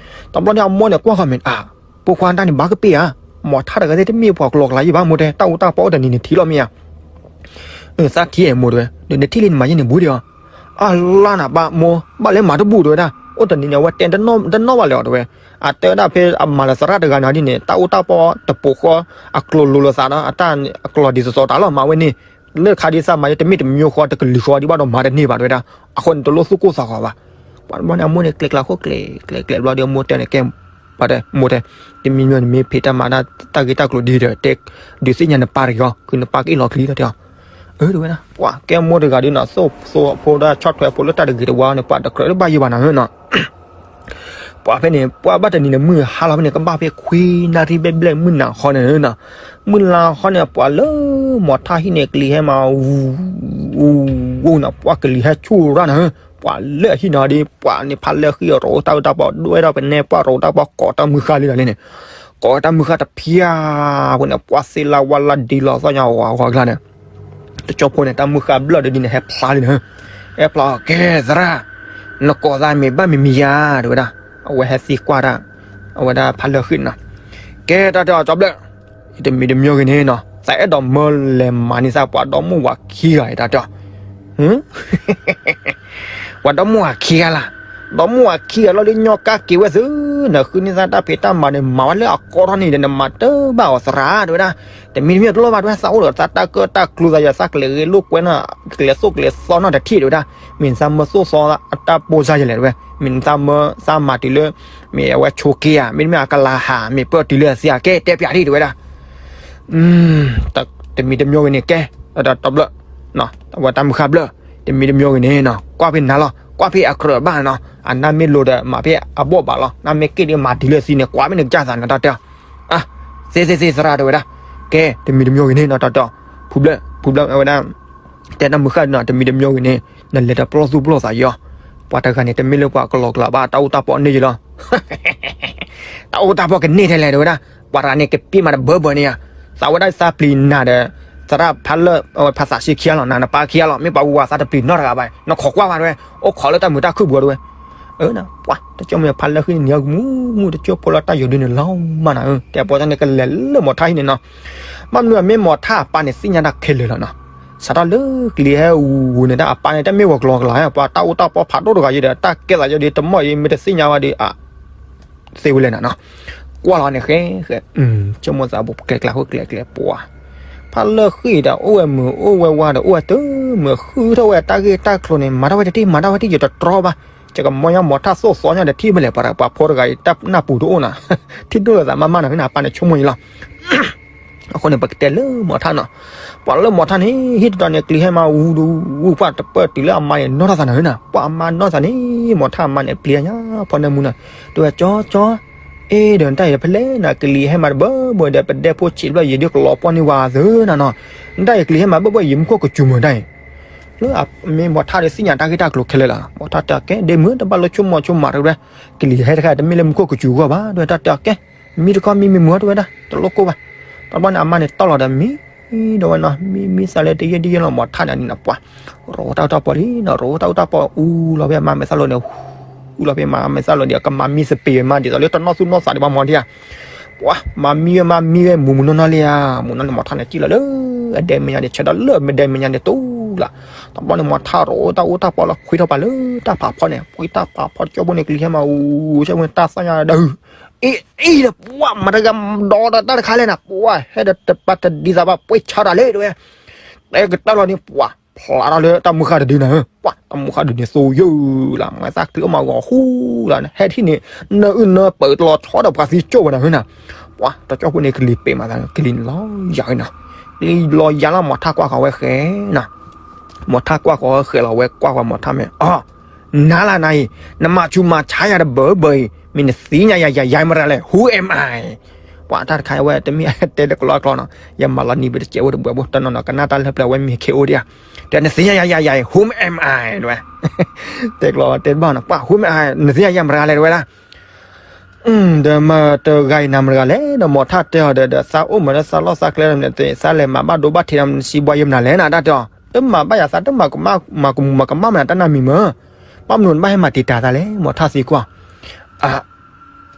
တဘျီန့ၣ် အမိၢ်န့ၣ်ကွၢ်ဃီမဲာ် အၢ ဖိခွါတၢ်န့ၣ် ဘၣ်ကပ့ၢ်ဧါ, မိၢ်ထၣ်တဂၤသ့ၣ်တမ့ၢ်ပှၤကလီကလီယံၤဘၣ် မိၢ်တဲ, တၢ်အူတၢ်ပီအိၣ်တနံၤန့ၣ်ထံၣ်လီၤမ့ၢ်ဧါ, သးထံၣ်အဲၣ်မိၢ်တဲဝဲ, နထံၣ်လံနမၤယဲန့ၣ်ဘူးဒံးအီၤ, အလါနၤဘၣ်မိၢ် ဘၣ်လဲၤမၤတဘူၣ်တဲဝဲဒၣ်, အိၣ်တနံၤန့ၣ် အဝဲတဲတနီၣ်ဘၣ်လဲၣ်အီၤတဲဝဲ, အတဲဝဲဒၣ်ဖဲအမၤလၢသရၣ်တဂၤန့ၣ်ဒ်န့ၣ် တၢ်အူတၢ်ပီတပိာ်ဃီ, အကျိၤလိၤလိာ်သးဒီး အတၢ်အကျိၤဒ်သိးသိးတၢ်လီၤ မၤဝဲန့ၣ်, လၢခါဒ်သးမၤယဲတမ့ၢ်တမံၤဃီ တကလုာ်ဃီဒံးဘၣ်ဒီးမၤတန့ၢ်ဘၣ်တဲဝဲဒၣ်, အဃိန့ၣ် တလိၣ်သူၣ်ကိၢ်သးဂီၤဘၣ်, ပှၤတဘျီန့ၣ် အမိၢ်န့ၣ် ကျဲကျါဃိကျဲကျဲကျဲဘျီဒီး အမိၢ်တဲန့ၣ်ကဲ ပှၤတဲ မိၢ်တဲ တမံၤမံၤန့ၣ်မ့ၢ်ဖံးတၢ်မၤတၢ်ဂ့ၢ်တၢ်ကျိၤဒ်ဒီး တဲ ဒုးသ့ၣ်ညါနပၢ်တဂ့ၤအီၤ ခုနပၢ်ကအ့ၣ်လီၤချံလီၤတဲအီၤ. အၢ တဲဝဲဒၣ် ပှၤကဲမိၢ်တဂၤဒ်နီၤ သိၣ်သိဖိဒၣ်ဆီၣ်ထွဲဖိလၢတၢ်တဂ့ၤတဝါန့ၣ် ပှၤတကြၢးတဘၣ်ယိၣ်ဘၣ်နၤနီၤ ပှၤဖဲန့ၣ် ပှၤဘၣ်တနံၤန့ၣ် မုၢ်ဟါလီၤဖဲန့ၣ် ကဘၣ်ဖဲခွံနၣ်ရံၣ်ဘျဲၣ်ဘျဲၣ် မုၢ်နၤခီန့ၣ်နီၤ, မုၢ်နၤခီန့ၣ် ပှၤလၢမိၤထၣ်ဟံၣ်န့ၣ် ကလံၤဟဲမး အူ အူ အူနီၤ, ပှၤကလံၤဟဲဆူၣ်ရၣ်နီၤ, ပှၤလၢအဟံၣ်နီၤဒီး ပှၤန့ၣ်ဖးလၢဃံအရိတၢ်အုၣ်တၢ်ပီ ဒွဲၣ်ထီၣ်ပနဲ ပှၤရိတၢ်ပီ ကိးတၢ်မုၢ်ဃၢ်လံလီၤန့ၣ်, ကိးတၢ်မုၢ်ဃၢ်တဖၠၣ်ဖိန့ၣ် ပှၤသ့လၢဝါလၢဒ်လီၤသီၣ်ညါဝါဂီၤကျါန့ၣ် တကၠီဖိန့ၣ် တၢ်မုၢ်ဃၢ်ဘျၢၣ်ဒ်န့ၣ် ဟဲဖျါလံန့ၣ်, ဟဲဖျါ ကဲသရၣ်, နကိးသးမ့ၢ်ဘၣ်မံၤမံၤယၤ တဲဝဲဒၣ်, အဝဲဟဲသံကွၢ်တၢ်, အဝဲဒၣ်ဖးလၢဃံန့ၣ်နီၤ, ကဲတၢ်တဲအီၤကၠီဘျၢၣ်, တမံၤတမံၤဂ့ၤန့ၣ်နီၤ သးအဲၣ်ဒိးမၢလဲၤမၤန့ၢ်သးပှၤဒီမါဝၤခံဂၤအံၤတၢ်တဲအီၤ ပှၤဒီမါဝၤခံဂၤလၢ်, ဒီမါဝၤခံဂၤလီၤလၢညီကါက့ၤဝဲသု, နဃုန့ၢ်သးတၢ်ဖံးတၢ်မၤန့ၣ် မၤဝဲလၢအကီထီၣ်န့ၣ်ဒီး နမၤတဘၣ်အီၤသရၣ် တဲဝဲဒၣ်, တမံၤတမံၤတလိၣ်ဘၣ်တဲဝဲ သးအိၣ်ဒီးသးတၢ်ကၢၣ်တၢ်ကျူသးယၤ သးကလဲၤဂ့ၤလိာ်ကွဲနီၤ ကလဲၤသိၣ်ကလဲၤသီနီတထံၣ်တဲဝဲဒၣ်, မ့ၢ်သးမၢသိၣ်သီအတၢ်ပိၢ်စါယလဲၣ်တဲဝဲ, မ့ၢ်သးမၢသးမၤတုၤလၢ မ့ၢ်အဝဲဆိးက့ဧါ မ့တမ့ၢ်အကလၤဟး မ့ၢ်ပၢၢ်တုၤလၢအသံဧါ ကဲတဲပၠးဒံးတဲဝဲဒၣ် တမံၤတမံၤဂ့ၤန့ၣ်ကဲ, တဘျၢၣ်, အဝဲတၢ်မုၢ်ဃၢ်ဘျၢၣ်, တမံၤတမံၤဂ့ၤန့ၣ်နီၤ ကွၢ်ဖဲနၤလီၤ ကွၢ်ဖဲအကြၢးဘၣ်နီၤ, အနၢ်မ့ၢ်လိၤဒီးမၤဖဲအဘီၣ်ဘၣ်လီၤ နၢ်မ့ၢ်က့ၣ်ဒီးမၤတုၤလၢအသံန့ၣ် ကွၢ်ဖဲနကစၢ်သးနီၤတၢ်တဲအီၤ, သ့သ့သ့သရၣ်တဲဝဲဒၣ်, ကဲ တမံၤတမံၤဂ့ၤန့ၣ်နီၤတၢ်တဲအီၤ, ဖုဘျၢၣ် ဖုဘျၢၣ်အဝဲဒၣ် တဲတၢ်မုၢ်ဃၢ်နီၤ တမံၤတမံၤဂ့ၤန့ၣ် နလဲၤတပျီၢ်သူၣ်ပျီၢ်သးယီၤ, ပှၤတဂၤန့ၣ် တမ့ၢ်လၢပှၤကလီကလီဘၣ် တၢ်အိၣ်တၢ်ပီၣ်န့ၢ်ယလီၤ တၢ်အိၣ်တၢ်ပီၣ်ကန့ၢ်ထဲလဲၣ်တဲဝဲဒၣ်, ပှၤတဂၤန့ၣ် ကပ့ၢ်မးတဘၢဘၢန့ၣ်ဧါ, သးဝဲဒၣ်သးပျံၤနၤဒီး သရၣ်ဖးလၢ ဖးသးဆံခံဂၤလီၤ နၤနပၢ်ခံဂၤလီၤ မ့ၢ်ပှၤဝူဝါသးတပျံၤနီတဂၤဘၣ် နခိးကွၢ်ဝဲတဲဝဲ, အိၣ်ခိးလၢတၢ်မုာ်တၢ်ခုၣ်ပူၤတဲဝဲ, ပှၤတကၠိမ့ၢ်ဖးလၢဃံန့ၣ် နံၤအကမူမူ တကၠိဖိလၢတၢ်ယိၤဒုန့ၣ်လီၤမးနၤဧၢ တဲပှၤကၠီန့ၣ် ကလဲၤလၢမိၤထၣ်ဟံၣ်န့ၣ်နီၤ, ဘၣ်မနုၤမ့ၢ်မိၤထၣ်အပၢ်န့ၣ် သ့ၣ်ညါတၢ်ခဲလၢာ်လီၤနီၤ စးထီၣ်လၢကလံၤဟဲဝူၤန့ၣ် တၢ်အပၢ်န့ၣ် တမ့ၢ်ဝဲၤကျိၤကျါ ပှၤတၢ်အိၣ်တၢ်ပီၣ်ဖးဒိၣ်တဂၤယံၤဒီး တၢ်ကဲသးယံၤဒီး တမီၢ်အံၤ မ့ၢ်တသ့ၣ်ညါဝဲဒီး သ့ဝဲလဲၣ်နၤနီၤ, ကွၢ်လီၤန့ၣ်ဃဲဃဲ, ဆိကမိၣ်သးဘူးကျဲကျါဃိကျဲကျဲပှၤ, ဖးလၢဃံဒီး အိၣ်ဝဲမုာ်အိၣ်ဝဲဝါဒီး အိၣ်ဝဲတမုာ်ဃုထီၣ်ဝဲတၢ်ဂ့ၢ်တၢ်ကျိၤန့ၣ် မၤတၢ်ဝဲတထံၣ် မၤတၢ်ဝဲတထံၣ် ယတတြီဘၣ်, ယကမီညါမိၤထၣ်သိၣ်သီညါဒီးထံၣ်ဖဲလဲၣ် ပှၤပှၤဖိတဂၤအံၤ တၢ်နၢ်ပူၤတအိၣ်နၤ, ထံၣ်ဒိၣ်လၢသးမးမးနၤ ဖဲန့ၣ် အပၢ်န့ၣ်ဆိကမိၣ်အံၤလီၤ အဃိန့ၣ် ပကတဲလၢမိၤထၣ်နီၤ, ပှၤလၢမိၤထၣ်န့ၣ် ဟံၣ်တတီၤန့ၣ် ကလံၤဟဲမးဝူဒူဝူ ပှၤတပၢၢ်တုၤလၢအမါန့ၣ် နီၢ်ထီၣ်သးနၤဧၢနၤ, ပှၤအမါနီၢ်သးန့ၣ် မိၤထၣ်အမါန့ၣ် ပျံၤညါဖီနၢမူနၤ, တဲဝဲ ကၠီကၠီ, အ့ ဒီးနတၢ်အံၤဖဲလဲၣ်နၤ ကလံၤဟဲမးတဘၢဘၢဒီး ပဒဲဖိဆံးတဘျီ ယံာ်ဒုးကလီၤပှီၢ်န့ၢ်ဝဲသၢနၤနီၤ, နတၢ်အံၤကလံၤဟဲမးဘၢဘၢ ယံာ်မူခိၣ်ကစူၤမုာ်တၢ်အံၤ လၢအမ့ၢ်မိၤထၣ်ဒီးသ့ၣ်ညါတၢ်ဂ့ၢ်တၢ်ကျိၤခဲလၢာ်လီၤ, မိၤထၣ်တဲကဲ ဒ့မုၣ် တဘၣ်လိၣ်ဆိကမိၣ်ဆိကမးတဝဲ, ကလံၤဟဲတခါ တမ့ၢ်လၢမူခိၣ်ကစူၤအဂီၢ်ဘၣ် တဝဲတၢ်တဲအီၤကဲ, မံတခီမံမံမုာ်တဝဲဒၣ် တလိၣ်ကိၢ်ဘၣ်, တဘျီန့ၣ် အမါန့ၣ်တီၢ်လီၤဒီးမံ ဒီးဝဲနီၤမံမံသးလၢတယဲၢ်တယဲၢ်လီၤ မိၤထၣ်န့ၣ်န့ၣ်ပှၤ, ရိတၢ်အိၣ်တၢ်ပီၢ်လံနီၤ ရိတၢ်အိၣ်တၢ်ပီၢ်အူလီၤဖဲအမါမဲာ်သၣ်လိၤန့ၣ်, အူလီၤဖဲအမါမဲာ်သၣ်လိၤဒီး ကမၤမံသပ့ၤဝဲမး ဒ်သိးလၢတနီၢ်သူၣ်နီၢ်သးဒံးဘၣ်မီၤဒံးဧါ ပှၤ မၤမံဝဲမၤမံဝဲ မူးမူးနီၢ်နီၢ်လံဧါ, မူးနီၢ်န့ၣ် မိၤထၣ်န့ၣ် စံၣ်လီၤလၢအဒဲမဲာ်ညါန့ၣ် ဆၢဒီးလၢအဒဲမဲာ်ညါန့ၣ်တူၢ်လၢ်, တဘျီန့ၣ် မိၤထၣ်ရိတၢ်အိၣ်တၢ်ပီၢ်လီၤ ခွံထီၣ်ပာ်လၢတၢ်ဖးဖီန့ၣ် ပှၤတၢ်ဖးဖီတကၠိဖိန့ၣ် ကလံၤဟဲမးအူ ဆၢဖိန့ၣ် တၢ်သၣ်ညါဒီး အ့ အ့ဒီး ပှၤ မတၤတဂၤဒီးတၢ်တခါလဲၣ်နၤ ပှၤ ဟဲဒီးတပာ်တဒ်သိးဘၣ် ပှ့ၤဆါတၢ်လဲၣ် တဲဝဲ, တဲကတၢၢ်လီၤန့ၣ် ပှၤ ဖျါထီၣ်လၢတၢ်မုၢ်ဃၢ်တဒုနၤဧၢ, ပှၤ တၢ်မုၢ်ဃၢ်ဒုန့ၣ် သိယုၢ်လၢ် မၤသးကျုးအီၣ်မၤဂီၤဃူလၢ် ဟဲထံၣ်န့ၣ် နၢအုၣ်နၢပၢၢ်တလီၤဆီဒီးပှၤသံကၠိၣ်ဝဲနၤဧၢနၤ, ပှၤ တကၠိဖိန့ၣ် ကလံၤပ့းမးသး ကလံၤန့ၣ်လီၤယၤနၤ, ကလံၤလီၤယၤလီၤ မိၤထၣ်ကွၢ်ဃီၤဝဲဃဲနၤ, မိၤထၣ်ကွၢ်ဃီၤဝဲဃဲလီၤဝဲကွၢ်ဃီၤမိၤထၣ်မ့ၢ် အီ နၤလၢနၤအံၤ နမၤဆူးမၤဆါယၤတဘၢဘၢအံၤ မ့ၢ်နသ့ၣ်ညါယၤ ယၤယၤမတၤလဲၣ် Who am I? ပှၤတၢ်တခါအဝဲတမ့ၢ်တဲလၢကလီကလီနီၤ, ယမၤလီၤနံၤဘၣ်တစဲးအိၣ်တဘှဲးဘိ တနီၤနီၤ ကနၣ်တၢ်လၢပျၢၤဝဲမ့ၢ်ခ့အိၣ်ဒံးဧါ, တဲနသ့ၣ်ညါယၤယၤယၤအံၤ Who am I? တဲဝဲ, တဲကျီတဲတဘၣ်နီၤ ပှၤ Who am I? နသ့ၣ်ညါယၤမတၤလဲၣ် တဲဝဲဒၣ် ဒီးမတၤဂၤအံၤနၤမတၤဂၤလဲၣ် ဒီးမိၤထၣ်တဲအီၤဒီး သးအိၣ်မးလၢသးလီၢ်သးကျဲ သးလဲၤမၤဘၣ်ဒိဘၣ်ထံး နစံးဘှါယဲမနုၤလဲၣ်နၤ တၢ်တဲအီၤ တမၤဘၣ်ယၤ သးတမၤကမၣ် မၤကမူးမၤကမၣ်မနုၤ တၢ်နၢ်မံၤမၢ်, ဘၣ်မနုၤနဘၣ်ဟဲမၤတံာ်တာ်သးလဲၣ် မိၤထၣ်သံကွၢ်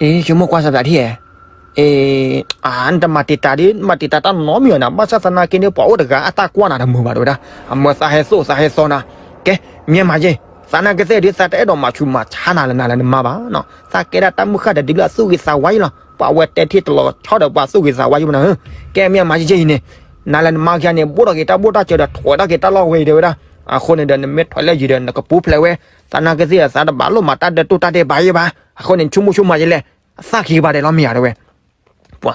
အ့ ဆိကမိၣ်ကွၢ်စၢ်သးထံၣ်ဧါ, အ့ အၢ နတမၤတံာ်တာ်ဒ် မၤတံာ်တာ်တၢ်နီတမံၤအီၤနၤ ဘၣ်ဆၣ်သနာ်က့န့ၣ် ပှၤအိၣ်တဂၤအတၢ်ကွၢ်နၤတမုာ်ဘၣ် တဲဝဲဒၣ်, အမၢသးဟဲသိၣ်သးဟဲသီနၤ, ကဲ မ့ၢ်မၤယဲ သနာ်က့သ့ၣ်ဒ် သးတအဲၣ်ဒိးမၤဆူးမၤဆါနၤလၢနၤလၢနမါဘၣ်နီၤ, သးကဲဒၣ်တၢ်မုၢ်ဃၢ်တဒုလၢအသူၣ်ဂ့ၤသးဝါယံၤလီၤ, ပှၤဝဲတဲထံၣ်တလီၤဆီဒီးပှၤသူၣ်ဂ့ၤသးဝါယံၤမနၤဧၢ, ကဲမ့ၢ်မၤယဲယဲအံၤန့ၣ်, နၤလၢနမါခံဂၤန့ၣ် ဘိၣ်ထီၣ်က့ၤတၢ်ဘိၣ်တၢ်စၢၤဒီး ထွဲးထီၣ်က့ၤတၢ်လီၢ်ဝဲအံၤ တဲဝဲဒၣ်, အဃိန့ၣ်ဒီး နမ့ၢ်ထွဲးလၢယံၤဒီး နကပူၤဖျဲးဝဲ, သ တၢ်နာ်က့သ့ၣ် သးတဘၣ်လိၣ်မၤတၢ်ဒၢတိၢ်တၢ်ဒဲးဘးယဲဘၣ်. အဃိန့ၣ် ဆိကမိၣ်ဆိကမးယဲလဲၣ်, သးက့ၤဘၣ်ဒဲးလီၤမ့ၢ်ဧါတဲဝဲ. ပှၤ,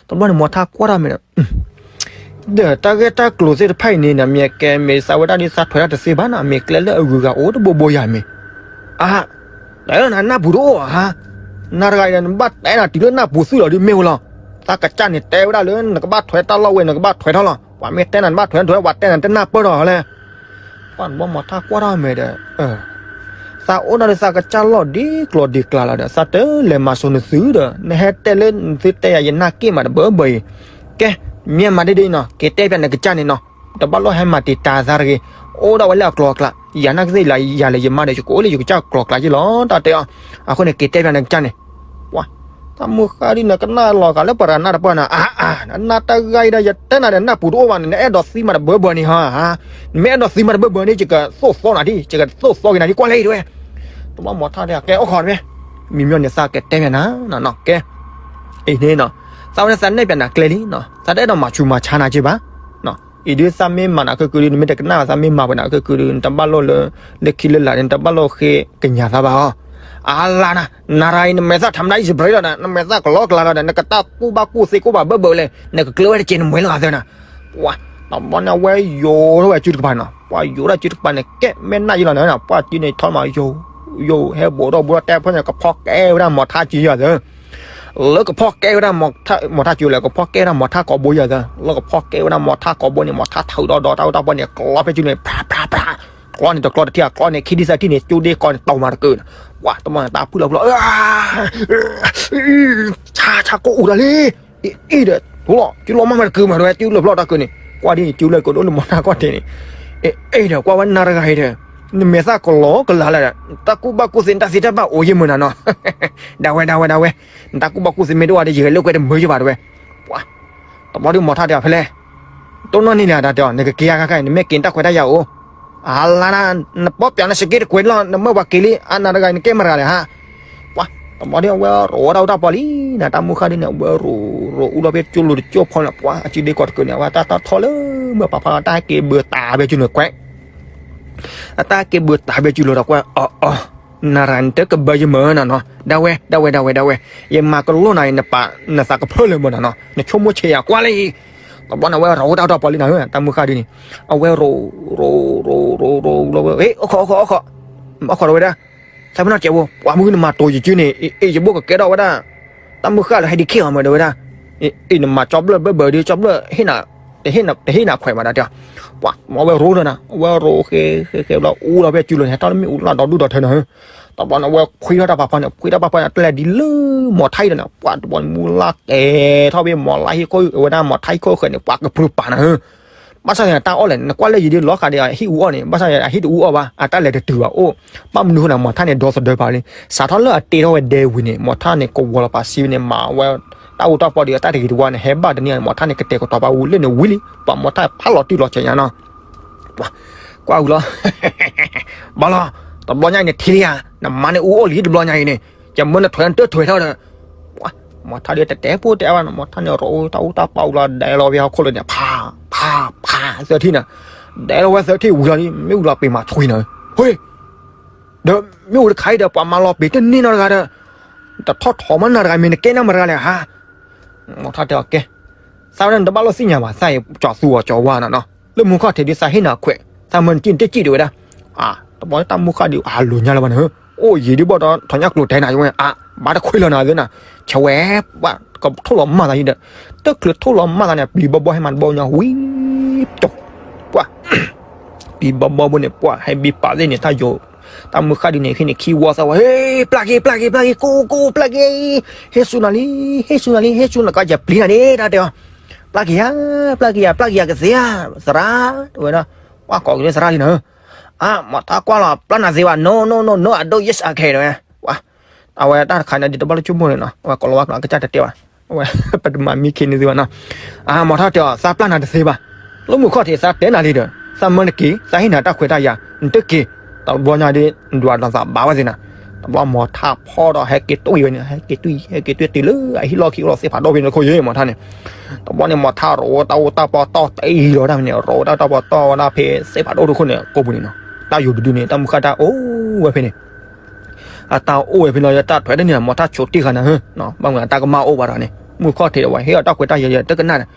တဘျီန့ၣ် မီၤထါကွၢ်ထီၣ်မဲာ်ဒီး ဒီးတၢ်ဂ့ၢ်တၢ်ကျိၤသ့ၣ်တဖၣ်အံၤန့ၣ် နမ့ၢ်ကဲမ့ၢ်သးဝဲဒၣ်ဒ်သးထွဲတၢ်တသ့ဘၣ်နီၤ, မ့ၢ်ကျဲလၢအဂုၤအဂၤအိၣ်တဘိဘိယၤမ့ၢ်, အါ, တၢ်နၢ်ပူၤတအိၣ်ဧါ, နၤတဂၤအံၤဒီး နဘၣ်တဲနၤတုၤလၢနၢ်ပူၤသူၣ်လီၤဒ်မ့ၢ်ဝဲလီၤ. သးကစၢ်န့ၣ်တဲဝဲဒၣ်လၢ နကဘၣ်ထွဲတၢ်လီၢ်ဝဲ နကဘၣ်ထွဲထီၣ်လီၤ. ပှၤမ့ၢ်တဲနၤနဘၣ်ထွဲထွဲ ပှၤတဲနၤတနၢ်ပၢၢ်ထီၣ်လဲၣ်. ပှၤတဘျီမီၤထါကွၢ်ထီၣ်မဲာ်ဒီး သးအိၣ်ဒၣ်လၢသးကစၢ်လီၢ်ဒ်ကျီၤဒ်ကျါလီၤဒီး သးတလဲၤမၤစိၤနသုဒီး နဟဲတဲလၢနသုတဲယၤ ယနၢ်က့ၢ်မးတဘၢဘၢအံၤ, ကဲ, မ့ၢ်မၤဒ်ဒ်အံၤနီၤ, က့ၤတဲပၠးနကစၢ်န့ၣ်နီၤ, တဘၣ်လိၣ်ဟဲမၤတံာ်တာ်သးတဂ့ၤ, အိၣ်ဒၣ်ဝဲလၢအကျိၤအကျါ, ယၤနာ်က့သ့ၣ်လၢယၤလဲၤယမါဒီး ယကအိၣ်လၢယကစၢ်ကျိၤကျါယ့ၢ်လီၤ တၢ်တဲအီၤ, အဃိန့ၣ် က့ၤတဲပၠးနကစၢ်န့ၣ်, ပှၤ တၢ်မုၢ်ဃၢ်ဒ်နကနၣ်လီၤဂာ်လၢပရၤနၢ်တပၢၢ်နၤ, အါအါ, နနၢ်တၢ်ဂၤအံၤဒီး ယတဲနၤဒီးနၢ်ပူၤတအိၣ်ဘၣ်န့ၣ် နအဲၣ်ဒိးသံမးတဘၢဘၢန့ၣ်ဟါ, နမ့ၢ်အဲၣ်ဒိးသံမးတဘၢဘၢန့ၣ် ယကသိၣ်သီနၤဒ်, ယကသိၣ်သီက့ၤနၤဒ်ကွၢ်လၢအံၤတဝဲ, တဘျီမီၤထါတဲ ကဲအိၣ်ခိးတဝဲ, မံၤမီၢ်န့ၣ်သးကတဲပၠးနၤ, ကဲ, အံၤန့ၣ်နီၤ, သးဝဲန့ၣ်သးနဲၣ်ပၠးနၤကျဲလံနီၤ, သးတအဲၣ်ဒိးမၤဆူးမၤဆါနၤက့ဘၣ် အံၤဒ်သးမ့ၢ်မၤနၤခဲကုဒ် နမ့ၢ်တကနၣ်ဘၣ်သးမ့ၢ်မၤပှဲၤနၤခဲကုဒ် နတဘၣ်လိၣ်လၢ လၢခံလၢလာ်န့ၣ် နတဘၣ်လိၣ်ဃ့ကညးသးဘၣ်အီၤ, အါလါနၤ, နၤရၤအံၤ နမဲာ်သၣ်ထးမတၤအံၤစပရ့လီၤဒီး နမဲာ်သၣ်ကလီကလါလီၤဒီး နကတၢ်ကူၣ်ဘၣ်ကူၣ်သ့ကူၣ်ဘၣ်ဘၢဘၢလဲၣ်, နကကျၢၤဝဲတက့ၢ်နမဲာ်လီၤဂာ်သၢနၤ, ပှၤ, တဘျီန့ၣ်အဝဲယိၤထီၣ်ဝဲအစုတကပၤနီၤ, ပှၤယိၤထီၣ်အစုတကပၤန့ၣ် ကဲမဲာ်နၢ်ယ့လီၤနၤ, ပှၤစုန့ၣ်ထီၣ်မးယိၤ, ယိၤဟဲဘိးထီၣ်ဘိထီၣ်တဲဖဲန့ၣ် ကဖီၣ်ကဲဝဲဒၣ်မီၤထါစုယၤသၢ လၢကဖီၣ်ကဲဝဲဒၣ်မီၤထါစုလဲၣ်, ကဖီၣ်ကဲဝဲဒၣ်မီၤထါကိးဘိယၤသၢ, လၢကဖီၣ်ကဲဝဲဒၣ်မီၤထါကိးဘိန့ၣ် မီၤထါထုးဒီးဒီးတၢ်အိၣ်တၢ်ပီန့ၣ် ကျီဖဲစုန့ၣ် ဖြးဖြးဖြး, ကျီန့ၣ်တကျီတထံၣ် ကျီန့ၣ်ခံဒံသၢထံၣ်န့ၣ် ကၠိဒ့ကီန့ၣ် တီၢ်မၤတကၢၢ်န့ၣ်, ပှၤတမီၤန့ၣ် တၢ်ဖုၣ်လီၤဖုၣ်လီၤ, ဆါဆါကိၣ်အူတၢ်လံ, အ့ၣ်ဒီး ထိလီၤ စုလီၤမးမးတကၢၢ်မး တဝဲစုလီၤဖျီၣ်တၢ်ကၢၢ်န့ၣ် ကွၢ်ဒ်န့ၣ် စုလၢကိးဒိၣ်လၢမီၤထါကီၢ်တဲာ်န့ၣ်, အ့ၣ်ဒီး ကွၢ်ဝဲနၤတဂၤအံၤဒီး နမဲာ်သၣ်ကလီကလါလၢာ်ဒီး တၢ်ကူၣ်ဘၣ်ကူၣ်သ့ နတၢ်သ့တၢ်ဘၣ်အိၣ်ယ့ၢ်မုာ်နၤနီၤ, ဒၣ်ဝဲဒၣ်ဝဲဒၣ်ဝဲ, နတၢ်ကူၣ်ဘၣ်ကူၣ်သ့မ့ၢ်တအိၣ်ဒီး ယဂဲၤလိာ်ကွဲတမုာ်ယဘၣ်တဝဲ, ပှၤ, တဘျီဒ်မီၤထါတဲအီၤဖဲလဲၣ်, တိၢ်နီၣ်န့ၢ်လံတၢ်တဲအီၤ နကက့ၤယါခါခါ နမ့ၢ်က့ၤနတၢ်ခွဲးတၢ်ယာ်အိၣ်, အါလါနၤ, နပီၢ်ပၠးနစက့တကွဲးလီၤ နမၢပှၤက့ၤလံ အါနၤတဂၤနကဲမတၤတဂၤလဲၣ်ဟါ, ပှၤ, တဘျီဒ်အဝဲရိးဝဲဒၣ်တၢ်ပီၢ်လံနၤ တၢ်မုၢ်ဃၢ်ဒ်န့ၣ် အဝဲရိးရိးအူလီၤဖဲကၠိလိၤတကၠိဖီန့ၣ် ပှၤ အစုဒ့ကီတကၢၢ်န့ၣ် အဝဲတၢ်တၢ်ထီၣ်လၢမုၢ်ပာ်ဖီ တၢ်ဟဲက့ၤဘၢတၢ်ဖဲကၠိလိၤကွဲး အတၢ်က့ၤဘၢတၢ်ဖဲကၠိလိၤဒီးကွဲး အီၤအီၤ, နၤရၤနတကဘၢယမုာ်နၤနီၤ, ဒၣ်ဝဲ ဒၣ်ဝဲ ဒၣ်ဝဲ ဒၣ်ဝဲ, ယမၤကလိၢ်နၤအံၤ နပာ်နသးကဖၢလၢာ်မုာ်နၤနီၤ နဆိကမိၣ်ဆဲးယၤကွၢ်လၢအံၤ, တဘျီန့ၣ်အဝဲရိးဝဲတၢ်အိၣ်တၢ်ပီၢ်လံနၤဧၢ တၢ်မုၢ်ဃၢ်ဒ်န့ၣ်, အဝဲရိး ရိး ရိး ရိး ရိးလီၤဝဲ အိၣ်ခိး အိၣ်ခိး အိၣ်ခိး, အိၣ်ခိးဒီးဝဲဒၣ်, သးမ့ၢ်နီၢ်ကဲးဖိ ပှၤမုၢ်နမၤတိၤယစုန့ၣ် အ့ၣ် ယဘိၣ်ကကဲထီၣ်ဝဲဒၣ်, တၢ်မုၢ်ဃၢ်လၢဟဲဒ်ခ့ၣ်အီၤမုာ်ဒီးဝဲဒၣ်, အ့ၣ် နမၤကၠီဘျၢၣ်ဘၢဘၢဒီး ကၠီဘျၢၣ် တဟ့ၣ်နၤခွဲးဘၣ်ဒၣ်တဲ, ပှၤ အဝဲရိးလီၤနၤ အဝဲရိးဃဲဃဲဃဲဘျီ အူလီၤဖဲကၠိလိၤန့ၣ် ဟဲထီၣ်လၢမ့ၣ်အူလၢ်ဒီဒူၣ်ဒီထၢနၤဧၢ, တဘျီန့ၣ် အဝဲခွံထီၣ်တၢ်ပာ်ဖီန့ၣ် ခွံထီၣ်ပာ်ဖီန့ၣ် တလဲၤဒ်လၢမီၤထါအံၤဒီးန့ၣ် ပှၤတဘျီန့ၣ် မူလၢကဲထီၣ်ဖဲမီၤလါဟံၣ်ခိၣ်ဝဲဒၣ်မီၤထါဟံၣ်ခိၣ်ဃဲန့ၣ် ပှၤကပြုၢ်ပာ်နၤဧၢ ဘၣ်ဆၣ်န့ၣ် တၢ်အီၣ်လဲၣ် နကွၢ်လၢယံၤဒ်လီၤဃာ်ဒီးအဟံၣ်အူအီၣ်န့ၣ် ဘၣ်ဆၣ်န့ၣ် အဟံၣ်တအူအီၣ်ဘၣ် အတၢ်လဲၤတတုၤဘၣ်အိၣ်, ဘၣ်မနုၤဃိန့ၣ် မီၤထါန့ၣ် ဒီသဒၢပာ်လံ, စးထီၣ်လၢအတ့ထီၣ်ဝဲဒဲဝံၤန့ၣ် မီၤထါန့ၣ် ကဝီၤလီၤပာ်စံးဝဲန့ၣ် မၤဝဲ တၢ်အူတၢ်ပီဒီး တၢ်တဂ့ၤတဝါန့ၣ် ဟဲဘၣ်တနံၤန့ၣ် မီၤထါန့ၣ် ကတဲာ်ကတီၤပာ်ဝံၤလၢန့ၣ်ဝံၤလံ, ပှၤမီၤထါဖးလီၤတံၢ်လီၤဆဲးညါနီၤ ကွၢ်ဝံၤလီၤ, ဘၣ်လီၤ, တဘျီညါအံၤန့ၣ်ထံၣ်လံဧါ, နမါန့ၣ်အူအီၣ်လံတဘျီညါအံၤန့ၣ်, ယမၢနထွဲနတထွဲထီၣ်ဒီး, မီၤထါဒီးတတဲဖိတဲအါဘၣ်နီၤ, မီၤထါန့ၣ်ရိးတၢ်အူတၢ်ပီအူလီၤဒဲလီၤဝဲဟီၣ်ခိၣ်လၢန့ၣ် ဖး, ဖး, ဖး သၢထံၣ်န့ၣ်, ဒဲလီၤဝဲသၢထံၣ်ဝံၤလီၤလံ မ့ၣ်အူလီၤပ့ၤမၤဆွံနၤ, ဟ့ၣ် ဒီးမ့ၣ်အူတခါအံၤဒီး ပှၤမၤလီၤပ့ၤတန့ၢ်နီတဂၤဒီး, တထီၣ်ထီၣ်မးနၤတဂၤ မ့ၢ်နကဲနၤမတဂၤလဲၣ်ဧါ, မီၤထါတဲအီၤကဲ, သးဝဲဒၣ်နတဘၣ်လိၣ်သ့ၣ်ညါဘၣ် သးအံၤကၠီၤသူအီၤကၠီၤဝါနီၤနီၤ, လၢမူခီၣ်ထံးဒ်သးဟ့ၣ်နၤခွဲး, သးမၢနကံၣ်နတကံၣ်တဝဲဒၣ်, တဘျီတၢ်မူဃၢ်ဒ်အလိၤညါလၢၤဘၣ်န့ၣ်, အိၣ်ယံၤဒ်ဘၣ်ဒီး ထီၣ်ညၣ်ကျိၤတဲနၤယဝဲ အါ, ဘၣ်တခွံလီၤနၤသ့နၤ, ဆဝဲ, ပှၤကထိၣ်လီၤမၢ်သးယံၤဒီး, တချုးထိၣ်လီၤမၢ်သးန့ၣ် ပျံၤဘီဘီဟဲမၤတဘီညါဝံၤ, ပှၤ ပျံၤဘီဘီဘိန့ၣ် ပှၤဟဲဘံပာ်သ့ၣ်န့ၣ် တၢ်ယိာ်, တၢ်မုၢ်ဃၢ်ဒ်န့ၣ် ဟံးန့ၢ်ခံဝီသၢဝီ, ဟ့ၣ် ပျၢ်က့ၤ ပျၢ်က့ၤ ပျၢ်က့ၤ ကိၢ်ကိၢ် ပျၢ်က့ၤ, ဟ့ၣ်ဆူနၤလံ ဟ့ၣ်ဆူနၤလံ ဟ့ၣ်ဆူနၤ ကယပျံၤနၤန့ၣ် တၢ်တဲအီၤ, ပျၢ်က့ၤယၤ ပျၢ်က့ၤယၤ ပျၢ်က့ၤယၤကသ့ဧါ, သရၣ် တဲဝဲဒၣ်, ပှၤကိးက့ၤလၢသရၣ်လံနၤ, အါ မီၤထါကွၢ်လီၤ ပျၢ်နၤသ့ဘၣ် no no no no I don't yes I can တဲဝဲ, ပှၤ အဝဲတၢ်တခါန့ၣ် ဒ်တဘၣ်လၢဆိကမိၣ်န့ၣ်နီၤ အဝဲကိးလီၤဝဲကျီးကစၢ်တတဲဘၣ်, အဝဲ ပတမၤမံခ့န့ၢ်သုဘၣ်နီၤ, အါ မီၤထါတဲအီၤ သးပျၢ်နၤတသ့ဘၣ်, လၢမုၢ်ခီၣ်ထံးသးတဲနၤလံဒီး သးမၢနက့ၤ သးဟ့ၣ်နၤတၢ်ခွဲးတၢ်ယာ် နတက့ၤ, တဘျီညါဒ် နဒွးဒီးသးဘၣ်ဝဲသ့ၣ်နၤ, တဘျီမီၤထါဖီၣ်ဒီးဟဲက့ၤတွံၢ်ဝဲန့ၣ် ဟဲက့ၤတွံၢ် ဟဲက့ၤတွံၢ်တုၤလၢအဟံၣ်လီၢ်ခံအိၣ်လီၤသ့ၣ်ဖးဒိၣ်ဖဲန့ၣ်ခိၣ်ယဲၢ်မီၤထါန့ၣ်, တဘျီန့ၣ် မီၤထါရိးတၢ်အိၣ်တၢ်ပီတီၢ်တအံၤလီၤဒၣ်န့ၣ် ရိးတၢ်အိၣ်တၢ်ပီတီၢ်ဝဲဒၣ်ဖဲသ့ၣ်ဖးဒိၣ်တခိၣ်န့ၣ် ကိးပူၤန့ၣ်နီၤ, တၢ်ယိၤတဒုန့ၣ် တၢ်မုၢ်ဃၢ်တၢ်အိၣ်ဝဲဖဲန့ၣ် အတၢ်အိၣ်ဝဲဖဲန့ၣ် တၢ်ထွဲတန့ၢ် မ်တၢ်ဆိးတ့ၢ်ဃာ်နၤဧၢ, ဘၣ်မနုၤတၢ်ကမၣ်အိၣ်ဘၣ်ဒီးန့ၣ် မုၢ်ခီၣ်ထံးဒီးဝဲ ဟ့ၣ်အီၤတၢ်ခွဲးတၢ်ယာ်ယဲတကနၣ်ဒီး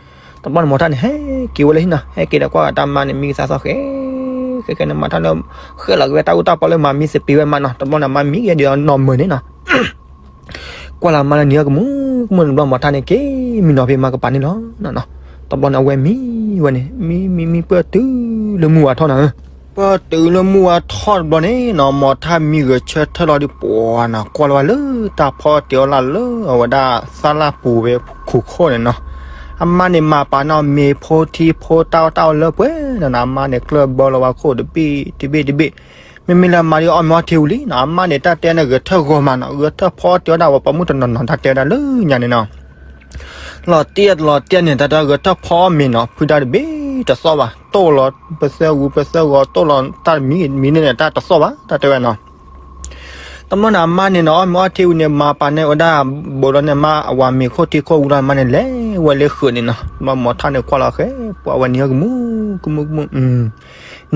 တဘျီန့ၣ် မ်ထၣ်န့ၣ် ဟဲက့ၤဝဲလၢဟံၣ်နီၤ, ဟဲက့ၤဒီးကွၢ်တၢ်မါန့ၣ် မံကသါသီဃဲ ဃဲဃဲန့ၣ် မ်ထၣ်န့ၣ် ဃဲလီၤက့ၤဝဲတၢ်အူတၢ်ပီလၢမၤမံသပ့ၤဝဲမးနီၤ, တဘျီန့ၣ် မါမံက့ၤဒီးနီၢ်မုာ်န့ၣ်နီၤ ကွၢ်လၢအမါလၢနံၤအကမူကမူန့ၣ် တဘျီ မ်ထၣ်န့ၣ် က့ၤမံနီၤဖဲမါကပၤန့ၣ်လီၤ. တဘျီန့ၣ် အဝဲမံဝဲန့ၣ် မံမံမံ ပၢၢ်တုၤလၢမုၢ်ဝါထီၣ်နၤဧၢ, ပၢၢ်တုၤလၢမုၢ်ဝါထီၣ်တဘျီန့ၣ်နီၤ မ်ထၣ်မံဂဲၤဆၢထၢၣ်လီၤဒီး ပှၤနီၤ ကွၢ်လီၤဝဲလၢတၢ်ဖီအီၣ်တ့ၤအီၣ်လၢ်လၢအဝဲဒၣ်သၣ်လၢ်ပူၤဝဲခိၣ်ခိၣ်န့ၣ်နီၤ, အမါန့ၣ်မၤပာ်န့ၢ်အီၤမ့ၤဖိထံဖိတၢ်အီၣ်တၢ်အီလၢပှဲၤနီၤနီၤ, အမါန့ၣ်ကျၢၢ်ဘၢလီၤဝဲခိၣ်တဘ့ၣ်တဘ့ၣ်တဘ့ၣ် မ့မ့ၢ်လၢအမါဒ်အီၣ်မ့ၤအီထံဝံၤလံနီၤ, အမါန့ၣ် တၢ်တဲန့ၣ် ဂဲၤထၢၣ်ဂီၤမးနီၤ, ဂဲၤထၢၣ်ဖီအီၣ်တ့ၤအီၣ်ဒၣ်ဝဲ ပိာ်မုၣ်တနီၤနီၤ တၢ်တဲဝဲဒၣ်လၢညါန့ၣ်နီၤ, လီၤတံၢ်လီၤတံၢ်န့ၣ် တၢ်တဂဲၤထၢၣ်ဖီအီၣ်မ့ၤနီၤ ဖုဒါတဘ့ၣ်တသီၣ်ဘၣ်, တိၢ်လီၤပသၢဂူၤပသၢဂီၤ တိၢ်လီၤတၢ်မံမံန့ၣ်န့ၣ် တၢ်တသီၣ်ဘၣ် တၢ်တဲဝဲနီၤ တဘျီန့ၣ် အမါန့ၣ်နီၤ အီၣ်မ့ၤအီထံဝံၤန့ၣ် မၤပာ်န့ၢ်ဝဲဒၣ် ဘူးဒီးန့ၣ် မါအဝၤမ့ၤခိၣ်ထံခိၣ်ဝံၤလီၤ အမါန့ၣ်လဲၤဝဲလၢဃုာ်န့ၣ်နီၤ, တဘျီ မ်ထၣ်န့ၣ် ကွၢ်လီၤဃဲ ပှၤဝဲနံၤအီၣ်ကမူကမူကမူ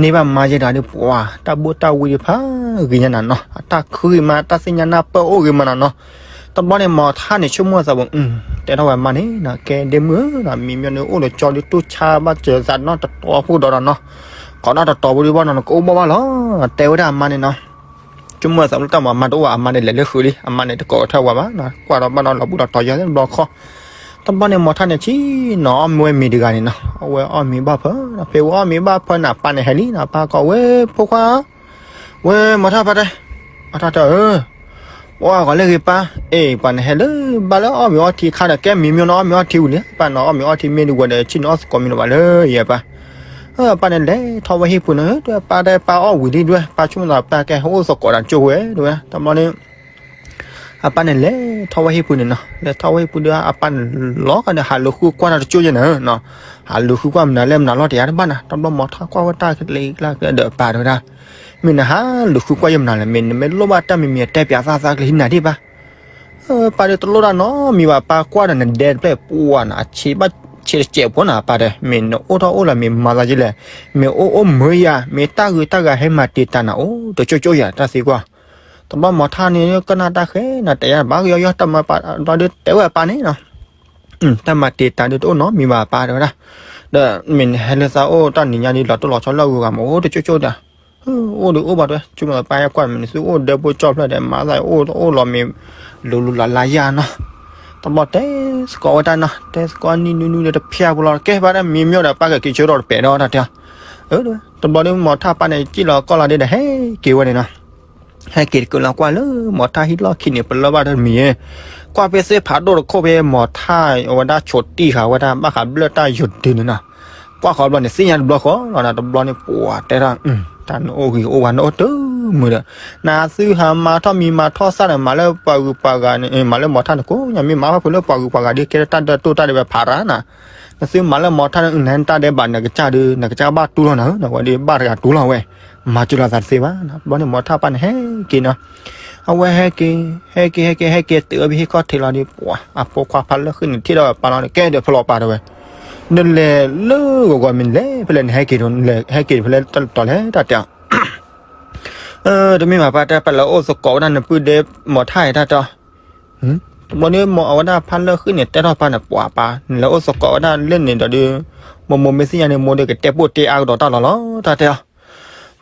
န့ၢ်ဘၣ်မါယဲဒၣ်ဒီး ပှၤတၢ်ဘိၣ်တၢ်ဝံၤဒံးဖးဂ့ၤညါနၤနီၤ, အတၢ်ခုဂ့ၤမး တၢ်သ့ၣ်ညါနၢ်ပၢၢ်အိၣ်ဂ့ၤမးနၤနီၤ, တဘျီန့ၣ် မ်ထၣ်န့ၣ် ဆိကမိၣ်သးဘၣ် တဲထီၣ်ဝဲအမါန့ၣ်နီၤ, ကဲဒ့မုၣ်ဧၢနီၤ မံမ့ၢ်န့ၣ်အိၣ်ဒီးကၠီဒုးတူၢ်ဆါဘၣ်စၢၤသးနီတတီၤဖိဒီးနီၤ, ကိးနီတတီၤဖိဒံးဘၣ်နီၤ နကအိၣ်ဘၣ်ဘၣ်လီၤ, တဲဝဲဒၣ်အမါန့ၣ်နီၤ ဆိကမိၣ်သးဘၣ်လၢတၢ်မၤမါတအိၣ်ဘၣ် အမါန့ၣ်လဲၤလၢဃုာ်လံ အမါန့ၣ်တကိးထၢၣ်ဝဲဘၣ်နီၤ ကွၢ်ဒီးဘၣ်ဒီးလီၤဘူၣ်လီၤတီၤယီၤဘျီခီ, တဘျီန့ၣ် မ်ထၣ်န့ၣ် ဆံနီၤ အီၣ်မ့ၤဝဲမ့ၤတဂၤန့ၣ်နီၤ အဝဲအီၣ်မ့ၤဘၣ်ဖၢ ဖဲဝဲအီၣ်မ့ၤဘၣ်ဖၢန့ၣ် အပၢ်န့ၣ်ဟဲလံနီၤ အပၢ်ကိးဝဲ ဖိခွါ ဝဲ မ်ထၣ်ပၢ်တဲ အထၢၣ်တၢၢ်ဧၢ, ပှၤဂီၤလၢဂ့ၤပၢ်, အ့ၣ် ပှၤန့ၣ်ဟဲလၢဘၣ်လၢအီၣ်မ့ၤအီထံခါဒီး ကဲမံမ့ၢ်န့ၣ်အီၣ်မ့ၤအီထံဝံၤလံ ပၢ်န့ၣ်အီၣ်မ့ၤအီထံမ့ၢ်ဒံးဝဲဒီး ဆံန့ၣ်အီၣ်သကိးမံၤလီၤဘၣ်လၢယဲပၢ်, အပၢ်န့ၣ်လဲၤထီၣ်ဝဲဟံၣ်ပူၤန့ၣ် ပၢ်တဲပၢ်အီၣ်ဝံၤလံဒွဲ ပၢ်ဆိကမိၣ်သးပၢ်ကဲဟဲအိၣ်သကိးတၢ်ကၠိဝဲဒွဲ တဘျီန့ၣ် အပၢ်န့ၣ်လဲၤထီၣ်ဝဲဟံၣ်ပူၤန့ၣ်နီၤ လဲၤထီၣ်ဝဲဟံၣ်ပူၤဒီး အပၢ်န့ၣ်လီၤဂာ်ဒီး ဟးလူၤဃုကွၢ်တၢ်တကၠိယဲၢ်နၤနီၤ, ဟးလူၤဃုကွၢ်မနုၤလဲၣ် မနုၤလီၤတယၤတဘၣ်နၤ, တဘျီ မ်ထၣ်ကွၢ်ဝဲတၢ်ကလဲၤကျါကျဲဒီးအပၢ်တဲဝဲဒၣ်, မ့ၢ်နဟးလူၤဃုကွၢ်ယဲၢ်မနုၤလဲၣ် မ့ၢ်နမ့ၢ်လိၣ်ဘၣ်တၢ်မံၤမံၤ တဲပၠးသးသးကလၢဟံးနၤဒံးဘၣ် ပၢ်ဒီးတလိၣ်တၢ်နီတမံၤဘၣ် ပၢ်ကွၢ်ဒီးနဒဲတဖျၢၣ်ပှၢ်နၤ အဆံးဘၣ်ဆံးတစဲးဖိနၤ ပၢ်တဲ မ့ၢ်နအိၣ်ထီၣ်အိၣ်လၢမ့ၢ်မၤသးယဲလဲၣ်, မ့ၢ်အိၣ်အိၣ်မုာ်ယၤ မ့ၢ်တၢ်ဂုၤတၢ်ဂၤဟဲမၤတံာ်တာ်နၤအိၣ် တကၠိကၠိယၤ တၢ်သံကွၢ်, တဘျီ မ်ထၣ်န့ၣ် ကနၣ်တၢ်ဃဲနၤ တဲယၤဘၣ်ကယီယီတၢ်မၤပာ်ဒီးတဲဝဲအပၢ်န့ၣ်နီၤ တၢ်မၤတံာ်တာ်ဒုးတအိၣ်နီတမံၤဘၣ်ပၢ်တဲဝဲဒၣ်, ဒီးမ့ၢ်နဟဲလၢသးအိၣ်တၢ်နံၤညါဒ်လီၤတိၢ်လီၤဆီလၢအဂုၤအဂၤမ့ၢ်အိၣ်တကၠိကၠိဒီး, အိၣ်ဒုးအိၣ်ဘၣ်တဲဝဲ ဆိကမိၣ်ပၢ်ဟဲကွၢ်မ့ၢ်နသုအိၣ်ဒဲဖိကၠီဖျၢၣ်ဒီး မၤသးအိၣ်တအိၣ်လီၤမ့ၢ် လူၤလူၤလၢ်လၢ်ယၤနီၤ, တဘျီတဲသကိးဝဲတၢ်နီၤ တဲသကိးနံၣ်နွံနွံဒီးတဖျၢၣ်ပူၤလီၤ ကဲပၢ်တဲမ့ၢ်မ့ၢ်ဒီးပၢ်ကက့ၤဆၢထီၣ်တပဲာ်ဒီးတၢ်တဲ, တဘျီဒုး မ်ထၣ်ပၢ်န့ၣ် စံၣ်လီၤကီၢ်လီၤဒုးဒီး ဟဲက့ၤဝဲန့ၣ်နီၤ ဟဲက့ၤတကလီၤကွၢ်လၢ မ်ထၣ်ဟံၣ်လီၢ်ခံန့ၣ် ပလၢၢ်ဘၣ်တမံၤ, ကွၢ်ဖဲသ့ၣ်ဖးဒိၣ်တခိၣ်ဖဲ မ်ထၣ်အဝဲဒၣ်ဆိးတံၢ်ဃာ်ဝဲဒၣ် ဘၣ်ဃးဘျၢၣ်တၢ်ယိၤဒုန့ၣ်နီၤ, ကွၢ်ဃီဘျီန့ၣ် သ့ၣ်ညါတဘျီဃီလီၤနီၤ တဘျီန့ၣ် ပှၤတဲထီၣ် တၢ်နအိၣ်ဂ့ၤအိၣ်ဝါနအိၣ်တမုာ်ဒီး, နသုဟးမၤထီၣ်မံၤမၤထီၣ်သၣ်ဒီး မၤလၢပှၤဂုၤပှၤဂၤန့ၣ် မၤလၢမ်ထၣ်န့ၣ် ကိးညါမ့ၢ်မၤဘၣ်ဖုးလၢပှၤဂုၤပှၤဂၤဒ်ကဲထီၣ်တၢ်ဒၢတိၢ်တၢ်ဒဲးဝဲဖးရၤနီၤ နသုမၤလၢမ်ထၣ်န့ၣ် နတၢ်ဒဲးဘးနကစၢ်ဒုး နကစၢ်ဘၣ်တူၢ်လီၤနၤဧၢ နဝဲဒ်ဘၣ်တဂၤတူၢ်လီၤဝဲ, မၤစၢၤလိာ်သးတသ့ဘၣ်, ဘျီန့ၣ် မ်ထၣ်ပၢ်န့ၣ်ဟဲက့ၤနီၤ, အဝဲဟဲက့ၤ ဟဲက့ၤ ဟဲက့ၤ ဟဲက့ၤ တုၤဝဲဖဲဟံၣ်ခီၣ်ထံးလီၤဒီး ပှၤ အဖိခွါဖးလၢဃံန့ၣ် ထံၣ်ဒီးပၢ်လီၤန့ၣ် ကဲဒီးဖဲလီၤပၢ်တဲဝဲ, နလဲၤလၢဂီၤဂီၤမ့ၢ်နလဲၤဖဲလဲၣ် နဟဲက့ၤဒီး ဟဲက့ၤဖဲလဲၣ်တတီၤလဲၣ်တၢ်တဲ တမ့ၢ်ဘၣ်ပၢ်တဲ ပလဲၤအိၣ်သကိးဝဲဒၣ်နပုၢ်ဒဲး မ်ထၣ်အံၤတၢ်တဲ, တဘျီန့ၣ် မ်အဝဲဒၣ်ဖးလၢဃံန့ၣ် တဲထီၣ်ပၢ်န့ၣ် ပှၤပၢ် နလဲၤအိၣ်သကိးဝဲဒၣ်လၢန့ၣ်ဒီးဒုး, မိၢ်မိၢ်မ့ၢ်သ့ၣ်ညါန့ၣ် မိၢ်ဒုးကတဲပိၢ်တဲအါကဒီးတၢ်လီၤလီၤ တၢ်တဲအီၤ,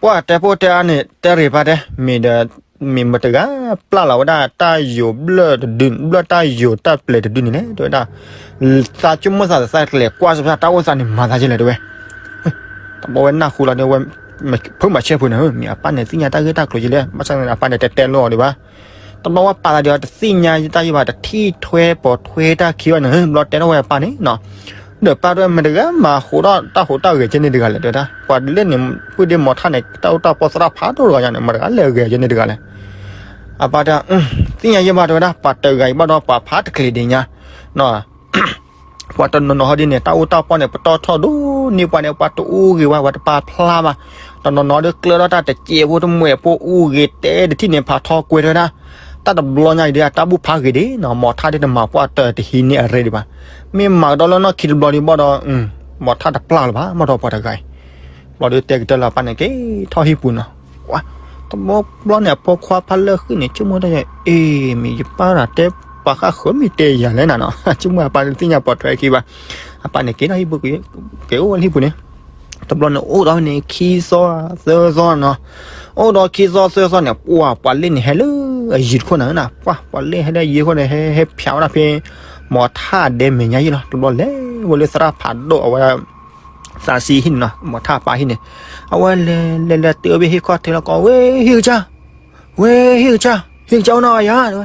ပှၤတဲပိၢ်တဲအါန့ၣ် တဲရ့ၣ်ပၢ်တဲ မ့ၢ်ဒီး မ့ၢ်မတဂၤပျၢ်လီၤဝဲဒၣ်တၢ်ယိၤဘျၢၣ်တဒု ဘျၢၣ်တၢ်ယိၤတၢ်ပျဲၤတဒုန့ၣ်လဲၣ် တဲဝဲဒၣ် သးဆိကမိၣ်သးသးကလဲၤကွၢ်စ့ၢ်ကီးတၢ်အိၣ်သးန့ၣ် မၤသးယဲလဲၣ်တဲဝဲ, တဘျီဝဲနၢ်ဟူလီၤန့ၣ်ဝဲ, ဖုမၤဆဲးဖိန့ၣ် မ့ၢ်အပၢ်န့ၣ်သ့ၣ်ညါတၢ်ဂ့ၢ်တၢ်ကျိၤယဲလဲၣ် ဘၣ်ဆၣ်န့ၣ်အပၢ်န့ၣ်တဲတဲလိာ်အီၤဒံးဘၣ်, တဘျီဝဲပာ်သးဒံးအီၤ တသ့ၣ်ညါတၢ်ယံၢ်ဘၣ် တထံၣ်ထွဲပိာ်ထွဲတၢ်ခံဘၣ်န့ၣ် ဘျီတဲထီၣ်ဝဲအပၢ်န့ၣ်နီၤ, ဒီးပၢ်တဲမတဂၤမၤဃိးထီၣ်တၢ်ဟူးတၢ်ဂဲၤကဲန့ၣ်တဂၤလဲၣ် တဲဝဲဒၣ် ပှၤလၢန့ၣ် ပုၢ်ဒ့မီၤထၣ်န့ၣ် တၢ်အိၣ်တၢ်ပီသရၣ်ဖးဒိၣ်တဂၤညါန့ၣ် မတဂၤလဲၤဂဲၤကဲန့ၣ်တဂၤလဲၣ်, အပၢ်တဲ သ့ၣ်ညါယံၢ်ဘၣ်တဲဝဲဒၣ် ပှၤတဂၤအံၤဘၣ်ဒီးပှၤဖးတချံးဒံးညါ ပှၤတနီၤနီၤဟီဒ်န့ၣ် တၢ်အိၣ်တၢ်ပီၢ်န့ၣ် ပတီၢ်ထီၣ်ဒိၣ်န့ၢ်ပှၤန့ၣ် ပှၤတအူဂ့ၤဝဲ ပှၤတပာ်ဖျါဘၣ်, တနီၤနီၤဒီးကျၢၢ်ထီၣ်တၢ်တစဲးဖိတမှဲးဖိအူဂ့ၤတဲတထံၣ်န့ၣ် ဖးထီကွဲးတဲဝဲဒၣ်, တၢ်တဘျီညါအံၤဒီး အတၢ်ဘူၣ်ဖးဂ့ၤဒံးနီၤ မီၤထၣ်ဒ်တမၤပှၢ်တၢၢ်တဟံးန့ၢ်အရ့ဒံးဘၣ်, မ့ၢ်မၤကဒီးလၢနီၢ်ခံတဘျီဒံးဘၣ်ဒီး မီၤထၣ်တပျၢ်လၢၤဘၣ် မီၢ်ထီၣ်ပှၤတဂၤအံၤ, ဘျီဒီးတဲကတၢၢ်လၢအပၢ်န့ၣ် က့ၤထီၣ်ဟံၣ်ပူၤနီၤ တဘျီဘျီန့ၣ် အဖိခွါဖါလၢဃံၣ်န့ၣ် ဆိကမိၣ်တၢ်ယၤ အ့ မ့ၢ်ယပၢ်တၢ်တဲပှၤဃၣ်ဃၢၤမ့ၢ်တဲယၤလဲၣ်နၤနီၤ, ဆိကမိၣ်အပၢ်တသ့ၣ်ညါပိာ်ထွဲခံဘၣ်. အပၢ်န့ၣ်က့ၤထီၣ်ဟံၣ်ပူၤ က့ၤအိၣ်ဝဲလၢဟံၣ်ပူၤန့ၣ်, တဘျီန့ၣ် အိၣ်ဒီးန့ၣ် ခံသီသၢသီနီၤ, အိၣ်ဒီးခံသီသၢသီန့ၣ် ပှၤ ပှၤလ့ၣ်န့ၣ်ဟဲလၢအယံၤတခိၣ်နၤနၤ, ပှၤ ပှၤလ့ၣ်ဟဲလၢအယံၤတခိၣ်န့ၣ် ဟဲ ဟဲဖျါဝဲဒၣ်ဖဲ မိၤထၣ်ဒဲမဲာ်ညါယံၤလီၤ. တဘျီလဲၤဝဲလၢသရၣ်ဖးဒိၣ်အဝဲ သးစံဟံၣ်န့ၣ်နီၤ, မိၤထၣ်ပၢ်ဟံၣ်န့ၣ်, အဝဲလဲၤလဲၤလဲၤတုၤဝဲဖဲဟံၣ်ခီၣ်ထံးလီၤ ကိးဝဲ ဟံၣ်ကစၢ်, ဝဲ ဟံၣ်ကစၢ်, ဟံၣ်ကစၢ်အိၣ်နီၤယၤ တဲဝဲ.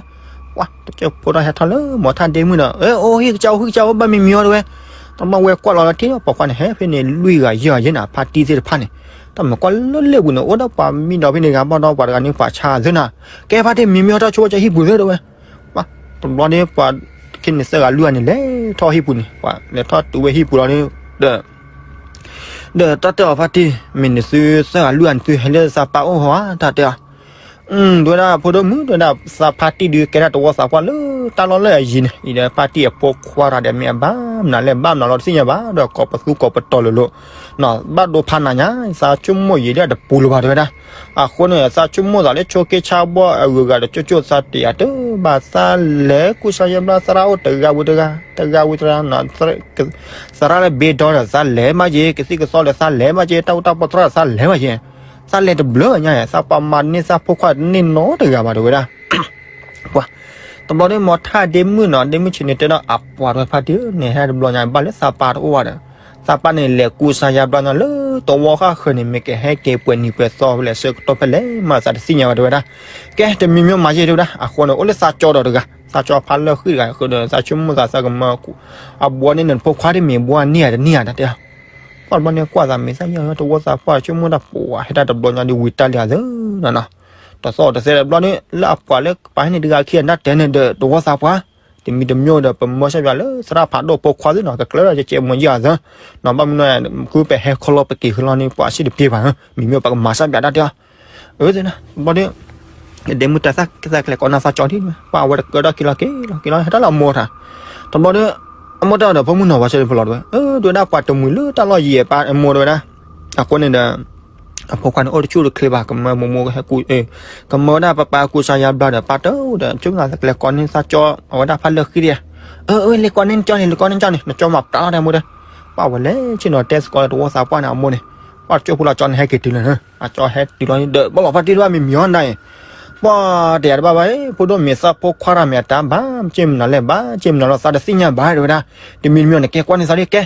ပှၤတကၢၢ်ဖိဒီးဟဲထီၣ်လၢမိၤထၣ်ဒ့မုၣ်ဒီး အ့ အိၣ်ဟံၣ်ကစၢ် အိၣ်ဟံၣ်ကစၢ် အိၣ်ဘၣ်မံမံၤအီၤ တဲဝဲ. တဘျီဝဲကွၢ်လီၤလၢထံၣ်ဒီးပိာ်ခွါန့ၣ် ဟဲဖဲန့ၣ်လွံၢ်ဂၤယဲၢ်ဂၤယဲၢ်နၤ, ဖါတံၢ်သ့ၣ်တဖၣ်န့ၣ်, တၢ်မၤကွၢ်လၢလ့ၣ်ပူၤန့ၣ် အိၣ်ဒီးပှၤမံဒီးဖဲန့ၣ်ဂၤဘၣ်ဒီးပှၤတဂၤန့ၣ် ပှၤဆါသ့နၤ, ကဲဖါတံၢ် မံမံၤအီၤ ထီၣ်ဆိကစၢ်ဟံၣ်ပူၤသ့ တဲဝဲ. တဘျီန့ၣ် ပှၤခံန့ၣ်သၢဂၤလွံၢ်ဂၤန့ၣ် လဲၤထီၣ်ဟံၣ်ပူၤန့ၣ်, ပှၤလဲၤထီၣ်တုၤဝဲဟံၣ်ပူၤလီၤန့ၣ် ဒီး ဒီးတၢ်တဲအီၤဖါတံၢ် မ့ၢ်နသုသၢဂၤလွံၢ်ဂၤန့ၣ် သုဟဲလၢသးပၢ်အိၣ်ဧါ တၢ်တဲအီၤ. တဲဝဲဒၣ် ဖိဒိၣ်မုၣ် တဲဝဲဒၣ် သးဖါတံၢ်ဒုးကဲထီၣ်တဝီသးပှၢ်လၢတၢ်လီၢ်လၢအယံၤန့ၣ်, အံၤဒီးဖါတံၢ်အဖိခွါတဂၤဒီးမ့ၢ်အဘၣ်မနုၤလဲၣ် ဘၣ်မနုၤလီၤတသ့ၣ်ညါဘၣ်, ဒီးကိးပသူကိးပတီၤလိၤလိၤ ဘၣ်ဒိဖးနးညါ သးဆိကမိၣ်ယံာ်ဒၣ်တပူၤလၢၤဘၣ် တဲဝဲဒၣ်. အဃိန့ၣ် သးဆိကမိၣ်သးလၢဆိက့ဆါဘီအဂုၤအဂၤဒီး ကၠိကၠိသးတ့ၢ်ယၤတဘၣ် သးလဲၤကူစါယါဘျါ သရၣ်အိၣ်တဂၤဝံၤတဂၤ တဂၤဝံၤတဂၤ သရၣ်လၢဘ့ဒီဒီးသးလဲၤမးယ့ၤ ကသံၣ်ကသီဒီးသးလဲၤမးယ့ၤ တၢ်အူတၢ်ပီၢ်သရၣ်ဒီးသးလဲၤမးယ့ၤ, သးလဲၤတဘျုးညါ သးပှၤမၤန့ၢ်သးဖိခွါတန့ၢ်နီတဂၤဘၣ် တဲဝဲဒၣ်. ပှၤ တဘျီန့ၣ် မိၤထၣ်ဒ့မုၣ်နီၤ ဒ့မုၣ်ဆံးန့ၣ်တဲဒီးအပှၤ တဲဝဲဖါတံၢ်ဧၢ နဟဲတဘျီညါ ဘၣ်လၢသးပၢ်တအိၣ်ဘၣ်ဒီး သးပၢ်န့ၣ်လဲၤကူစါယါဘျါညါလၢတဝီဃၣ်ဃၢၤန့ၣ် မ့ၢ်ကဟဲက့ၤပှဲၤနံၤပှဲၤသီဖဲလဲၣ် ဆၢကတီၢ်ဖဲလဲၣ်မး သးတသ့ၣ်ညါဘၣ် တဲဝဲဒၣ်. ကဲ တမံၤမံၤမၤယ့ၤ တဲဝဲဒၣ်. အဃိန့ၣ် အိၣ်လၢသးကၠီဒီးတဂၤ သးကၠီဖါလၢဃံၣ်တဂၤ ဃုာ်ဒီးသးဆိကမိၣ်သးသးကမၢ အဘှီန့ၣ်နဖိခွါဒ်မ့ၢ်ဘှီန့ၢ်ဧါတန့ၢ်ဧါ တၢ်တဲအီၤ. ပှၤတဘျီန့ၣ်ကွၢ်သးမ့ၢ်သးယဲၢ် တဝီသးပှၢ် ဆိကမိၣ်တၢ်ပှၤ ဟဲတၢ်တဘျီညါဒ်ဝံၤတၢ်လံဧါသၢနီၤနီၤ. တသီၣ်တသဲတဘျီန့ၣ် လၢအပှၤလၢကပၤဟဲန့ၣ်တဂၤခံဂၤနၢ်တဲန့ၣ်ဒီး တဝီသးပှၢ် တမံၤတမံၤဒီး ပမၢဆၢပၠးလၢသရၣ်ဖးဒိၣ်ဖိခွါသ့ၣ်နီၤ ကကျၢၤဒီးကကဲမီၤယံာ်အသၢ နီၤ ဘၣ်မနုၤ ဃုပဟဲခီလီၤပက့ၤဃီလီၤန့ၣ် ပှၤစံၣ်တပှဲၤဘၣ် မံၤမ့ၢ်ပကမၤဆၢပၠးတၢ်တဲအီၤ. အၢ သ့ၣ်နီၤ ဘျီဒီး ဒ့မုၣ်တၢ်သးကလဲၤကိးနီၢ်သးကၠီဒ်န့ၣ် ပှၤဝဲတကၢထီၣ်ခံလီၤက့ၤလီၤ က့ၤလီၤ ဟဲတၢ်လၢအမိၢ်ထါ တဘျီဒီး အမိၢ်တၢ်ဒီးဖိမုၣ်နီၤ ပှၤဆၢလၢဖလီၤတဲဝဲ အၢ တဲဝဲဒၣ် ပှၤတမှံၤလၢတၢ်လီၢ်ယံၤအပၢ်အမိၢ်တဲဝဲဒၣ်. အဃိန့ၣ်ဒီး အဖိခွါန့ၣ် အိၣ်တဆူၣ်တချ့ဘၣ် ကမၢမိၢ်မိၢ်ဟဲကူ ကမၢဝဲဒၣ်ပၢ်ပၢ်ကူစါယါဘျါဒီး ပၢ်တအိၣ်ဒီး ဆိကမိၣ်သးကလဲၤကိးန့ၢ်သးကၠီ အဝဲဒၣ်ဖါလၢဃံတယၤ အၢ အၢ လဲၤကိးန့ၢ်ကၠီန့ၣ် လဲၤကိးန့ၢ်ကၠီန့ၣ် နကၠီမၤပြးလီၤတဲမိၢ်တဲ ပှၤဝဲလဲၤဆ့ၣ်နီၤတဲသကိးလၢတဝီသးပှၢ်န့ၣ် အမိၢ်န့ၣ် ပှၤတကၠိဖိလီၤကၠီန့ၣ် ဟဲက့ၤတုၤလီၤ အကၠီဟဲတုၤလီၤဒီး ဘၣ်လီၤဖါတံၢ်တဘၣ်မံၤမံၤအီၤဒၣ်အံၤ ပှၤတယၤတဘၣ်ဘၣ် ဖိဒိၣ်မ့ၢ်သးဖိခွါတၢ်မ့ၢ်အတၢ်ဘၣ် မ့ၢ်က့မနုၤလဲၣ်ဘၣ် က့မနုၤလီၤ သးတသ့ၣ်ညါဘၣ် တဲဝဲဒၣ်. တမံၤတမံၤန့ၣ် ကဲကွၢ်န့ၢ်သးလံ ကဲ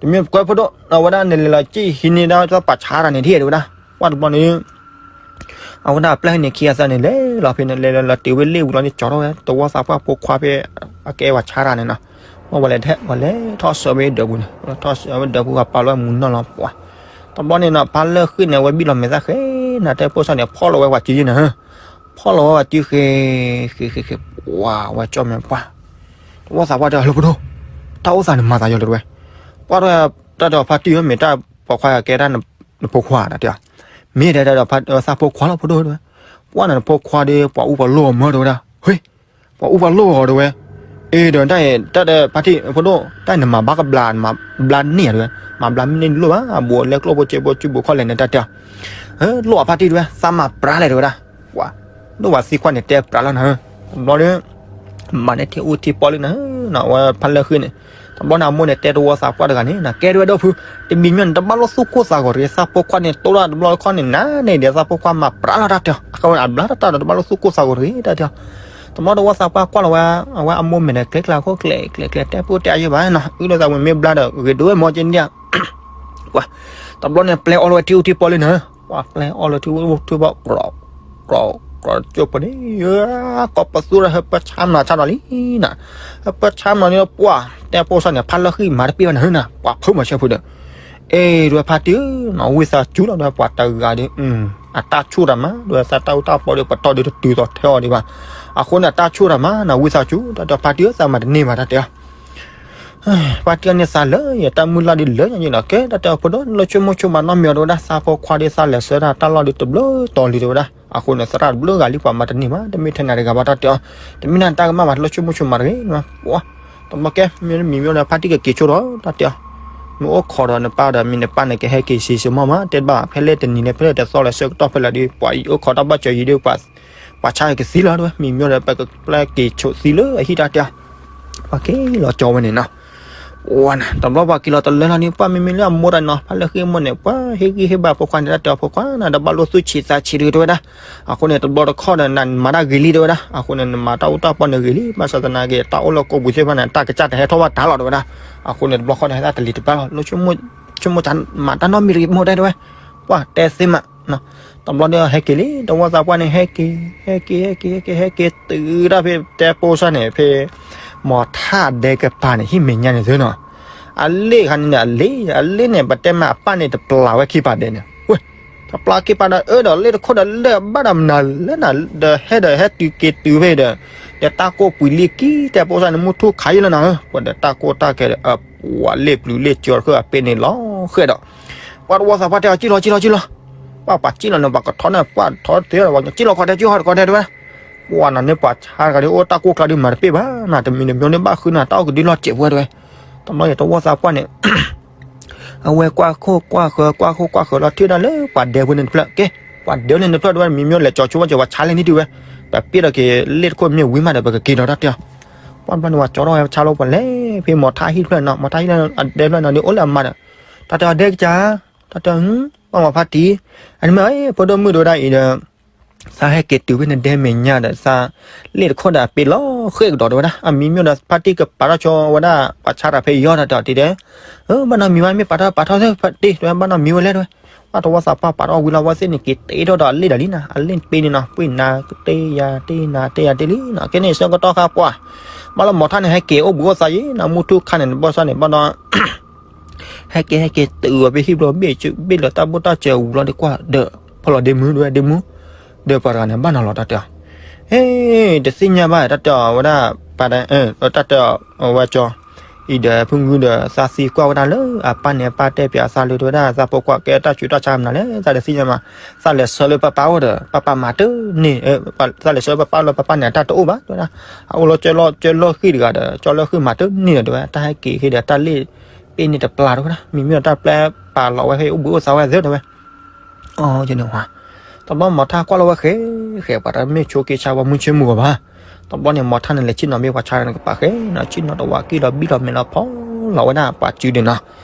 တမံၤကွဲးဖိဒိၣ် အဝဲဒၣ်န့ၣ်လဲၤလီၤကံၣ်ဟံးန့ၢ်ဒၣ်သးပာ်ဆါတၢ်န့ၣ်ထံၣ် တဲဝဲဒၣ်. ပှၤတဘျီန့ၣ် အဝဲဒၣ်အပျဲၢ်န့ၣ်ခံဂၤသၢဂၤန့ၣ် လဲၤလီၤဖဲန့ၣ် လဲၤလီၤတုၤဝဲလ့ၣ်ဝံၤလီၤန့ၣ် ကၠီထီၣ်ဝဲ တဝီသးပှၢ်ဖိခွါဖဲ အကဲဝဲဆါတၢ်န့ၣ်နီၤ. ပှၤဝဲလဲၤထဲ ပှၤလဲၤထီၣ်ဆၢဝဲဒၢးပူၤန့ၣ် ထီၣ်ဆၢဝဲဒၢးပူၤ ပာ်လီၤဝဲမုၢ်နီၢ်လီၤပှၤ. တဘျီန့ၣ်နီၤ ဖါလၢဃံန့ၣ် အဝဲဘံၣ်လီၤမဲာ်သၣ်ဃဲ နတဲဖိစီန့ၣ် ဖီၣ်လီၤဝဲပှၤစုယ့ၢ်န့ၣ် ဖီၣ်လီၤဝဲပှၤစုဃဲ ဃဲဃဲဃဲ ပှၤဝဲကၠီမဲာ်ပှၤ တဝီသးပှၢ်တဲအီၤလၢဖိဒိၣ် တၢ်အိၣ်သးန့ၣ်မၤသးယီၤလၢတဝဲ ပှၤတၢ်တဲအီၤဖါတံၢ်ဧၢ မ့ၢ်တၢ်ပိာ်ခွါကဲတၢ်နဖိခွါတၢ်တဲအီၤ မ့ၢ်တဲတဲဒီးသးဖိခွါလီၤဖိဒိၣ်တဲဝဲ ပှၤန့ၣ်နဖိခွါဒီး ပှၤအူပှၤလိၣ်အီၤမၢတဲဝဲဒၣ် ဟ့ ပှၤအူပှၤလိၣ်အီၤတဲဝဲ အ့ဒီးတၢ်အံၤ တၢ်ဒီးဖါတံၢ်ဖိဒိၣ် တၢ်အံၤနမၤဘၣ်ကဘျါ နမၤဘျါန့ၢ်ဧါတဲဝဲ မၤဘျါမ့ၢ်န့ၢ်လိၣ်ဘၣ် အဘူးအလဲကျိၣ်ဖိစ့ဖိစုပူၤခီၣ်လဲၣ်န့ၣ်တၢ်တဲအီၤ ဟ့ လိၣ်အဖါတံၢ်တဲဝဲ သးမၤပြးလဲၣ်တဲဝဲဒၣ် ပှၤ ဒိၣ်ဝဲသံကွၢ်န့ၣ် တဲပြးလီၤနၤ တဘျီဒီး မၤန့ၢ်ထံအိၣ်ထံပီလံနၤ အဝဲဖါလၢဃံန့ၣ် တဘျီန့ၣ် အမိၢ်န့ၣ် တဲတဝီသးပှၢ်တဂၤန့ၣ် နကဲတဲဝဲဒီးဖု တမံၤမံၤန့ၣ် တဘၣ်လိၣ်သူၣ်ကိၢ်သးဂီၤတဂ့ၤ သးဖိခွါန့ၣ် တိၢ်တၢ်တဘျီတခီၣ်န့ၣ် နၤန့ၣ်ဒီး သးဖိခွါမၤပြးလီၤတၢ်တဲအီၤ အဃိန့ၣ် အဘျါတၢ်တဘျီလိၣ်သူၣ်ကိၢ်သးဂီၤတဂ့ၤ တၢ်တဲအီၤ တဘျီတဝီသးပှၢ်ကွၢ်လီၤဝဲ အဝဲအမိၢ်မဲာ်ဒီးကျဲကျဲခိၣ်ကျဲကျဲကျဲ တဲပိၢ်တဲအယိဘၣ်နီၤ အုၣ်လီၤသးဝဲမ့ၢ်ဘျါဒီး ဂ့ၤဒိၣ်ဝဲမီၤက့န့ၣ် ပှၤ တဘျီန့ၣ် ပျဲအီၣ်လီၤဝဲထံအိၣ်ထံပီလံနၤ ပှၤပျဲအီၣ်လီၤထံအိၣ်ထံပီ ကြီ ကြီ ကြီ ကၠိဖိန့ၣ် ကိးပသူဒီးဟၢပၢဆါမနၤဆါဒီးလံနၤ ဟၢပၢဆါမနၤန့ၣ် ပှၤ တဲပိၢ်စီန့ၣ် ဖါလၢဃံမၤတပ့ၢ်ဘၣ်နၤ ပှၤဖုမၤဆၢဖုဒီး အ့ ဒွဲဖါတံၢ်ဧၢ နီၢ်ဝံသးစူၤလီၤ ဒွဲပှၤတဂၤဒီး အတၢ်ဆူၣ်တၢ်မၤ ဒွဲသးတၢ်အူတၢ်ပီဒီး ပတီၢ်ဒီးတတုၤသိးထဲအီၤဒံးဘၣ် အဃိန့ၣ် အတၢ်ဆူၣ်တၢ်မၤ နီၢ်ဝံသးစူၤ တၢ်တဲဖါတံၢ်ဧၢ သးမၤတန့ၢ်ဘၣ် တၢ်တဲအီၤ ဖါတံၢ်န့ၣ်သးလၢ ယတၢ်မုၢ်လၢ်ဒ်လၢညါန့ၣ်နီၤ ကဲတၢ်တဲအီၤဖိဒိၣ် လၢဆိကမိၣ်ဆိကမးနီတမံၤအီၤတဲဝဲဒၣ် သးဖိခွါဒီးသးလဲၤဆှၢတၢ်တၢ်လီၢ်ဒီးတဘျုးတီၤလံတဲဝဲဒၣ် အဃိန့ၣ် သရၣ်တဘျုးဂၤလံပှၤမၤတန့ၢ်ဘၣ် တမ့ၢ်ထဲနၤတဂၤဘၣ် တၢ်တဲအီၤ တမ့ၢ်နၤတၢ်ကမၣ်ဘၣ် လၢဆိကမိၣ်ဆိကမးတဂ့ၤ ပှၤ တဘျီကဲ မ့ၢ်မံၤမ့ၢ်ဒီး ဖါတံၢ်ကက့ၤဆိဒီး တၢ်တဲအီၤ မ့ၢ်အိၣ်ခိးဒီးနပၢ်ဒီး မ့ၢ်နပၢ်န့ၣ်ကဟဲက့ၤစံးစိမီၢ်မး တဲတဘၣ် ဖဲလဲၣ်တနံၤလၢဖဲလဲၣ်တသီလၢဆၢကတီၢ်ဖဲလဲၣ်ဒီး ပှၤအံၤအိၣ်ခိးတၢ်ဘၣ်စၢၤယံၤဒီး ပှၤဆါကသံလီၤတဲဝဲ မ့မ့ၢ်ဒီး ပကပျဲက့ၤဆိးသံလၢအဟံၣ်တၢ်တဲ ပှၤက့ၤလီၤကၠီဝဲန့ၣ်နီၤ ဝဲနၤ တဘျီပှၤက့ၤလီၤတလၢလီၤန့ၣ် ပှၤမ့မ့ၢ်လၢအမိၢ်တၢ်နီၤ ဖဲလၢဃ့မိၢ်န့ၣ် ပှၤဟ့ၣ်ဂံၢ်ဟ့ၣ်ဘါဖိခွါန့ၣ် တၢ်တဲအီၤဖိခွါနၤ တဘၣ်လိၣ်သူၣ်ဆံးသးဆံးတဂ့ၤတဲဝဲဒၣ် အဃိန့ၣ် တဘျီတခီၣ်ဒီး နမၤတၢ်ဂ့ၤလံတဲဝဲဒၣ် အဃိန့ၣ် နမၤတၢ်အူတၢ်ပီၢ်န့ၣ်ဂ့ၤလံ ဘၣ်ဆၣ်သနာ်က့ တၢ်အိၣ်လၢကိးပူၤသ့ၣ်တဖၣ်န့ၣ် တၢ်ကစၢ်တဟဲထီၣ်ဘၣ်တၢ်လီၤတဲဝဲဒၣ် အဃိန့ၣ် တဘျီခီၣ်န့ၣ်ဟဲသးတလံၤတပျၢ်လီၤ ဆိကမိၣ် ဆိကမိၣ်မၤတၢ်နီတမံၤတဂ့ၤမိၢ်တဲတဲဝဲ ပှၤတဲသ့မး တဘျီဒီးဟဲက့ၤလံ တဝီသးပှၢ်န့ၣ် ဟဲက့ၤ ဟဲက့ၤ ဟဲက့ၤ ဟဲက့ၤ တုၤဒၣ်ဖဲတဲပိစၢ်န့ၣ် ဖဲ မီၤထၣ်ဒဲကပၤန့ၣ် ဟံၣ်မဲာ်ညါန့ၣ်သုနီၤ အလ့ၣ်ခါန့ၣ်န့ၣ် အလ့ၣ် အလ့ၣ်န့ၣ် ပတဲမးအပၢ်န့ၣ်တပျၢ်ဝဲခံပာ်ဒဲးန့ၣ် ဝဲ တပျၢ်ခံပာ်ဒီး အၢဒီးလ့ၣ်တခိၣ်ဒီးလၢဘၣ်ဒီးမနုၤလဲၣ်နၤ ဒီးဟဲဒီးဟဲတုၤက့ၤတုၤဖဲဒီး ဒီးတၢ်ကိၢ်ပှံၤလံကံ တဲပိစၢ်န့ၣ် မုၢ်ထူၣ်ခါယံလီၤနၤဧၢ ပှၤဒီးတၢ်ကိၢ်တၢ်ကဲဒီး ပှၤလ့ၣ်ပျုၤလ့ၣ်ကၠီတခၢၣ်အပ့န့ၣ်လီၤဃဲဒီး ပှၤတဝီသးပှၢ်တဲအီၤ ကံၣ်လီၤ ကံၣ်လီၤ ကံၣ်လီၤ ပှၤပှၤကံၣ်လီၤန့ၣ် ပှၤကထီၣ်န့ၣ် ပှၤထီၣ်တ့ၢ်ဒီး ပှၤကံၣ်လီၤ ကီၢ်ဒဲး ကံၣ်လီၤ ကီၢ်ဒဲးတဲဝဲ ပှၤနၤန့ၣ် ပှၤဆါတဂၤဒ်အိၣ်တၢ်ကိၢ်ကျါဒ်မၤတပ့ၢ်ဘၣ်နၤ တမံၤတမံၤဒ်ဘၣ်ဃုနၤ တၢ်အိၣ်ကဒုလီၤစဲးပဝဲတဲဝဲ တဘျီယတဝီသးပှၢ်န့ၣ် အဝဲကွၢ်ခိၣ်ကွၢ်ဃၢၤ ကွၢ်ခိၣ်ကွၢ်ဃၢၤလီၤထံၣ်ဒၣ်လၢပှၤဒဲဖိန့ၣ်တဖျၢၣ် ကဲ ပှၤဒဲန့ၣ်တဖျၢၣ်တဲဝဲ မ့မ့ၢ်လဲၤကၠီဆိဝဲကၠီ ပှၤဆါလဲၣ်န့ၣ်တုၤဝဲ ပပ့ၢ်ဒီးက့ၤလ့ၣ်တခိၣ်မ့ၢ်ဝံၤမးဒီး ပကက့ၤဒီးတၢ်တဲအီၤ ပှၤတဘျီန့ၣ် ပှၤကၠီထီၣ်ဝဲဆါလီၤပှၤလဲၤဖဲမီၤထၣ်ဟံၣ်တဖျၢၣ်နီၤ မီၤထၣ်ဟံၣ်တဖျၢၣ်န့ၣ်ဒ်အိၣ်လၢအမါဒီး တၢ်တဲအီၤဒဲကစၢ် တၢ်တဲအီၤ ပှၤမၤဖါတံၢ် အန့ၣ်မ့ၢ် ဖိဒိၣ်မုၣ်တဲဝဲဒၣ်အံၤဒီး သးဟဲက့ၤတုၤဖဲနဒဲမဲာ်ညါဒီး သးလ့ၣ်တခိၣ်ဒီးအပ့ၤလီၤဃ့ကဒီးတဲဝဲဒၣ် အမံၤမ့ၢ်ဒီးဖါတံၢ်ကပာ်ထီၣ်ဆိဝဲဒၣ် ပှၤဆါတၢ်ဖဲယီၢ်တၢ်တဲအီၤတံၢ်ဒီး ဘၣ်နီတမံၤဘၣ် မ့ၢ်ပာ်ထီၣ်ပာ်ထီၣ်သ့ဖါတံၢ်တဲဝဲ ဘၣ်နီတမံၤဝဲလဲၣ်တဲဝဲ ပှၤတဝီသးပှၢ်ပာ်ထီၣ်ဝံၤလီၤဝဲသ့ၣ်န့ၣ် က့ၤတ့ထီၣ်ဒီးအလ့ၣ်ဒီးလံနီၤ အလ့ၣ်တပ့ၤန့ၣ်နီၤ ပှ့ၤနၤတ့ယၤတ့နၤတ့ယၤတ့လံနီၤ ကဲန့ၣ်ဆၢကတီၢ်ခါပှၤ ဘၣ်လီၤမီၤထၣ်န့ၣ် ဟဲက့ၤအိၣ်ဘှံးအိၣ်သါယံၤနီၤ မုၢ်ထူၣ်ခါန့ၣ် တဘျီစၢ်န့ၣ် ဘၣ်ဒီး ဟဲက့ၤဟဲက့ၤတုၤဝဲဖဲဟံၣ်ဘျီ ဘ့ၣ်လၢတၢ်ဘိၣ်တၢ်စၢၤဝံၤလီၤဒီးကွၢ်ဒီး ဖီလီၤဒ့မုၢ်ဒဝဲဒ့မုၢ် ဒီးပှၤတဂၤန့ၣ် ဘၣ်နီၤလီၤတၢ်တဲအီၤ ဟ့ၣ် တသ့ၣ်ညါဘၣ် တၢ်တဲအီၤဝဲဒၣ် ပၢ်တၢ်တဲအီၤဝဲကၠီ အံၤဒီးဖုဂုၢ်ဒီးသးသံကွၢ်ဝဲဒၣ်လၢအပၢ်န့ၣ် အပၢ်တဲပၠးသးလၢတဲဝဲဒၣ် သးဖိခွါကဲတၢ်ဆူးတၢ်ဆါမနုၤလဲၣ် သးတသ့ၣ်ညါမး သးလဲၤဆှၢလၢပၢ်ပၢ်အိၣ်ဒီး ပၢ်ပၢ်မၤတန့ၢ် သးလဲၤဆှၢလၢပၢ်ပၢ်လၢပၢ်ပၢ်န့ၣ် အတၢ်တအိၣ်ဘၣ်တဲဝဲဒၣ် အအိၣ်လၢကၠီလီၢ်ဃံၣ်တဂၤဒီး ကၠီလီၢ်ဃံၣ်မၤတန့ၢ်ဒီးတဲဝဲ တၢ်ဟဲက့ၤဃ့ဒီးတၢ်လ့ၣ်ပ့ၤန့ၣ်တပျၢ်တဲဝဲဒၣ် မ့မ့ၢ်ဒီးတၢ်ပျဲပာ်လီၤဝဲဖဲအိၣ်ဘှံးအိၣ်သါဝဲသ့တဲဝဲ အန့ၣ် တဘျီမီၤထၣ်ကွၢ်လီၤဝဲဃဲ ဃဲပှၤတမ့ၢ်ဆိက့ဆါဝဲမုၢ်ဆ့မုၢ်ဂီၤဘၣ်. တဘျီန့ၣ် မီၤထၣ်န့ၣ်လဲၤဆ့ၣ်နီၤမ့ၢ်ပှၤဆါတဂၤန့ၣ်ကပၤဃဲနီၤ ဆ့ၣ်နီၤတဝးကံၣ်လီၤဘံၣ်လီၤမဲာ်လီၤဖီလီၤဝဲဒၣ်ပှၤစုဒုးနီၤ.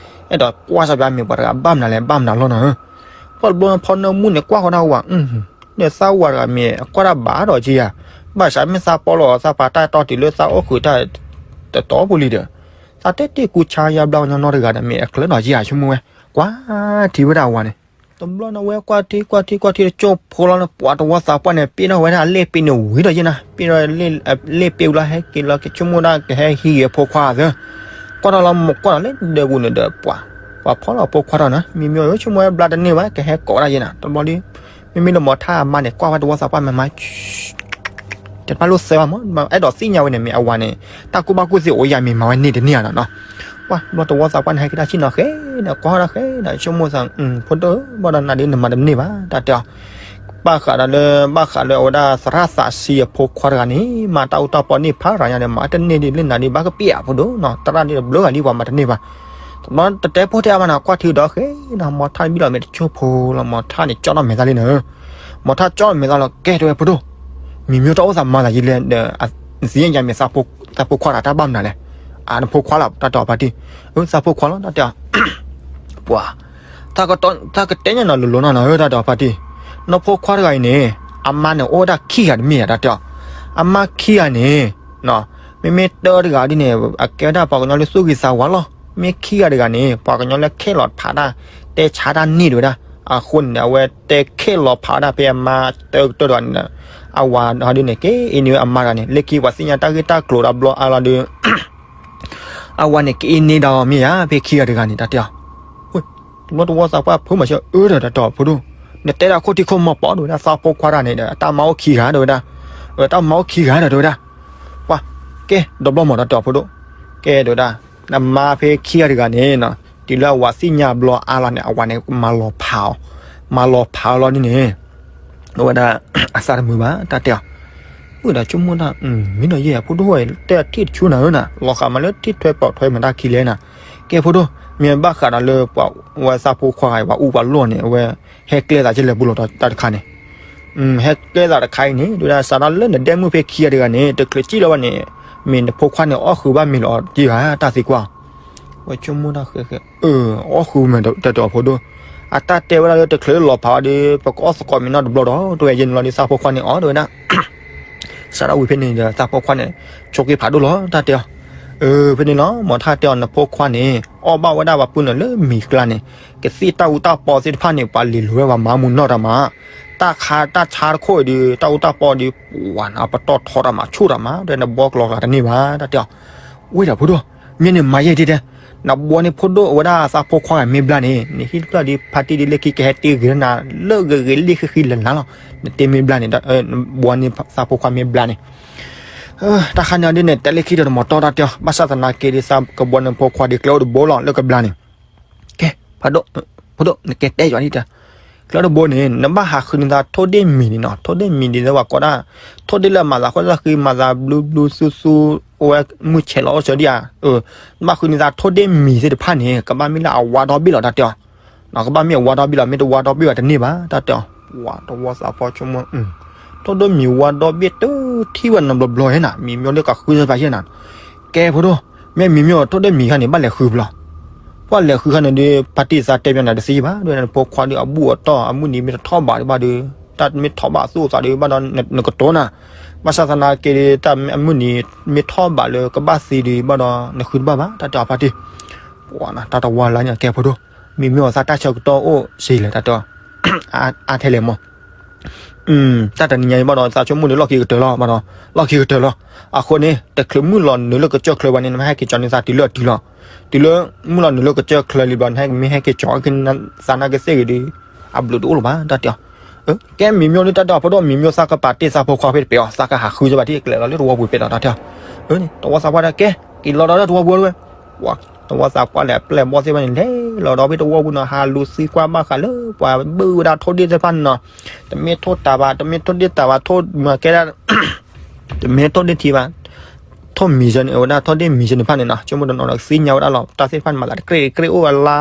အဲၣ်ဒိးကွၢ်စၢ်ဘျါမ့ၢ်ပှၤတဂၤဘၣ်မနုၤလဲၣ် ဘၣ်မနုၤလီၤနီၤ. ဖီၣ်တဘျီဖီနၢမူန့ၣ်ကွၢ်ဃီဒၣ်ဝဲ ဒီးသးဝၤတဂၤမ့ၢ်အကွၢ်တၢ်ဘၣ်ဒီးက့ဧါ, ဘၣ်ဆၣ်မ့ၢ်သးပီလီၤသးပာ်တၢ်တီတုၤလၢသးအိၣ်ဃုာ်တၢ်တတီပူၤလံဒီး သးတဲတ့ၢ်ကူဆါယါဘျါကညီနီတဂၤဒီးမ့ၢ်အကျၢၤဒီးက့ဧါဆိကမိၣ်ဝဲ, ကွၢ်ထံဝဲဒၣ်အဝၤန့ၣ်. တဘျီန့ၣ်ဝဲကွၢ်ထံကွၢ်ထံကွၢ်ထံတကၠိဖိလီၤန့ၣ် ပှၤတဝီသးပှၢ်န့ၣ် ပ့ၢ်ထီၣ်ဝဲဒၣ်လ့ၣ်ပ့ၤန့ၣ်ဝံၤဒီးယဲၢ်နၤ ပ့ၢ်ထီၣ် လ့ၣ်ပ့ၤဝံၤလီၤ ဟဲက့ၤလီၤက့ၤဆိကမိၣ်ဒၣ်ကဟဲဟံးဂ့ၤအဖိခွါသၢ ကွၢ်ထီၣ်လီၤမ့ၢ်ကွၢ်ထီၣ်လၢဒၢးပူၤန့ၣ်ဒီးပှၤ ပှၤဖီၣ်လီၤဖိခွါထီၣ်နၤ မ့မ့ၢ်ဆိကမိၣ်ဝဲဘျါတန့ၢ်ဘၣ် ကဟဲကိးဝဲဒၣ်ယဲၢ်နၤ တဘျီဒီး မ့မ့ၢ်လၢမီၤထၣ်အမါန့ၣ် ကွၢ်ဝဲတဝီသးပှၢ်မ့ၢ်မၤ တဘၣ်လိၣ်သၢဘၣ်မး အဲၣ်ဒိးသ့ၣ်ညါဝဲန့ၣ် မ့ၢ်အဝၤန့ၣ် တၢ်ကူၣ်ဘၣ်ကူၣ်သ့အိၣ်ယၤမ့ၢ်မၤဝဲန့ၢ်တန့ၢ်ဧါနီၤ. ပှၤ တဘျီတဝီသးပှၢ်န့ၣ် ဟဲက့ၤတၢ်ဆ့ၣ်နီၤဃဲဒီး ကွၢ်ဃီဒၣ်ဃဲဒီး ဆိကမိၣ်သး ဖိဒိၣ် ဘၣ်ဒီးနၤဒ်နမၤတန့ၢ်ဘၣ် တၢ်တဲအီၤ ဘၣ်ဃးဒီးလၢ ဘၣ်ဃးလၢအဝဲဒၣ်သရၣ်သးဆံးအဖိခွါတဂၤန့ၣ် မၤတၢ်အူတၢ်ပီန့ၢ်ဖးရၤညါဒီး မၤတန့ၢ်ဒ်လၢနၤဒ်ဘၣ်ကပ့ၢ်ဧါ ဖိဒိၣ်နီၤ သရၣ်ဒ်တဘျုးဂၤဒ်ပှၤမၤတန့ၢ်ဘၣ်. တဘျီတတဲဖိထဲအါဘၣ်နီၤ ကွၢ်ထံဒီးဃဲနီၤ မီၤထၣ်တဘံၣ်လီၤမ့ၢ်တကၠိဖိလီၤ မီၤထၣ်န့ၣ်ကၠီထီၣ်မဲာ်သၣ်လံနီၤ မီၤထၣ်ကၠီထီၣ်မဲာ်သၣ်လီၤ ကဲတဲဝဲဖိဒိၣ် မ့မ့ၢ်တၢ်အိၣ်သးမၤသးယံၤလဲၣ်ဒီး သ့ၣ်ညါမ့ၢ်သးဖိခွါတဂၤတၢ်ဘၣ်မနုၤလဲၣ် အနဖိခွါလီၤ တၢ်တဲအီၤဖါတံၢ် သးဖိခွါလီၤ တၢ်တဲအီၤ ပှၤ တၢ်ကတဲညါနီၤလိၤလိၤနီၤနီၤ တၢ်တဲအီၤဖါတံၢ် နဖိခွါတဂၤအံၤန့ၣ် အမါန့ၣ်အိၣ်ဝဲဒၣ်ခံဂၤတမ့ၢ်ဧါ တၢ်တဲအီၤ အမါခံဂၤန့ၣ် မ့မ့ၢ်တၢတဂၤဒ်န့ၣ် အကဲဝဲဒၣ်ပှၤကညီလၢသူၣ်ဂ့ၤသးဝါလီၤ မ့ၢ်ခံဂၤတဂၤန့ၣ် ပှၤကညီလၢခဲလီၤဖးတၢ် တဲဆါတၢ်န့ၢ်တဝဲဒၣ် အဃိန့ၣ် အဝဲတဲခဲလီၤဖးဝဲဒၣ်ဖဲအမါတၢတဂၤန့ၣ် အဝၤဒ်န့ၣ် ကအ့န့ၢ်ဝဲအမါတဂၤန့ၣ် လၢခံပှၤသ့ၣ်ညါတၢ်ဂ့ၢ်တၢ်ကျိၤဒီးဘျီအါလီၤဒီး အဝၤန့ၣ် ကအ့န့ၢ်ဒီးမ့ၢ်ဧါ ဖဲခံဂၤတဂၤန့ၣ် တၢ်တဲအီၤ တဘျီတဝီသးပှၢ်ဖိမၤဆၢ အၢဒီးတၢ်တဲအီၤဖိဒိၣ် နတဲဒၣ်ခိၣ်ထံခိၣ်မီၤပီၤဒိၣ်ဝဲဒၣ် သးဖိခွါတဂၤန့ၣ်ဒီး အတၢ်မါအိၣ်ခံဂၤဒိၣ်ဝဲဒၣ် အတၢ်မါအိၣ်ခံဂၤဒီးဒိၣ်ဝဲဒၣ် ပှၤ ကဲ ဒီဘျီမီၤ တၢ်တဲအီၤဖိဒိၣ် ကဲဒိၣ်ဝဲဒၣ် နမါဖဲခံဂၤတဂၤန့ၣ်နီၤ တုၤလၢအဝၤသ့ၣ်ညါဘျီအါလီၤန့ၣ် အဝၤန့ၣ် မၤလီၤဖးအီၤ မၤလီၤဖးအီၤလီၤန့ၣ်န့ၣ် အဝဲဒၣ် အသးတမုာ်ဘၣ် တၢ်တဲအီၤ ဝဲဒၣ်ဆိကမိၣ်တၢ် မ့ၢ်ဒီးယဲၢ်ဖိဒိၣ်ဝဲ တဲအထံၣ်တဆူနၤဧၢနၤ လီၤဃာ်မးလၢထံၣ်ထွဲပီၣ်ထွဲမတၤခံလဲၣ်နၤ ကဲဖိဒိၣ် မ့ၢ်ဘၣ်ဃးဒီးလၢပှၤဝဲသးဖိခွါဂၤ ပှၤအူပှၤလီၢ်န့ၣ် အဝဲဟဲကျဲသးကလဲၤပူၤလီၤတၢ်တခါန့ၣ်, ဟဲကျဲသးတခါအံၤန့ၣ် ဒ်ဝဲဒၣ်စးထီၣ်လၢနဒဲမုၣ်ဖဲခံဂၤတဂၤန့ၣ် တချုးစံၣ်လီၤဘၣ်န့ၣ် မ့ၢ်နဖိခွါန့ၣ် အီၣ်ဃုာ်ဘၣ်မ့ၤလီၤတံၢ်ဧါ တၢ်သံကွၢ်, ဝဲဆိကမိၣ်တၢ်ဃဲဃဲ, အီၣ်ဃုာ်မ့ၤတၢ်တဲအီၤဖိဒိၣ်, အတၢ်တဲဝဲဒၣ်လၢတချုးလၢလီၤဖးဘၣ်ဒီး ပကအီၣ်သကိးမ့ၤနီၢ်တဘျီဒီး တဝဲယဲန့ၣ်လီၤဒီး သးဖိခွါန့ၣ်အီၣ်တဝဲဒၣ် စးထီၣ်ဝံၤဖဲန့ၣ်ဒီး သးဖိခွါန့ၣ် ဆိးက့ဖးဒိၣ်လီၤ တၢ်တဲအီၤ, အၢ ဖဲန့ၣ်လီၤ မ်တၢ်တဲအီၤ နဖိခွါန့ၣ် အီၣ်ဘၣ်ဝဲဒၣ်ပှၤပုၢ်နုာ်လၢမ့ၤကျါန့ၣ် ကသ့ၣ်တၢ်အူတၢ်ပီသ့ၣ်တဖၣ်န့ၣ် ပှၤလ့ၤလိာ်ဝဲပှၤမၤမူနီၢ်တၢ်မး, တၢ်ခါတၢ်ဆါတခိၣ်အံၤဒီး တၢ်အူတၢ်ပီဒီး ပှၤန့ၣ် ပတီၢ်ထီတၢ်မးဆူၣ်တၢ်မး ဒီးနဘှီကလီကျါတန့ၢ်ဘၣ် တၢ်တဲအီၤ, ဝ့ၢ်ဒီးဖိဒိၣ်, မ့ၢ်န့ၣ်မၤယဲၢ်ဒ်တဲ နဘှီန့ၣ်ဖိဒိၣ်အဝဲဒၣ်သးဖိခွါဂၤမ့ၢ်ဘျါန့ၣ် နဟံၣ်တဖျၢၣ်ဒီး ဖါတံၢ်ဒီးလၢခံကဟဲတ့ဂ့ၤနၤ လၢဂ့ၤဂ့ၤလံဃံဃံလၢ်လၢ်လီၤ, နတ့မ့ၢ်ဘျါန့ၣ် ဘှီန့ၢ်သးဖိခွါမ့ၢ်ဘျါန့ၣ် တၢ်ခါန့ၣ်ဒ်န့ၣ် တဲလၢခံဒီးတမၤတီတၢ်တဲအီၤ ဘၣ်ဆၣ်သနာ်က့ဒီး သးကဘှီန့ၢ်ဖိခွါဒီး ကျဲအိၣ်တဘိလီၤလၢကဘျါန့ၣ်, ကဲ ဖးဒိၣ်, ဖိဒိၣ် နကဲတဲယွၤဒ်တဲ ကျဲအိၣ်တဘိန့ၣ် နဘၣ်ဟးဃုန့ၢ်သးထိၣ်ဒ့ၣ်မံၤန့ၣ်နီၤ ထိၣ်ဒ့ၣ်မံၤဒ်သိးပှၤကိးဒၣ် ထိၣ်ဒ့ၣ်လၢအမၤသးဃိသးဃံ မၤသးဘျုးဘျုးသူသူ အိၣ်ဝဲမုၢ်ဆဲးလီၤအိၣ်စၢၤဒံးဧါ, နဘၣ်ဃုန့ၢ်သးထိၣ်ဒ့ၣ်မံၤသ့ၣ်တဖၣ်န့ၣ် ကဘၣ်မ့ၢ်လၢအဝါဒီဘ့ၣ်လီၤ တၢ်တဲအီၤ ကဘၣ်မ့ၢ်အဝါဒီဘ့ၣ်လီၤ မ့ၢ်တဝါဒီဘ့ၣ်ဘၣ်တန့ၢ်ဘၣ် တၢ်တဲအီၤ, ပှၤတဝီသးပှၢ်ဆိကမိၣ်, ထိၣ်ဒ့ၣ်မံၤဝါဒီဘ့ၣ်တထံၣ်ဝဲနီတဘျီဘျီဧါနၤ မံၤမျိၢ်လၢကဃုသ့ၣ်တဖၣ်ဧါနၤ, ကဲဖိဒိၣ်, မ့ၢ်မံၤမျိၢ်ထိၣ်ဒ့ၣ်မံၤခါန့ၣ် ဘၣ်လဲၤဃုဘျီ, ပှၤလဲၤဃုခါန့ၣ်ဒီး ဖါတံၢ်သးတဲပျီနၤတသ့ဘၣ် ဒီးနဖိခွါဒီးအဘူၣ်အတီၢ် အမုၢ်နံၤမ့ၢ်တထီၣ်ဘးဒံးဘၣ်ဒီး တၢ်မ့ၢ်ထီၣ်ဘးသူၣ်အသးဒံးဘၣ်ဒီး နကတိၤနၤ, ဘၣ်ဆၣ်သနာ်က့ဒီး တၢ်အမုၢ်နံၤမ့ၢ်ထီၣ်ဘးလၢကဘၣ်သံဒံးဘၣ်ဒီး နဃုတဘၣ်ဘၣ် တၢ်တဲအီၤဖါတံၢ်, ပှၤနၤ တၢ်တဝီလၢညါကဲဖိဒိၣ်, မံၤမျိာ်သးတၢ်ဆၢကတီၢ်အိၣ်စ့လဲၣ် တၢ်တဲအီၤ, အါထဲလဲၣ်မး တၢ်တနံၤညါအံၤဘၣ်ဒီး သးဆိကမိၣ်ဒီးလီၢ်ခံကတၢၢ်လီၤ ဘၣ်ဒီး လီၢ်ခံကတၢၢ်လီၤ, အဃိန့ၣ် တချုးမုၢ်လီၤနုာ်လၢကစၢၢ်ချၢဘၣ်န့ၣ် နမ့ၢ်ဟဲက့ၤကၠီန့ၢ်သးတုၤလၢအတုၤလီၤ, တုၤလၢမုၢ်လီၤနုာ်လၢကစၢၢ်ချၢလံဘျီ နမ့ၢ်ဟဲက့ၤကၠီသးနာ်က့သ့ၣ်ဂ့ၤဒီး အဘျုးတအိၣ်လၢၤဘၣ် တၢ်တဲအီၤ, ကဲမံၤမျိာ်ဒ်တၢ်တဲအီၤဖိဒိၣ် မံၤမျိာ်သးကပာ်တ့ၢ်သးဖိခွါဖဲတပဲအီၤ သးကဟးဃုစၢၤဘၣ်ထံၣ်ကျဲလီၤလၢတဝီပူၤဖဲဒီးတၢ်တဲအီၤ, တဝီသးပှၢ်ဒၣ်ကဲ က့ၤလီၤဒီးတဝီပူၤဝဲ, တဝီသးပှၢ်လဲၣ် အပျဲၢ်ဘီသ့ၣ်တဖၣ်န့ၣ် လဲၤလီၤဒီးဖဲတဝီပူၤနီၤ ဟးလူၤသံကွၢ်ဘၣ်ဃးလၢပှၤဘုၣ်ဝဲဒၣ်ထိၣ်ဒ့ၣ်သ့ၣ်တဖၣ်န့ၣ်နီၤ, တမ့ၢ်ထိၣ်တၤဘၣ် တမ့ၢ်ထိၣ်ဒ့ၣ်တၤဘၣ် ထိၣ်မၤကဲဒၣ် တမ့ၢ်ထိၣ်ဒ့ၣ်ထံဘၣ်, ထိၣ်မံၤစၢန့ၣ် အဝဲဒၣ်ထိၣ်ဒ့ၣ်မံၤစၢန့ၣ်တဖၣ်န့ၣ်နီၤ ဆိကမိၣ်တနီၤဒီးသ့ၣ်ညါဝဲဒၣ်လီၤ တၢ်သ့ၣ်တဖၣ်န့ၣ်မၤသးတကြ့ၢ်တကြ့ၢ်အိၣ်ဝဲလါ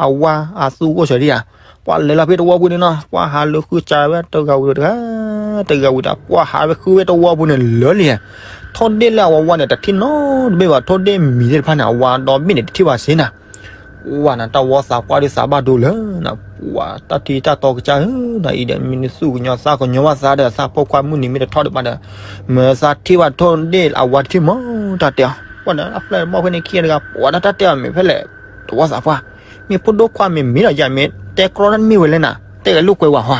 အဝါအသူအိၣ်စၢၤဒံးဧါ, ပှၤလဲၤလီၤဖဲတဝီပူၤန့ၣ်နီၤ ပှၤဟးလူၤဃုစၢၤဝဲတဂၤဝံၤတဂၤ, တဂၤဝံၤတဂၤ ပှၤဟးဝဲဃုဝဲတဝီပူၤန့ၣ်လၢာ်လံ, ထိၣ်ဒ့ၣ်လၢအဝါဝါန့ၣ် တထံၣ်နီတဘ့ၣ်ဘၣ် ထိၣ်ဒ့ၣ်မံၤသ့ၣ်တဖၣ်န့ၣ် အဝါဒီဘ့ၣ်န့ၣ် တထံၣ်ဘၣ်စ့ၢ်နီၤ ဝဲနၤ တၢ်ဝီသးပှၢ်ဒုးသးဘၣ်ဒိလၢနၤ, ပှၤတၢ်ထံတၢ်တီကစၢ်ဧၢနၤအံၤဒီး မ့ၢ်နသူၣ်ကညီၤသးကညီၤဘၣ်သးဒီး သးဖိခွါမုၢ်နံၤမ့ၢ်တထီၣ်ဒံးဘၣ်ဒီး မ့ၢ်သးထံၣ်ဘၣ်ထိၣ်ဒ့ၣ်အဝါတထံၣ်မး တၢ်တဲအီၤ, ပှၤဒီးအပျဲၢ်ဘီဖဲန့ၣ်ခံဂၤတဂၤ ပှၤဒီးတၢ်တဲအီၤမ့ၢ်ဖဲလဲၣ်, တဝီသးပှၢ်, မ့ၢ်ဖိဒိၣ်ခွါမ့ၢ်မ့ၢ်ဒီးယၤမ့ၢ်တဲကြီတၢ်တမ့ၢ်ဝဲလဲၣ်နၤ, တဲဂဲၤလိာ်ကွဲဝဲဟီ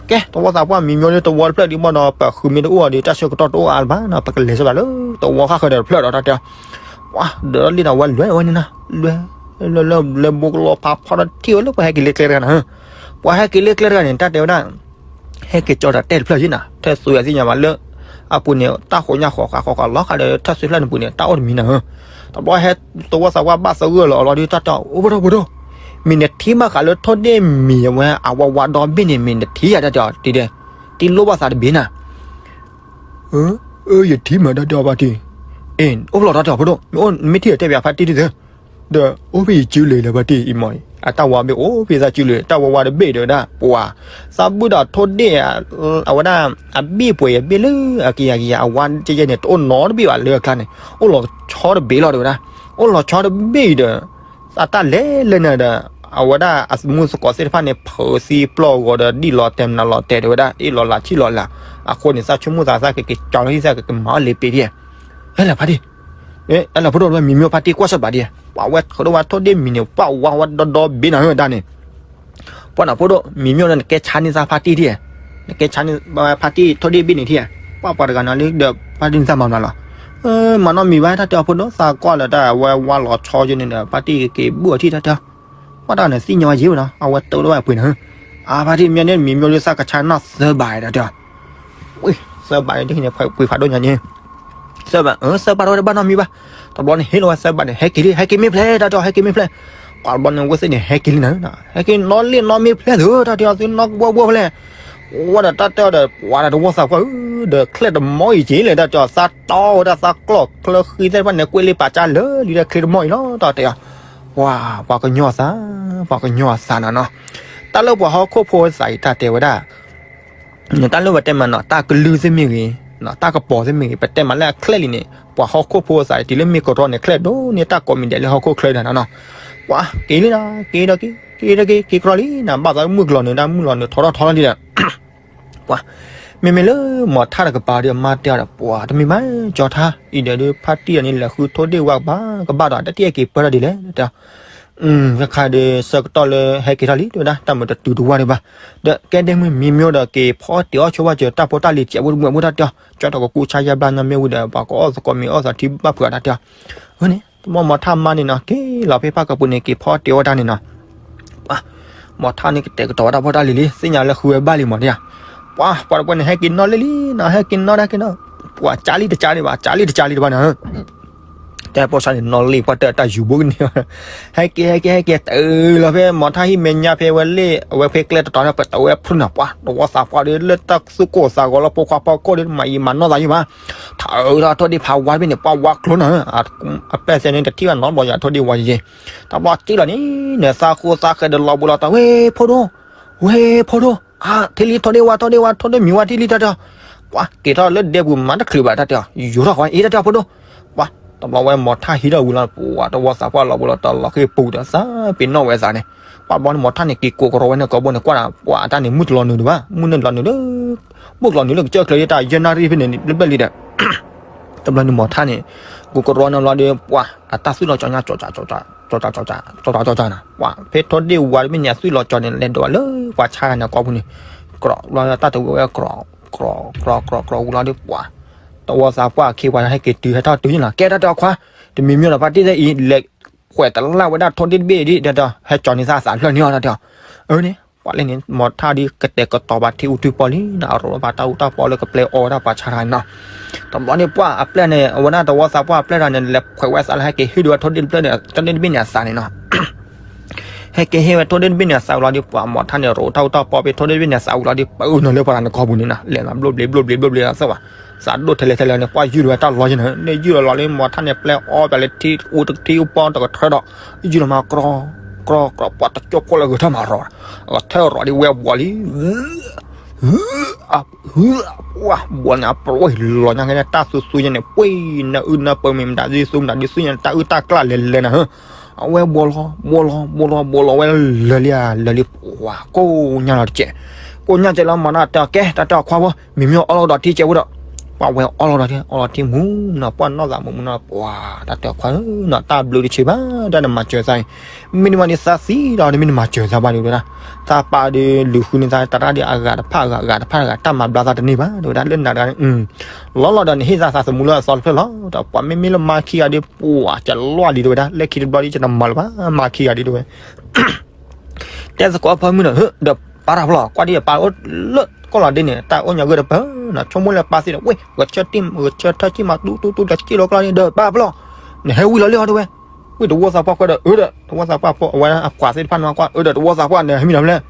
ကဲ တဝီသးပှၢ်မံၤမျိၤလၢတဝီတဖျၢၣ်ဒံးဘၣ်ဒီး ပဃုမ့ၢ်တအိၣ်အီၤဒီး တၢ်ဆၢကတီၢ်တအိၣ်အါလၢၤဘၣ်နီၤ ပကလဲၤစၢၤဘၣ်လၢတဝီဃၣ်ဃၢၤဒီးတဖျၢၣ်ဒီး တၢ်တဲအီၤ, ပှၤဒီးလံနီၤ ဝဲလွဲၢ်ဝဲန့ၣ်နီၤ, လွဲၢ် လၢလၢလၢဘိကလီဖးဖီတထံၣ်ဝဲလၢပှၤဟဲက့ၤလၢကျဲတဂၤနီၤ, ပှၤဟဲက့ၤလၢကျဲတဂၤန့ၣ် တၢ်တဲဝဲဒၣ် ဟဲက့ၤကၠီတၢ်တဲတဖျၢၣ်ယံၤနီၤ ထၢၣ်သွံအသ့ၣ်ညါဘၣ်လၢ အပူၤန့ၣ် တၢ်ဃိးညါဃိးဃာ်ဃိးဃာ်လီၤဃာ်ဒီး ထၢၣ်သွံဖျၢၣ်န့ၣ်ပူၤန့ၣ် တၢ်အိၣ်တမံၤနီၤ, တဘျီဟဲ တဝီသးပှၢ်ဘၣ်သဂၢၢ်လီၤအီၤလီၤဒီး တၢ်တဲအီၤ အိၣ်ဖဲထီၣ်ဖိဒိၣ်, မ့ၢ်နထံၣ်ဘၣ်ဃးလၢထိၣ်ဒ့ၣ်မံၤအဝဲအဝါဝါဒီဘ့ၣ်န့ၣ် မ့ၢ်နထံၣ်ယၤတၢ်တဲအီၤ တံၤဒဲး, တံၤလိၣ်ဘၣ်သးတဘ့ၣ်နၤ အၢယထံၣ်မးတၢ်တဲအီၤဖါတံၢ်, အ့ၣ် အိၣ်ဖျိၣ်တၢ်တဲအီၤဖိဒိၣ်, မ့ၢ်အိၣ်မ့ၢ်ထံၣ်တဲပၠးဖါတံၢ်ဒ်သိး, ဒီးအိၣ်ဖဲယစုလၢၤလၢဖါတံၢ်အံၤမ့ၢ်အံၤ အတၢ်ဝါဘ့ၣ်အိၣ်ဖဲသးစုလၢၤ တၢ်ဝါဝါတဘ့ၣ်ဒီးဝဲဒၣ် ပှၤ သးဘုၣ်ဒီးထိၣ်ဒ့ၣ် အဝဲဒၣ် အဘ့ၣ်ပှဲၤယဘ့ၣ်လၢအကယၤကယၤ အဝါကဲယဲန့ၣ် တအိၣ်နီတဘ့ၣ်ဘၣ်လၢအကျါန့ၣ် အိၣ်လီၤဆီတဘ့ၣ်လီၤတဲဝဲဒၣ်, အိၣ်လီၤဆီတဘ့ၣ်အံၤဒီး အတၢ်လဲၤလၢန့ၣ်ဒီး အဝဲဒၣ်အမူသကိးသ့ၣ်တဖၣ်န့ၣ် ဖုးသံပျီၢ်ဂီၤဒီး ဒံၣ်လီၤတဲာ်မနုၤလီၤတဲာ်တဲဝဲဒၣ် အ့ၣ်လီၤလၢ်ထံၣ်လီၤလၢ်, အဃိန့ၣ် သးဆိကမိၣ်သး သးကက့ၤကၠီၤလၢဟံၣ်သးကကမၤအီၣ်လ့ၤပ့ၤဒံး, အဲၣ်လၢဖါတံၢ်, အဲၣ်လၢဖိဒိၣ် မံၤမျိၢ်ဖါတံၢ်ကွၢ်စၢၤဘၣ်ဒံး, ပှၤဝဲဃုာ်ဒီးဝဲထိၣ်ဒ့ၣ်မံၤန့ၣ် ပှၤဝါဝဲဒီဒီဘ့ၣ်နၤဧၢဒၣ်န့ၣ် ပှၤနၤဖိဒိၣ် မံၤမျိၢ်န့ၣ် နကဲဆါန့ၢ်သးဖါတံၢ်ထံၣ်ဧါ, နကဲဆါန့ၢ်ဖါတံၢ်ထိၣ်ဒ့ၣ်ဘ့ၣ်န့ၣ်ထံၣ်ဧါ, ပှၤပှၤတဂၤနၤလံဒီး ဖါတံၢ်န့ၣ်သးမၤမနုၤလီၤ, မၤနီတမံၤဘၣ် တၢ်တဲအီၤဖိဒိၣ် သးကွၢ်လၢတၢ်အဝဲဝါလီၤဆီယဲန့ၣ်ဒီး ဖါတံၢ်ကက့ၤဘုၣ်အီၤထံၣ်တၢ်တဲအီၤ, ပှၤတဂၤန့ၣ်သ့ၣ်ညါဝဲယံၤဝဲနီၤ အဝဲတအိၣ်လၢၤဘၣ်ပှ့ၤနၤဧၢ, အါဖါတံၢ်မံၤန့ၣ် မံၤမျိၢ်လၢသးကဆါန့ၢ်သၢဘးတၢ်တဲအီၤ ဝ့ၢ် သၢဘးန့ၣ် တဟံးန့ၣ် ပှ့ၤဖးဒိၣ်ညါန့ၣ်, သၢဘး အၢ သၢဘးတဝဲတဘၣ်နီတမံၤဘၣ်, တဘျီန့ၣ်ဟ့ၣ်လီၤဝဲသၢဘးန့ၣ် ဟဲက့ၤလံ ဟဲက့ၤမ့ၢ်ဖျဲး တၢ်တဲအီၤ ဟဲက့ၤမ့ၢ်ဖျဲး, ပှၤတဘျီန့ၣ် ဝဲသ့ၣ်န့ၣ် ဟဲက့ၤလံနၤ, ဟဲက့ၤနီၣ်လ့ၣ်နီၣ်မ့ၢ်ဖျဲးသု တၢ်တဲအီၤသုနီၣ်ကဘှီဘှီဖဲလဲၣ်, ဝဲဒီးတၢ်တဲအီၤဒီး ပှၤဒီးတဝီသးပှၢ်ဧၢ, ဒီးချဲၣ်တမီၢ်အံၤက့ၤလဲၣ် တၢ်တဲအီၤ သးတီဝဲဒၣ်သးကျီၢ်ချၢဃံသ့ၣ်တဖၣ်န့ၣ် ကွဲးလံပာ်ကၢ်လၢလံဒီးချ့တမီၢ်အံၤလီၤ တၢ်တဲအီၤ, ပှၤ ပှၤကညီသး, ပှၤကညီအသးနီၤနီၤ, တၢ်လၢပှၤဟီၣ်ခိၣ်ဖိသးအံၤတၢ်တဲဝဲဒၣ် တၢ်လၢပတဲမးနီၤ တၢ်ကလုၢ်သ့ၣ်မ့ၢ်ဂ့ၤ, တၢ်ကပီၤသ့ၣ်မ့ၢ်ဂ့ၤ ပတဲမးလၢအချဲလံန့ၣ် ပှၤဟီၣ်ခိၣ်ဖိသးအံၤ တုၤလၢမ့ၢ်ကရီန့ၣ် ချဲဒိၣ်န့ၢ်တၢ်ကိးမံၤဒဲးလၢဟီၣ်ခိၣ်ချၢဒၣ်နီၤနီၤ, ပှၤက့ၤလံနီၤ က့ၤဒီးက့ၤ က့ၤဒီးက့ၤ က့ၤကရီလံနီၤ ဘၣ်သးမုၢ်ကလီၤနုာ်ဒၣ် မုၢ်လီၤနုာ်ထီထီၣ်ထီထီၣ်လံဒီး ပှၤ မ့မ့ၢ်လၢမီၤထၣ်တကပၤဒီး အမါတဲအီၤဒီး ပှၤတမ့ၢ်မး ကၠီထါ အံၤဒီးဒုး ဖါတံၢ်အီၤန့ၣ် လဲၤဃုထိၣ်ဒ့ၣ်ဝါကဘၣ်ကဘၣ်ဒီး တၢ်တအဲၣ်က့ၤပၢၢ်ထီၣ်ဒ်လဲၣ် တၢ် ခါဒီး ဆၢကတီၢ်လၢဟဲက့ၤထီၣ်လံ တဲဝဲဒၣ် တၢ်မုာ်တတုၤတဝၢ်ဒံးဘၣ်, ဒီးကဲဒဲမုၢ်မံၤမျိၤဒီး က့ၤဖီအီၣ်တ့ၤအီၣ်ဆိဝဲစၢၤ တၢ်ဖိတၢ်လံၤ စဲးဖိတမုာ်ဖိတၢ်တဲအီၤ ကၠီထီၣ်ကကူဆါယါဘျါညါမ့ၢ်ဝံၤဒီး ပှၤကအီၣ်သကိးမ့ၤအီၣ်သကိးထံဘၣ်ဖုးအီၤတၢ်တဲအီၤ, အန့ၣ် တဘျီမီၤထၣ်မါန့ၣ်နီၤ က့ၤလီၤဖဲဖၣ်ကပူၤန့ၣ် က့ၤဖီအီၣ်တ့ၤအီၣ်ဝဲတၢ်န့ၣ်နီၤ ပှၤ မီၤထၣ်န့ၣ် ကတဲာ်ကတီၤဝဲတၢ်ဖိတၢ်လံၤလံ သ့ၣ်ညါလၢဃုဝဲဘၣ်လံမးဒ်ဧါ, ပှၤ ပှၤတပှဲၤန့ၣ် ဟဲက့ၤနီၣ်လံလံနီၤ ဟဲက့ၤနီၣ်တၢ်က့ၤနီၣ်, ပှၤ ကၢ်လံတကၢ်ဒံးဘၣ် ကၢ်လံတကၢ်လံတဘၣ်န့ၣ် တဲပိာ်ဆါန့ၣ် နီၣ်လံ ပှၤတၢ်တၢ်ယူၤဘိကန့ၢ် ဟဲက့ၤ ဟဲက့ၤ ဟဲက့ၤ တုၤလီၤဖဲမီၤထၣ်ဟံၣ်မဲာ်ညါဖဲဝဲလ့ၣ် အဝဲဖဲကျဲတတီၤန့ၣ် ပတုၤဝဲဖုးနီၤ ပှၤ တဝီသးပှၢ်ဒီး လၢတၢ်သူၣ်ကိၢ်သးဂီၤလၢဖိခွါဖီခိၣ်ဒီး မၤယံာ်မၤနီၢ်သးယံာ်မး ထးအုးထီၣ်ထိၣ်ဒ့ၣ်ဖးဝါတဘ့ၣ်န့ၣ် ပှၤဝါကျိၤနီၤ အပဲၢ်သဲန့ၣ် တထံၣ်ဘၣ်နီတဘျီယၤ ထိၣ်ဒ့ၣ်ဝါယံာ်ယံာ် တဘျီစံၣ်လီၤန့ၣ် နသးဃိသးဃဲဒီးလီၤဘှံးလီၤတီၤ ဝ့ၢ်ဖိဒိၣ် ဝ့ၢ်ဖိဒိၣ် အါ ထံၣ်လံ ထိၣ်ဒ့ၣ်ဝါ ထိၣ်ဒ့ၣ်ဝါ ထိၣ်ဒ့ၣ်မံၤဝါထံၣ်လံတၢ်တဲအီၤ, ပှၤ က့ၤထီၣ်လၢဒဲပူၤမၤတချုးဘၣ်တၢ်တဲအီၤ ယိၤထီၣ်ဃီအံၤတၢ်တဲအီၤဖိဒိၣ်, ပှၤ တဘျီဝဲမီၤထၣ်ဟံးထီၣ်ဝံၤလီၤ ပှၤ တဝီသးပှၢ်လီၤဘှံးလီၤတီၤလီၤဃ့ၢ်ပူၤဒီးသးပ့ၤနီၣ်ဝဲသးန့ၣ်, ပှၤတဘျီန့ၣ်မီၤထၣ်န့ၣ် က့ၤကိးကရီဝဲန့ၣ် ကိးဘိန့ၣ် ကွၢ်ဒၣ် ပှၤအတၢ်န့ၣ် မုၢ်တလီၤနုာ်ဒံးဘၣ် မုၢ်န့ၣ်တလီၤနုာ်လၢ မုၢ်ကလီၤနုာ်လၢကစၢၢ်ချၢယတၢ်ယဲၢ်နၣ်ရံၣ်ဖဲန့ၣ် ဘျဲၣ်ဘျဲၣ်လံဒီး တဘျီန့ၣ်မီၤထၣ်န့ၣ် ကိးကရီန့ၣ်ဘျီဒီး ပှၤ အတၢ်သွံၣ်လီၤကၠီညါ ကၠီကၠီ ကၠီကၠီ ကၠီကၠီ ကၠီကၠီ ကၠီကၠီ ကၠီကၠီ နၤ ပှၤ ဖဲထိၣ်ဒ့ၣ်ဝါတဘ့ၣ်န့ၣ် အသွံၣ်လီၤကၠီန့ၣ် လဲၤဒိးဝဲလၢပှၤဆါတၢ်န့ၣ်ကိးပူၤန့ၣ် ကြီးလီၤတၢ်တဝံၤဝဲကြီး ကြီးကြီကြီဝံၤလီၤဒီး ပှၤ တဝီသးပှၢ်အခ့အပှၤဟဲက့ၤတုၤဟဲထီၣ်တုၤန့ၣ်လီၤ ကဲတၢ်တဲအီၤခွါ တမံၤမံၤဒီးဖါတံၢ်သ့ၣ်အံၤ လဲၤကွဲးတလၢ်ဝဲဒၣ်ထိၣ်ဒ့ၣ်တဘ့ၣ်ဒ် တဲတဲ ဟဲကၠီန့ၢ်သးသးဖျၢၣ်န့ၣ်အီၤတၢ်တဲအီၤ, အၢန့ၣ် ပှၤလၢန့ၣ် မီၤထၣ်ဒ်ကတဲာ်ကတီၤဘၣ်ထံအူထံပီလံနီၤ အရိးဘၣ်တၢ်အူတၢ်ပီလၢကပျဲအီဝဲဒၣ်ပှၤဆါတၢ်န့ၣ်နီၤ တဘျီန့ၣ်ပှၤအပျဲၢ်န့ၣ် အဝဲဒၣ်တဝီသးပှၢ်အပျဲၢ်တဂၤန့ၣ် လဲၤခွဲးဝဲသးလၢဟဲက့ၤဟ့ၣ်ဒုးဝဲထိၣ်ဒ့ၣ်တဘ့ၣ်န့ၣ် ထိၣ်ဒ့ၣ်တဘ့ၣ်န့ၣ်အသးန့ၣ်နီၤ ဟဲက့ၤဟ့ၣ်ဝဲထိၣ်ဒ့ၣ်တဘ့ၣ်န့ၣ်အသးဝံၤလီၤဒီး ပှၤမီၤထၣ်န့ၣ် ရိးတၢ်အူတၢ်ပီဖဲထိၣ်ဒ့ၣ်တဘ့ၣ်န့ၣ်အသးဝံၤလီၤဒီး ပၢနုာ်လၢပှၤတဂၤန့ၣ်ကိးပူၤန့ၣ်နီၤ လဲၤမးဘျိဘျ့ဘျိဘျ့ဘျိဘျ့သ့ၣ်ဘၣ် သးဒိၣ်ထဲလဲၣ်ထဲလဲၣ်န့ၣ် ပှၤယုၢ်လီၤဝဲတၢ်လီၤယဲၢ်န့ၣ် လၢယုၢ်လီၤလီၤလၢမီၤထၣ်န့ၣ် ပျဲအီပၠးလၢထံအူတထံအူပီတကထၢဒီး ယုၢ်လီၤမးကြီ ကြီကြီ ပှၤတကၠိဖိလၢဂဲၤထၢၣ်မးရီၤ ဂဲၤထၢၣ်ရီၤဒ်ဝဲဘှီလံ ပှၤဘှီန့ၣ် အပျဲၢ်လီၤညါကဲန့ၣ် တၢ်သူသူညါန့ၣ် ပှ့ၤနၢအုၣ်နၢပၢမ့ၢ်မတၤ ဒ်သူမတၤဒ်သူညါန့ၣ် တၢ်အုၣ်တၢ်ကျၢ်လဲၤလဲၤနၤဧၢ အဝဲဘှီလီၤ ဘှီလီၤ ဘှီလီၤ ဘှီလီၤဝဲလၢာ်လံဧါ လၢာ်လံ ပှၤကိးညါလီၤတကဲး ကိးညါကဲးလီၤမးနီၤ တဲအီၤကဲ တၢ်တဲအီၤခွါဖိ မံၤမ့ၢ်အီၣ်လီၤဒီးထံကဲးဖိဒီး ပှၤဝဲအီၣ်လီၤဒီးထံ အီၣ်လီၤထံမူနီၤ ပှၤနီၢ်သးမူမူနီၤ ပှၤ တၢ်တဲအီၤခွါဧၢနီၤ တၢ်ဘျုးတဆံးဘၣ် တၢ်နမၤစၢၤသးအံၤ မ့ၢ်နမၤန့ၢ်သးသံဒီး နမ့ၢ်နမၤစၢၤသးဘၣ်ဒ်ဝဲဒၣ် သးပာ်ဒီးလူၤဃုန့ၢ်သးတရၣ်ဒီးအဂၤတဖၣ်အဂၤ အဂၤတဖၣ်အဂၤ တၢ်မၤဘျါသးတန့ၢ်ဘၣ် တဲဝဲဒၣ် လၢနၤတဂၤန့ၣ် လီၤလီၤဒီးနဟ့ၣ်သးသးသမူလၢအသီတဖျၢၣ်လီၤ ဒီးပှၤမ့မ့ၢ်လၢမါခံဂၤဒီး ပှၤကလီၢ်လံ တဲဝဲဒၣ် လၢခံတဘျီဒီး ယတမၤလၢၤဘၣ် မါခံဂၤဒီး တဲဝဲ တဲသကိးအဖၢမုၢ်ဒီး ဒီးပၢ်တၢ်ဖျီၣ် ကွၢ်ဒ်အပၢ်အိၣ်လၢကီၢ်လီၤဒ်န့ၣ် တၢ်အိၣ်ညါဂ့ၤတပၢၢ်နီၤ ဆိကမိၣ်လၢပၢ်သ့ၣ်ဒီး ဝ့ၢ် ဂဲၤဆၢထၢၣ်ကံၢ်မး တူတူတူ တၢ်စ့ၣ်လီၤကျီၢ်န့ၣ် ဒီးပၢ်ဖျီၣ် နဟဲဝံၤလီၤလံအီၤတဲဝဲ ဝ့ၢ်တဝီသးပှၢ်ကွၢ်ဒီး အၢဒီး တဝီသးပှၢ်ဖိ အဝဲအကွၢ်သ့ၣ်တဖၣ်န့ၣ်ကွၢ် အၢဒီးတဝီသးပှၢ်န့ၣ် ဟဲမံလီၤဖဲလဲၣ်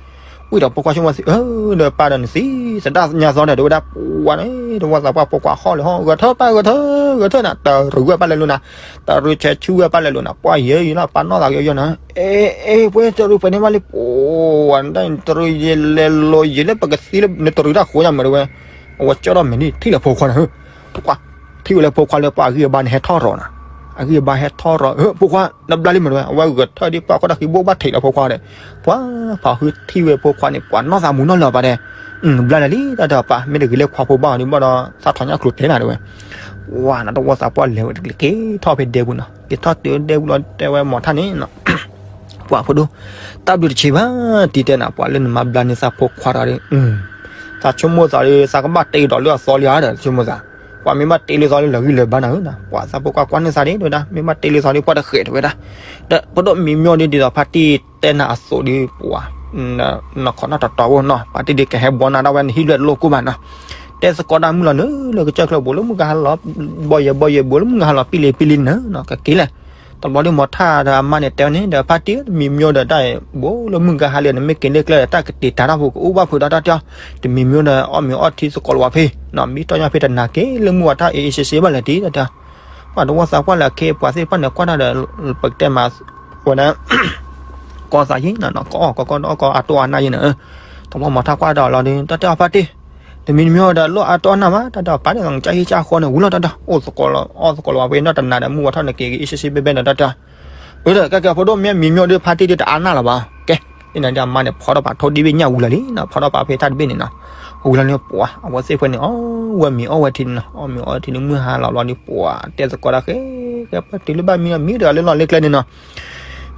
ဝ့ၢ်ဒီးဖိခွါဆိကမိၣ်သံ အၢဒီးပၢ်ဒီးနသံ သဒၣ်ညါသီဒီး တဲဝဲဒၣ် ပှၤန့ၣ် တဝီသးပှၢ်ဖိခွါဟီၣ်လၢဟီၣ် ဂဲၤထၢၣ်ပၢ်ဂဲၤထၢၣ် ဂဲၤထၢၣ်နၤ တရူးဝဲပၢ်လဲၤလိာ်နၤ တရူးဆဲးဆူဝဲပၢ်လဲၤလိာ်နၤ ပှၤယဲယံၤလီၤ ပၢ်နီၢ်သးကယီယီနၤ အ့ အ့ ပှဲၤတရူးပှဲၤန့ၣ်ဘၣ်လံ ပှၤ တရူးယဲလဲၤလိာ်ယဲလၢပကသံလၢနတရူးတၢ်ဃိညါမးတဲဝဲ အဝဲကၠီထီၣ်မဲာ်ဒ်ထံၣ်လၢဖိခွါနၤ ပှၤ ထံၣ်ဝဲလၢဖိခွါလၢပှၤအဂံၢ်အဘါန့ၣ်ဟဲထီၣ်ရီၤနၤ အဂံၢ်အဘါဟဲထီၣ်ရီၤ ဖိခွါ နဘျါလံမးတဲဝဲ အဝဲဂဲၤထၢၣ်ဒ်ပှၤကီၢ်တၢ်ဃံဘိၣ်ဘၣ်ထံးလၢဖိခွါဒီး ပှၤ ဖးဟုထံၣ်ဝဲဖိခွါန့ၣ် ပှၤနီၢ်သးမူနီၢ်လၢၤပၢ်တဲ ဘျါလၢာ်လံ တၢ်တဲအီၤပၢ် မ့ၢ်တဂ့ၤလၢခွါဖိဘၣ်အီၤဒ်ဘၣ်ဒီး သးထီၣ်ညၣ်ကျိၤတဲနၤတဲဝဲ ပှၤနတဝီသးပှၢ်လဲၤဝဲတက့ၢ် က့ၤထီၣ်ဖဲဒဲပူၤနီၤ က့ၤထီၣ်တုၤဒဲပူၤလီၤ တဲဝဲမီၤထၣ်န့ၣ် ပှၤဖိဒိၣ် တၢ်ဘျုးတဆံးဘၣ် တံၤတဲနၤ ပှၤလၢနမၤဘျါန့ၢ်သးဖိခွါဒီး သးဆိကမိၣ်သးဒီး သးကဘၣ်တ့ဒီးလၢအသီလံဧါဒီး ဆိကမိၣ်သး ပှၤမ့ၢ်ဘၣ်တ့လၢသီလၢလီၤဂံၢ်လီၤဘါနၤဧၢ ပှၤသးဖိခွါကွၢ်န့ၢ်သးဒ်တဲဝဲဒၣ် မ့ၢ်ဘၣ်တ့လၢသီဒ်ပှၤတဃဲးတဲဝဲဒၣ် ဒီးဖိဒိၣ်မံၤမျိၣ်ဒ်ဒ်သိးဖါတံၢ်တဲနၤအသိးဒ်ပှၤ နီၢ်ခီၣ်နီၢ်တီတီဖိနီၤ ဖါတံၢ်ဒ်ကဟဲဘှီနၤဒၣ်ဝဲနဟံၣ်လွဲၢ်တလိၣ်ကိၢ်ဘၣ်နီၤ တဲသကိးတၢ်မုၢ်လီၤနုာ်လၢကစၢၢ်ချၢဘိလၢမုၢ်ကဟါလီၤ ဘီယဲၢ်ဘီယဲၢ်ဘိလၢမုၢ်ကဟါလီၤပံလံပံလံနၤနီၤ ကက့ၤလဲၣ် တဘျီဒ်မီၤထၣ်ဒီးအမါန့ၣ်တဲဝဲန့ၣ် ဒီးဖါတံၢ်မံၤမျိၣ်ဒီးတၢ်အံၤ ဘိလၢမုၢ်ကဟါလံ နမ့ၢ်က့ၤလၢကျဲဒီး တၢ်ကတ့ၤတၢ်ထီၣ်ဖိကအူဘၣ်ဖုးဒီးတၢ်တဲအီၤ တမံၤမျိၣ်ဒီးအီၣ်မ့ၤအီထံသကိးလၢၤဝဲဖဲ နီၤ မံတီၢ်ညါဖဲတနၤက့ၤလၢမုၢ်ဝါထၣ်အ့ၣ်အ့ၣ်စ့စ့ဘၣ်လဲၣ်တံၤတၢ်တဲအီၤ ပှၤတဝီသးပှၢ်လၢအခ့အပှၤသ့ၣ်တဖၣ်န့ၣ် ကွၢ်တၢ်ဒီး ပကတဲမး ဝဲဒၣ် ကီသးယံၤနီၤနီၤ ကအီၣ်ကီကီဒီးကီအတိၢ်အနၢ်ယံၤနီၤ, တဘျီမီၤထါကွၢ်ဒီးလီၤဒီး တၢ်တဲအီၤဖါတံၢ်, တမံၤတမံၤဒီးလိၣ်အတိၢ်အနၢ်မး တၢ်တဲအီၤဖါတံၢ် ကစၢ်ဟံၣ်ကၢ်ဃီန့ၣ် ဝံၤလီၤတၢ်တဲအီၤ အိၣ်သကိးလီၤ အီၣ်သကိးလီၤ ပှၤဖဲနီၢ်တနၤဒီး မုၢ်ဝါထီၣ်န့ၣ်က့ၤက့ၤအံၣ်စ့စ့ဘဲဘဲနီၤ တၢ်တဲအီၤ, အၢ ကဲကဲဖိဒိၣ်မ့ၢ်မံၤမ့ၢ်ဒီးဖါတံၢ်ဒ်တအါနၢ်လၢၤဘၣ် ကဲ, ဒ်န့ၣ်ဒီးအမါန့ၣ် ဖီထီၣ်ပာ်ထိၣ်ဒံးဘ့ၣ်ညၣ်ဝံၤလၢၤလံနီၤ ဖီထီၣ်ပာ်ဖဲတၢ်တဘ့ၣ်န့ၣ်နီၤ, ဝံၤလီၤန့ၣ်ပှၤ အဝဲသ့ၣ်ဖဲန့ၣ် အီၣ်ဝဲမံၤအီၣ်ဝဲထံန့ၣ်နီၤ အီၣ်မံၤအီၣ်ဝဲထံန့ၣ် မုၢ်ဟါလီၤလီၤန့ၣ်ပှၤ တဲသကိးတၢ်ဃဲ ဃဲပၢၢ်တုၤလၢဘၣ်မံလီၤ မံတဂၤလၢလီၢ်လၢကျဲန့ၣ်နီၤ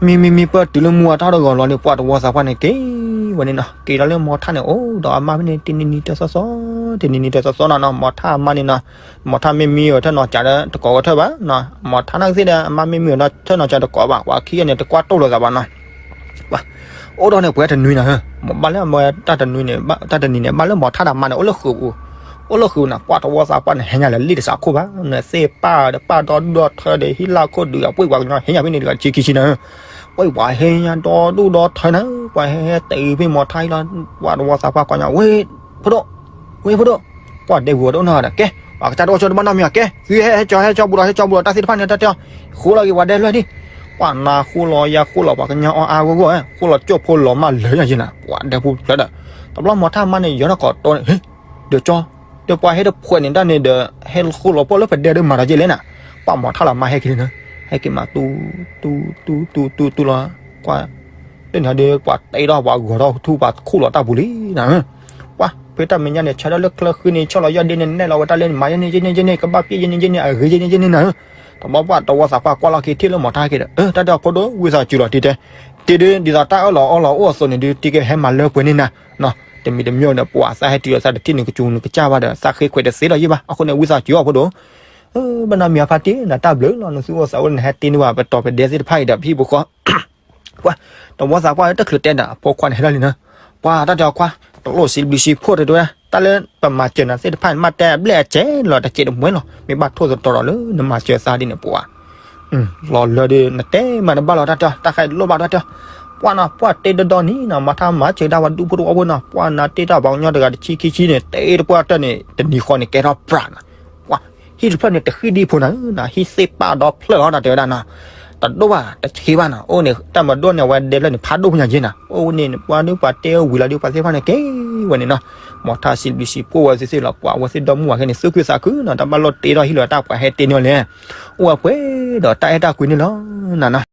မံမံမံပၢၢ်တုၤလၢမုၢ်ဝါထီၣ်တဂီၤလီၤန့ၣ် ပှၤတဝီသးပှၢ်န့ၣ်က့ၤဝဲန့ၣ်နီၤ က့ၤဒီးလၢမီၤထါန့ၣ် အိၣ်ဒီးအမါဖဲန့ၣ် တနံၤနံၤတသီသီ တနံၤနံၤတသီသီနီၤနီၤ မီၤထါအမါန့ၣ်နီၤ, မီၤထါမ့ၢ်မံအီၤထၢၣ်နီၤကးဒီးတကိးဝဲထၢၣ်ဘၣ်နီၤ မီၤထါနာ်က့သ့ၣ်ဒီး အမါမ့ၢ်မံအီၤထၢၣ်နီၤကးတကိးဘၣ် ပှၤခံဂၤန့ၣ် တကွၢ်တိၢ်လိာ်သးဘၣ်နီၤ ပှၤ အိၣ်ဒီးန့ၣ် ပှၤတနွံနၤဧၢ, ဘၣ်လၢအမ့ၢ်တၢ်တနွံန့ၣ် တၢ်တနံၤန့ၣ် ဘၣ်လၢမီၤထါဒီးမါန့ၣ် အိၣ်လၢဃုာ်ပူၤ, အိၣ်လၢဃုာ်ပူၤနီၤ ပှၤတဝီသးပှၢ်န့ၣ် ဟဲညါလၢလံၣ်တစးခိၣ်ဘၣ်, နသ့ၣ်ပၢ်ဒီးပၢ်ဒီဒူၣ်ဒီထၢဒီး ဟံၣ်လၢခိၣ်ဒုးအပှ့ၢ်ပှၤကညီ ဟဲညါဖဲန့ၣ်တဂၤ ဆံခံဆံနၤဧၢ, ပှ့ၢ်ပှၤဟဲညါဒီဒူၣ်ဒီထၢနၤဧၢ, ပှၤဟဲဟဲတ့ၢ်ဖဲမီၤထါအံၤလီၤ, ပှၤတဝီသးပှၢ်ကွၢ်ညါ ဝ့ၢ် ဖိဒိၣ်, ဝ့ၢ်ဖိဒိၣ်, ကွၢ်ဒဲပူၤဝဲတအိၣ်နီတဂၤဒီး ကဲ, ပှၤကစၢ်တအိၣ်ဆိတဘၣ်နီတမံၤဧါ, ကဲ, သုဟဲဟဲကၠီဟဲကၠီဘူးဒီး ဟဲကၠီဘူးဒီး တၢ်သ့ၣ်တဖၣ်န့ၣ် တၢ်တဲအီၤ, ဃိလီၤက့ၤပှၤဒဲဖျၢၣ်ဒံး, ပှၤနၤဃိလီၤယၤဃိလီၤ ပှၤကညီအီၣ်အါဂီၢ်ဂီၢ်, ဃိလီၤကၠိၣ်ဖိလီၤမၢ်လၢာ်ညါယဲနၤ, ပှၤဒဲပူၤဖျၢၣ်ဒီး, တဘျီမီၤထါမါန့ၣ် ယီၤထီၣ်ကီးတီန့ၣ်, ဒီးကၠီ, ဒီးပှၤဟဲတဖှဲးန့ၣ်တၢ်န့ၣ်ဒီး ဟဲဃိလီၤပှၢ်လၢပဒဲဒီးမၤဒီးက့လဲၣ်နၤ, ပှၤမီၤထါလီၤမါဟဲက့ၤန့ၣ်, ဟဲက့ၤမး တူ တူ တူ တူ တူ တူ လီၤ, ကွၢ် တန့ၣ်ဒီး ပှၤတဲထီၣ်ပှၤဂီၤထီၣ်ထူပှၤခူၣ်လီၤတၢ်ပူၤလံနၤ, ပှၤ ဖဲတၢ်မဲာ်ညါန့ၣ် ဆၢထၢၣ်လၢချၢဃံန့ၣ် ဆီၣ်လီၤယီၢ်ဒ့န့ၣ် နဲၣ်လီၤဝဲတၢ်လၢန့ၣ် မၤယဲန့ၣ် ယဲန့ၣ် ယဲန့ၣ် ကဘၣ်ပျဲၢ်ယဲန့ၣ် ယဲန့ၣ် အဂ့ၤယဲန့ၣ် ယဲန့ၣ်နၤ, တဘျီပှၤတဝီသးပှၢ်ကွၢ်လီၤက့ၤထံၣ်လၢမီၤထါက့ၤဒီး တၢ်တဲအီၤဖိဒိၣ် ဝံသးစူၤလီၤတံတဲ, တံဒ်သိးတၢ်အၢၣ်လီၤအီလီၤအိၣ်အသိးန့ၣ်ဒုး တံကဟဲမၤလၢပှဲၤန့ၢ်နၤ, တမံၤတမံၤဒီး ပှၤသးဟဲတုၤဒီးသးတထံၣ်န့ၣ် ကစူၤနကစၢ်ဘၣ်ဒီး သးဃ့ခွဲးတသ့လီၤယံၣ်ဘၣ်, အဃိန့ၣ် ဝံသးစူၤအီၤဖိဒိၣ် ဘၣ်နီတမံၤအဖါတံၢ် နတၢ်ဘျုးလီၤ နသုအိၣ်သးအိၣ်လၢနဟဲတ့န့ၢ်ဘၣ် ပတီၤပဒဲသ့ၣ်တဖၣ်အံၤဒီးပဟံၣ်ဖိဃီ ပှၤ တဝီသးပှၢ်တချုးတဲဒီး အဖိခွါန့ၣ်ဟဲထီၣ်လံနၤ, ပှၤတၢ်တဲအီၤခွါ တလိၣ်စံးဘျုးစံးဖှိၣ်တဲဝဲ, တၢ်လၢပမၤစၢၤနၤသ့ၣ်တဖၣ်န့ၣ် မ့ၢ်တဲအဘျဲၣ်အစဲးလီၤ တစဲးတမှဲလီၤ မ့ၢ်ဘၣ်ထိၣ်သတြီၤဒီးလၢနမၤစၢၤသးဒ်န့ၣ်ပှၤ လီၤလၢဒီး နတဲမၤတဘၣ်လီၤတၢ်တဲအီၤ တၢ်ဃးလိၣ်ဘၣ်တၢ်တဲအီၤ, ပှၤနီၤ ပှၤတဲဒီဒီနံၤနီၤ မၤထါမၤစၢၤဒၣ်ဝဲဒူဖိတဝီဖိနီၤ ပှၤနၤတ့ထီၣ်ပှၤကညီတဂၤတဆံခံဆံန့ၣ် တဲတပှၢ်တၢၢ်န့ၣ် တနံၤဃီန့ၣ် ကဲထီၣ်ပြးနီၤ ပှၤ ဟံၣ်တဖျၢၣ်န့ၣ် တဃံဒံဖိနၤဧၢ, ဟံၣ်သ့ၣ်ပၢ်ဒီဖျၢၣ်လီၤနီၤ တဲဝဲဒၣ်နီၤ, တဒိၣ်ဘၣ် တဆံးဘၣ်နီၤ, အိၣ်န့ၣ် တၢ်မၤဒိၣ်န့ၣ် အဝဲဒဲဖျၢၣ်န့ၣ် ဖးဒိၣ်ဖိညါက့နီၤ, အိၣ်န့ၣ် ပှၤဒုးပှၤတဲဝံၤလီၤဒုး ပှၤသ့ၣ်တဖၣ်န့ၣ် ကဲဝဲန့ၣ်နီၤ, မီၤထါစံးဘျုးစံးဖှိၣ်ဝဲသ့ၣ်သ့ၣ်လီၤ ပှၤအဝဲသ့ၣ်ဒီမါဝၤခဲန့ၣ် သူၣ်ခုသးခုနီၤ တၢ်ဘၣ်လိၣ်တ့ထီၣ်ဟံၣ်လီၤတၢ်ပှၤဟဲတ့န့ၢ်အီၤလဲၣ်, အိၣ်ဝဲပှဲၤဒီးတၢ်အဲၣ်တၢ်ကွံန့ၣ်လီၤ နၤနီၤ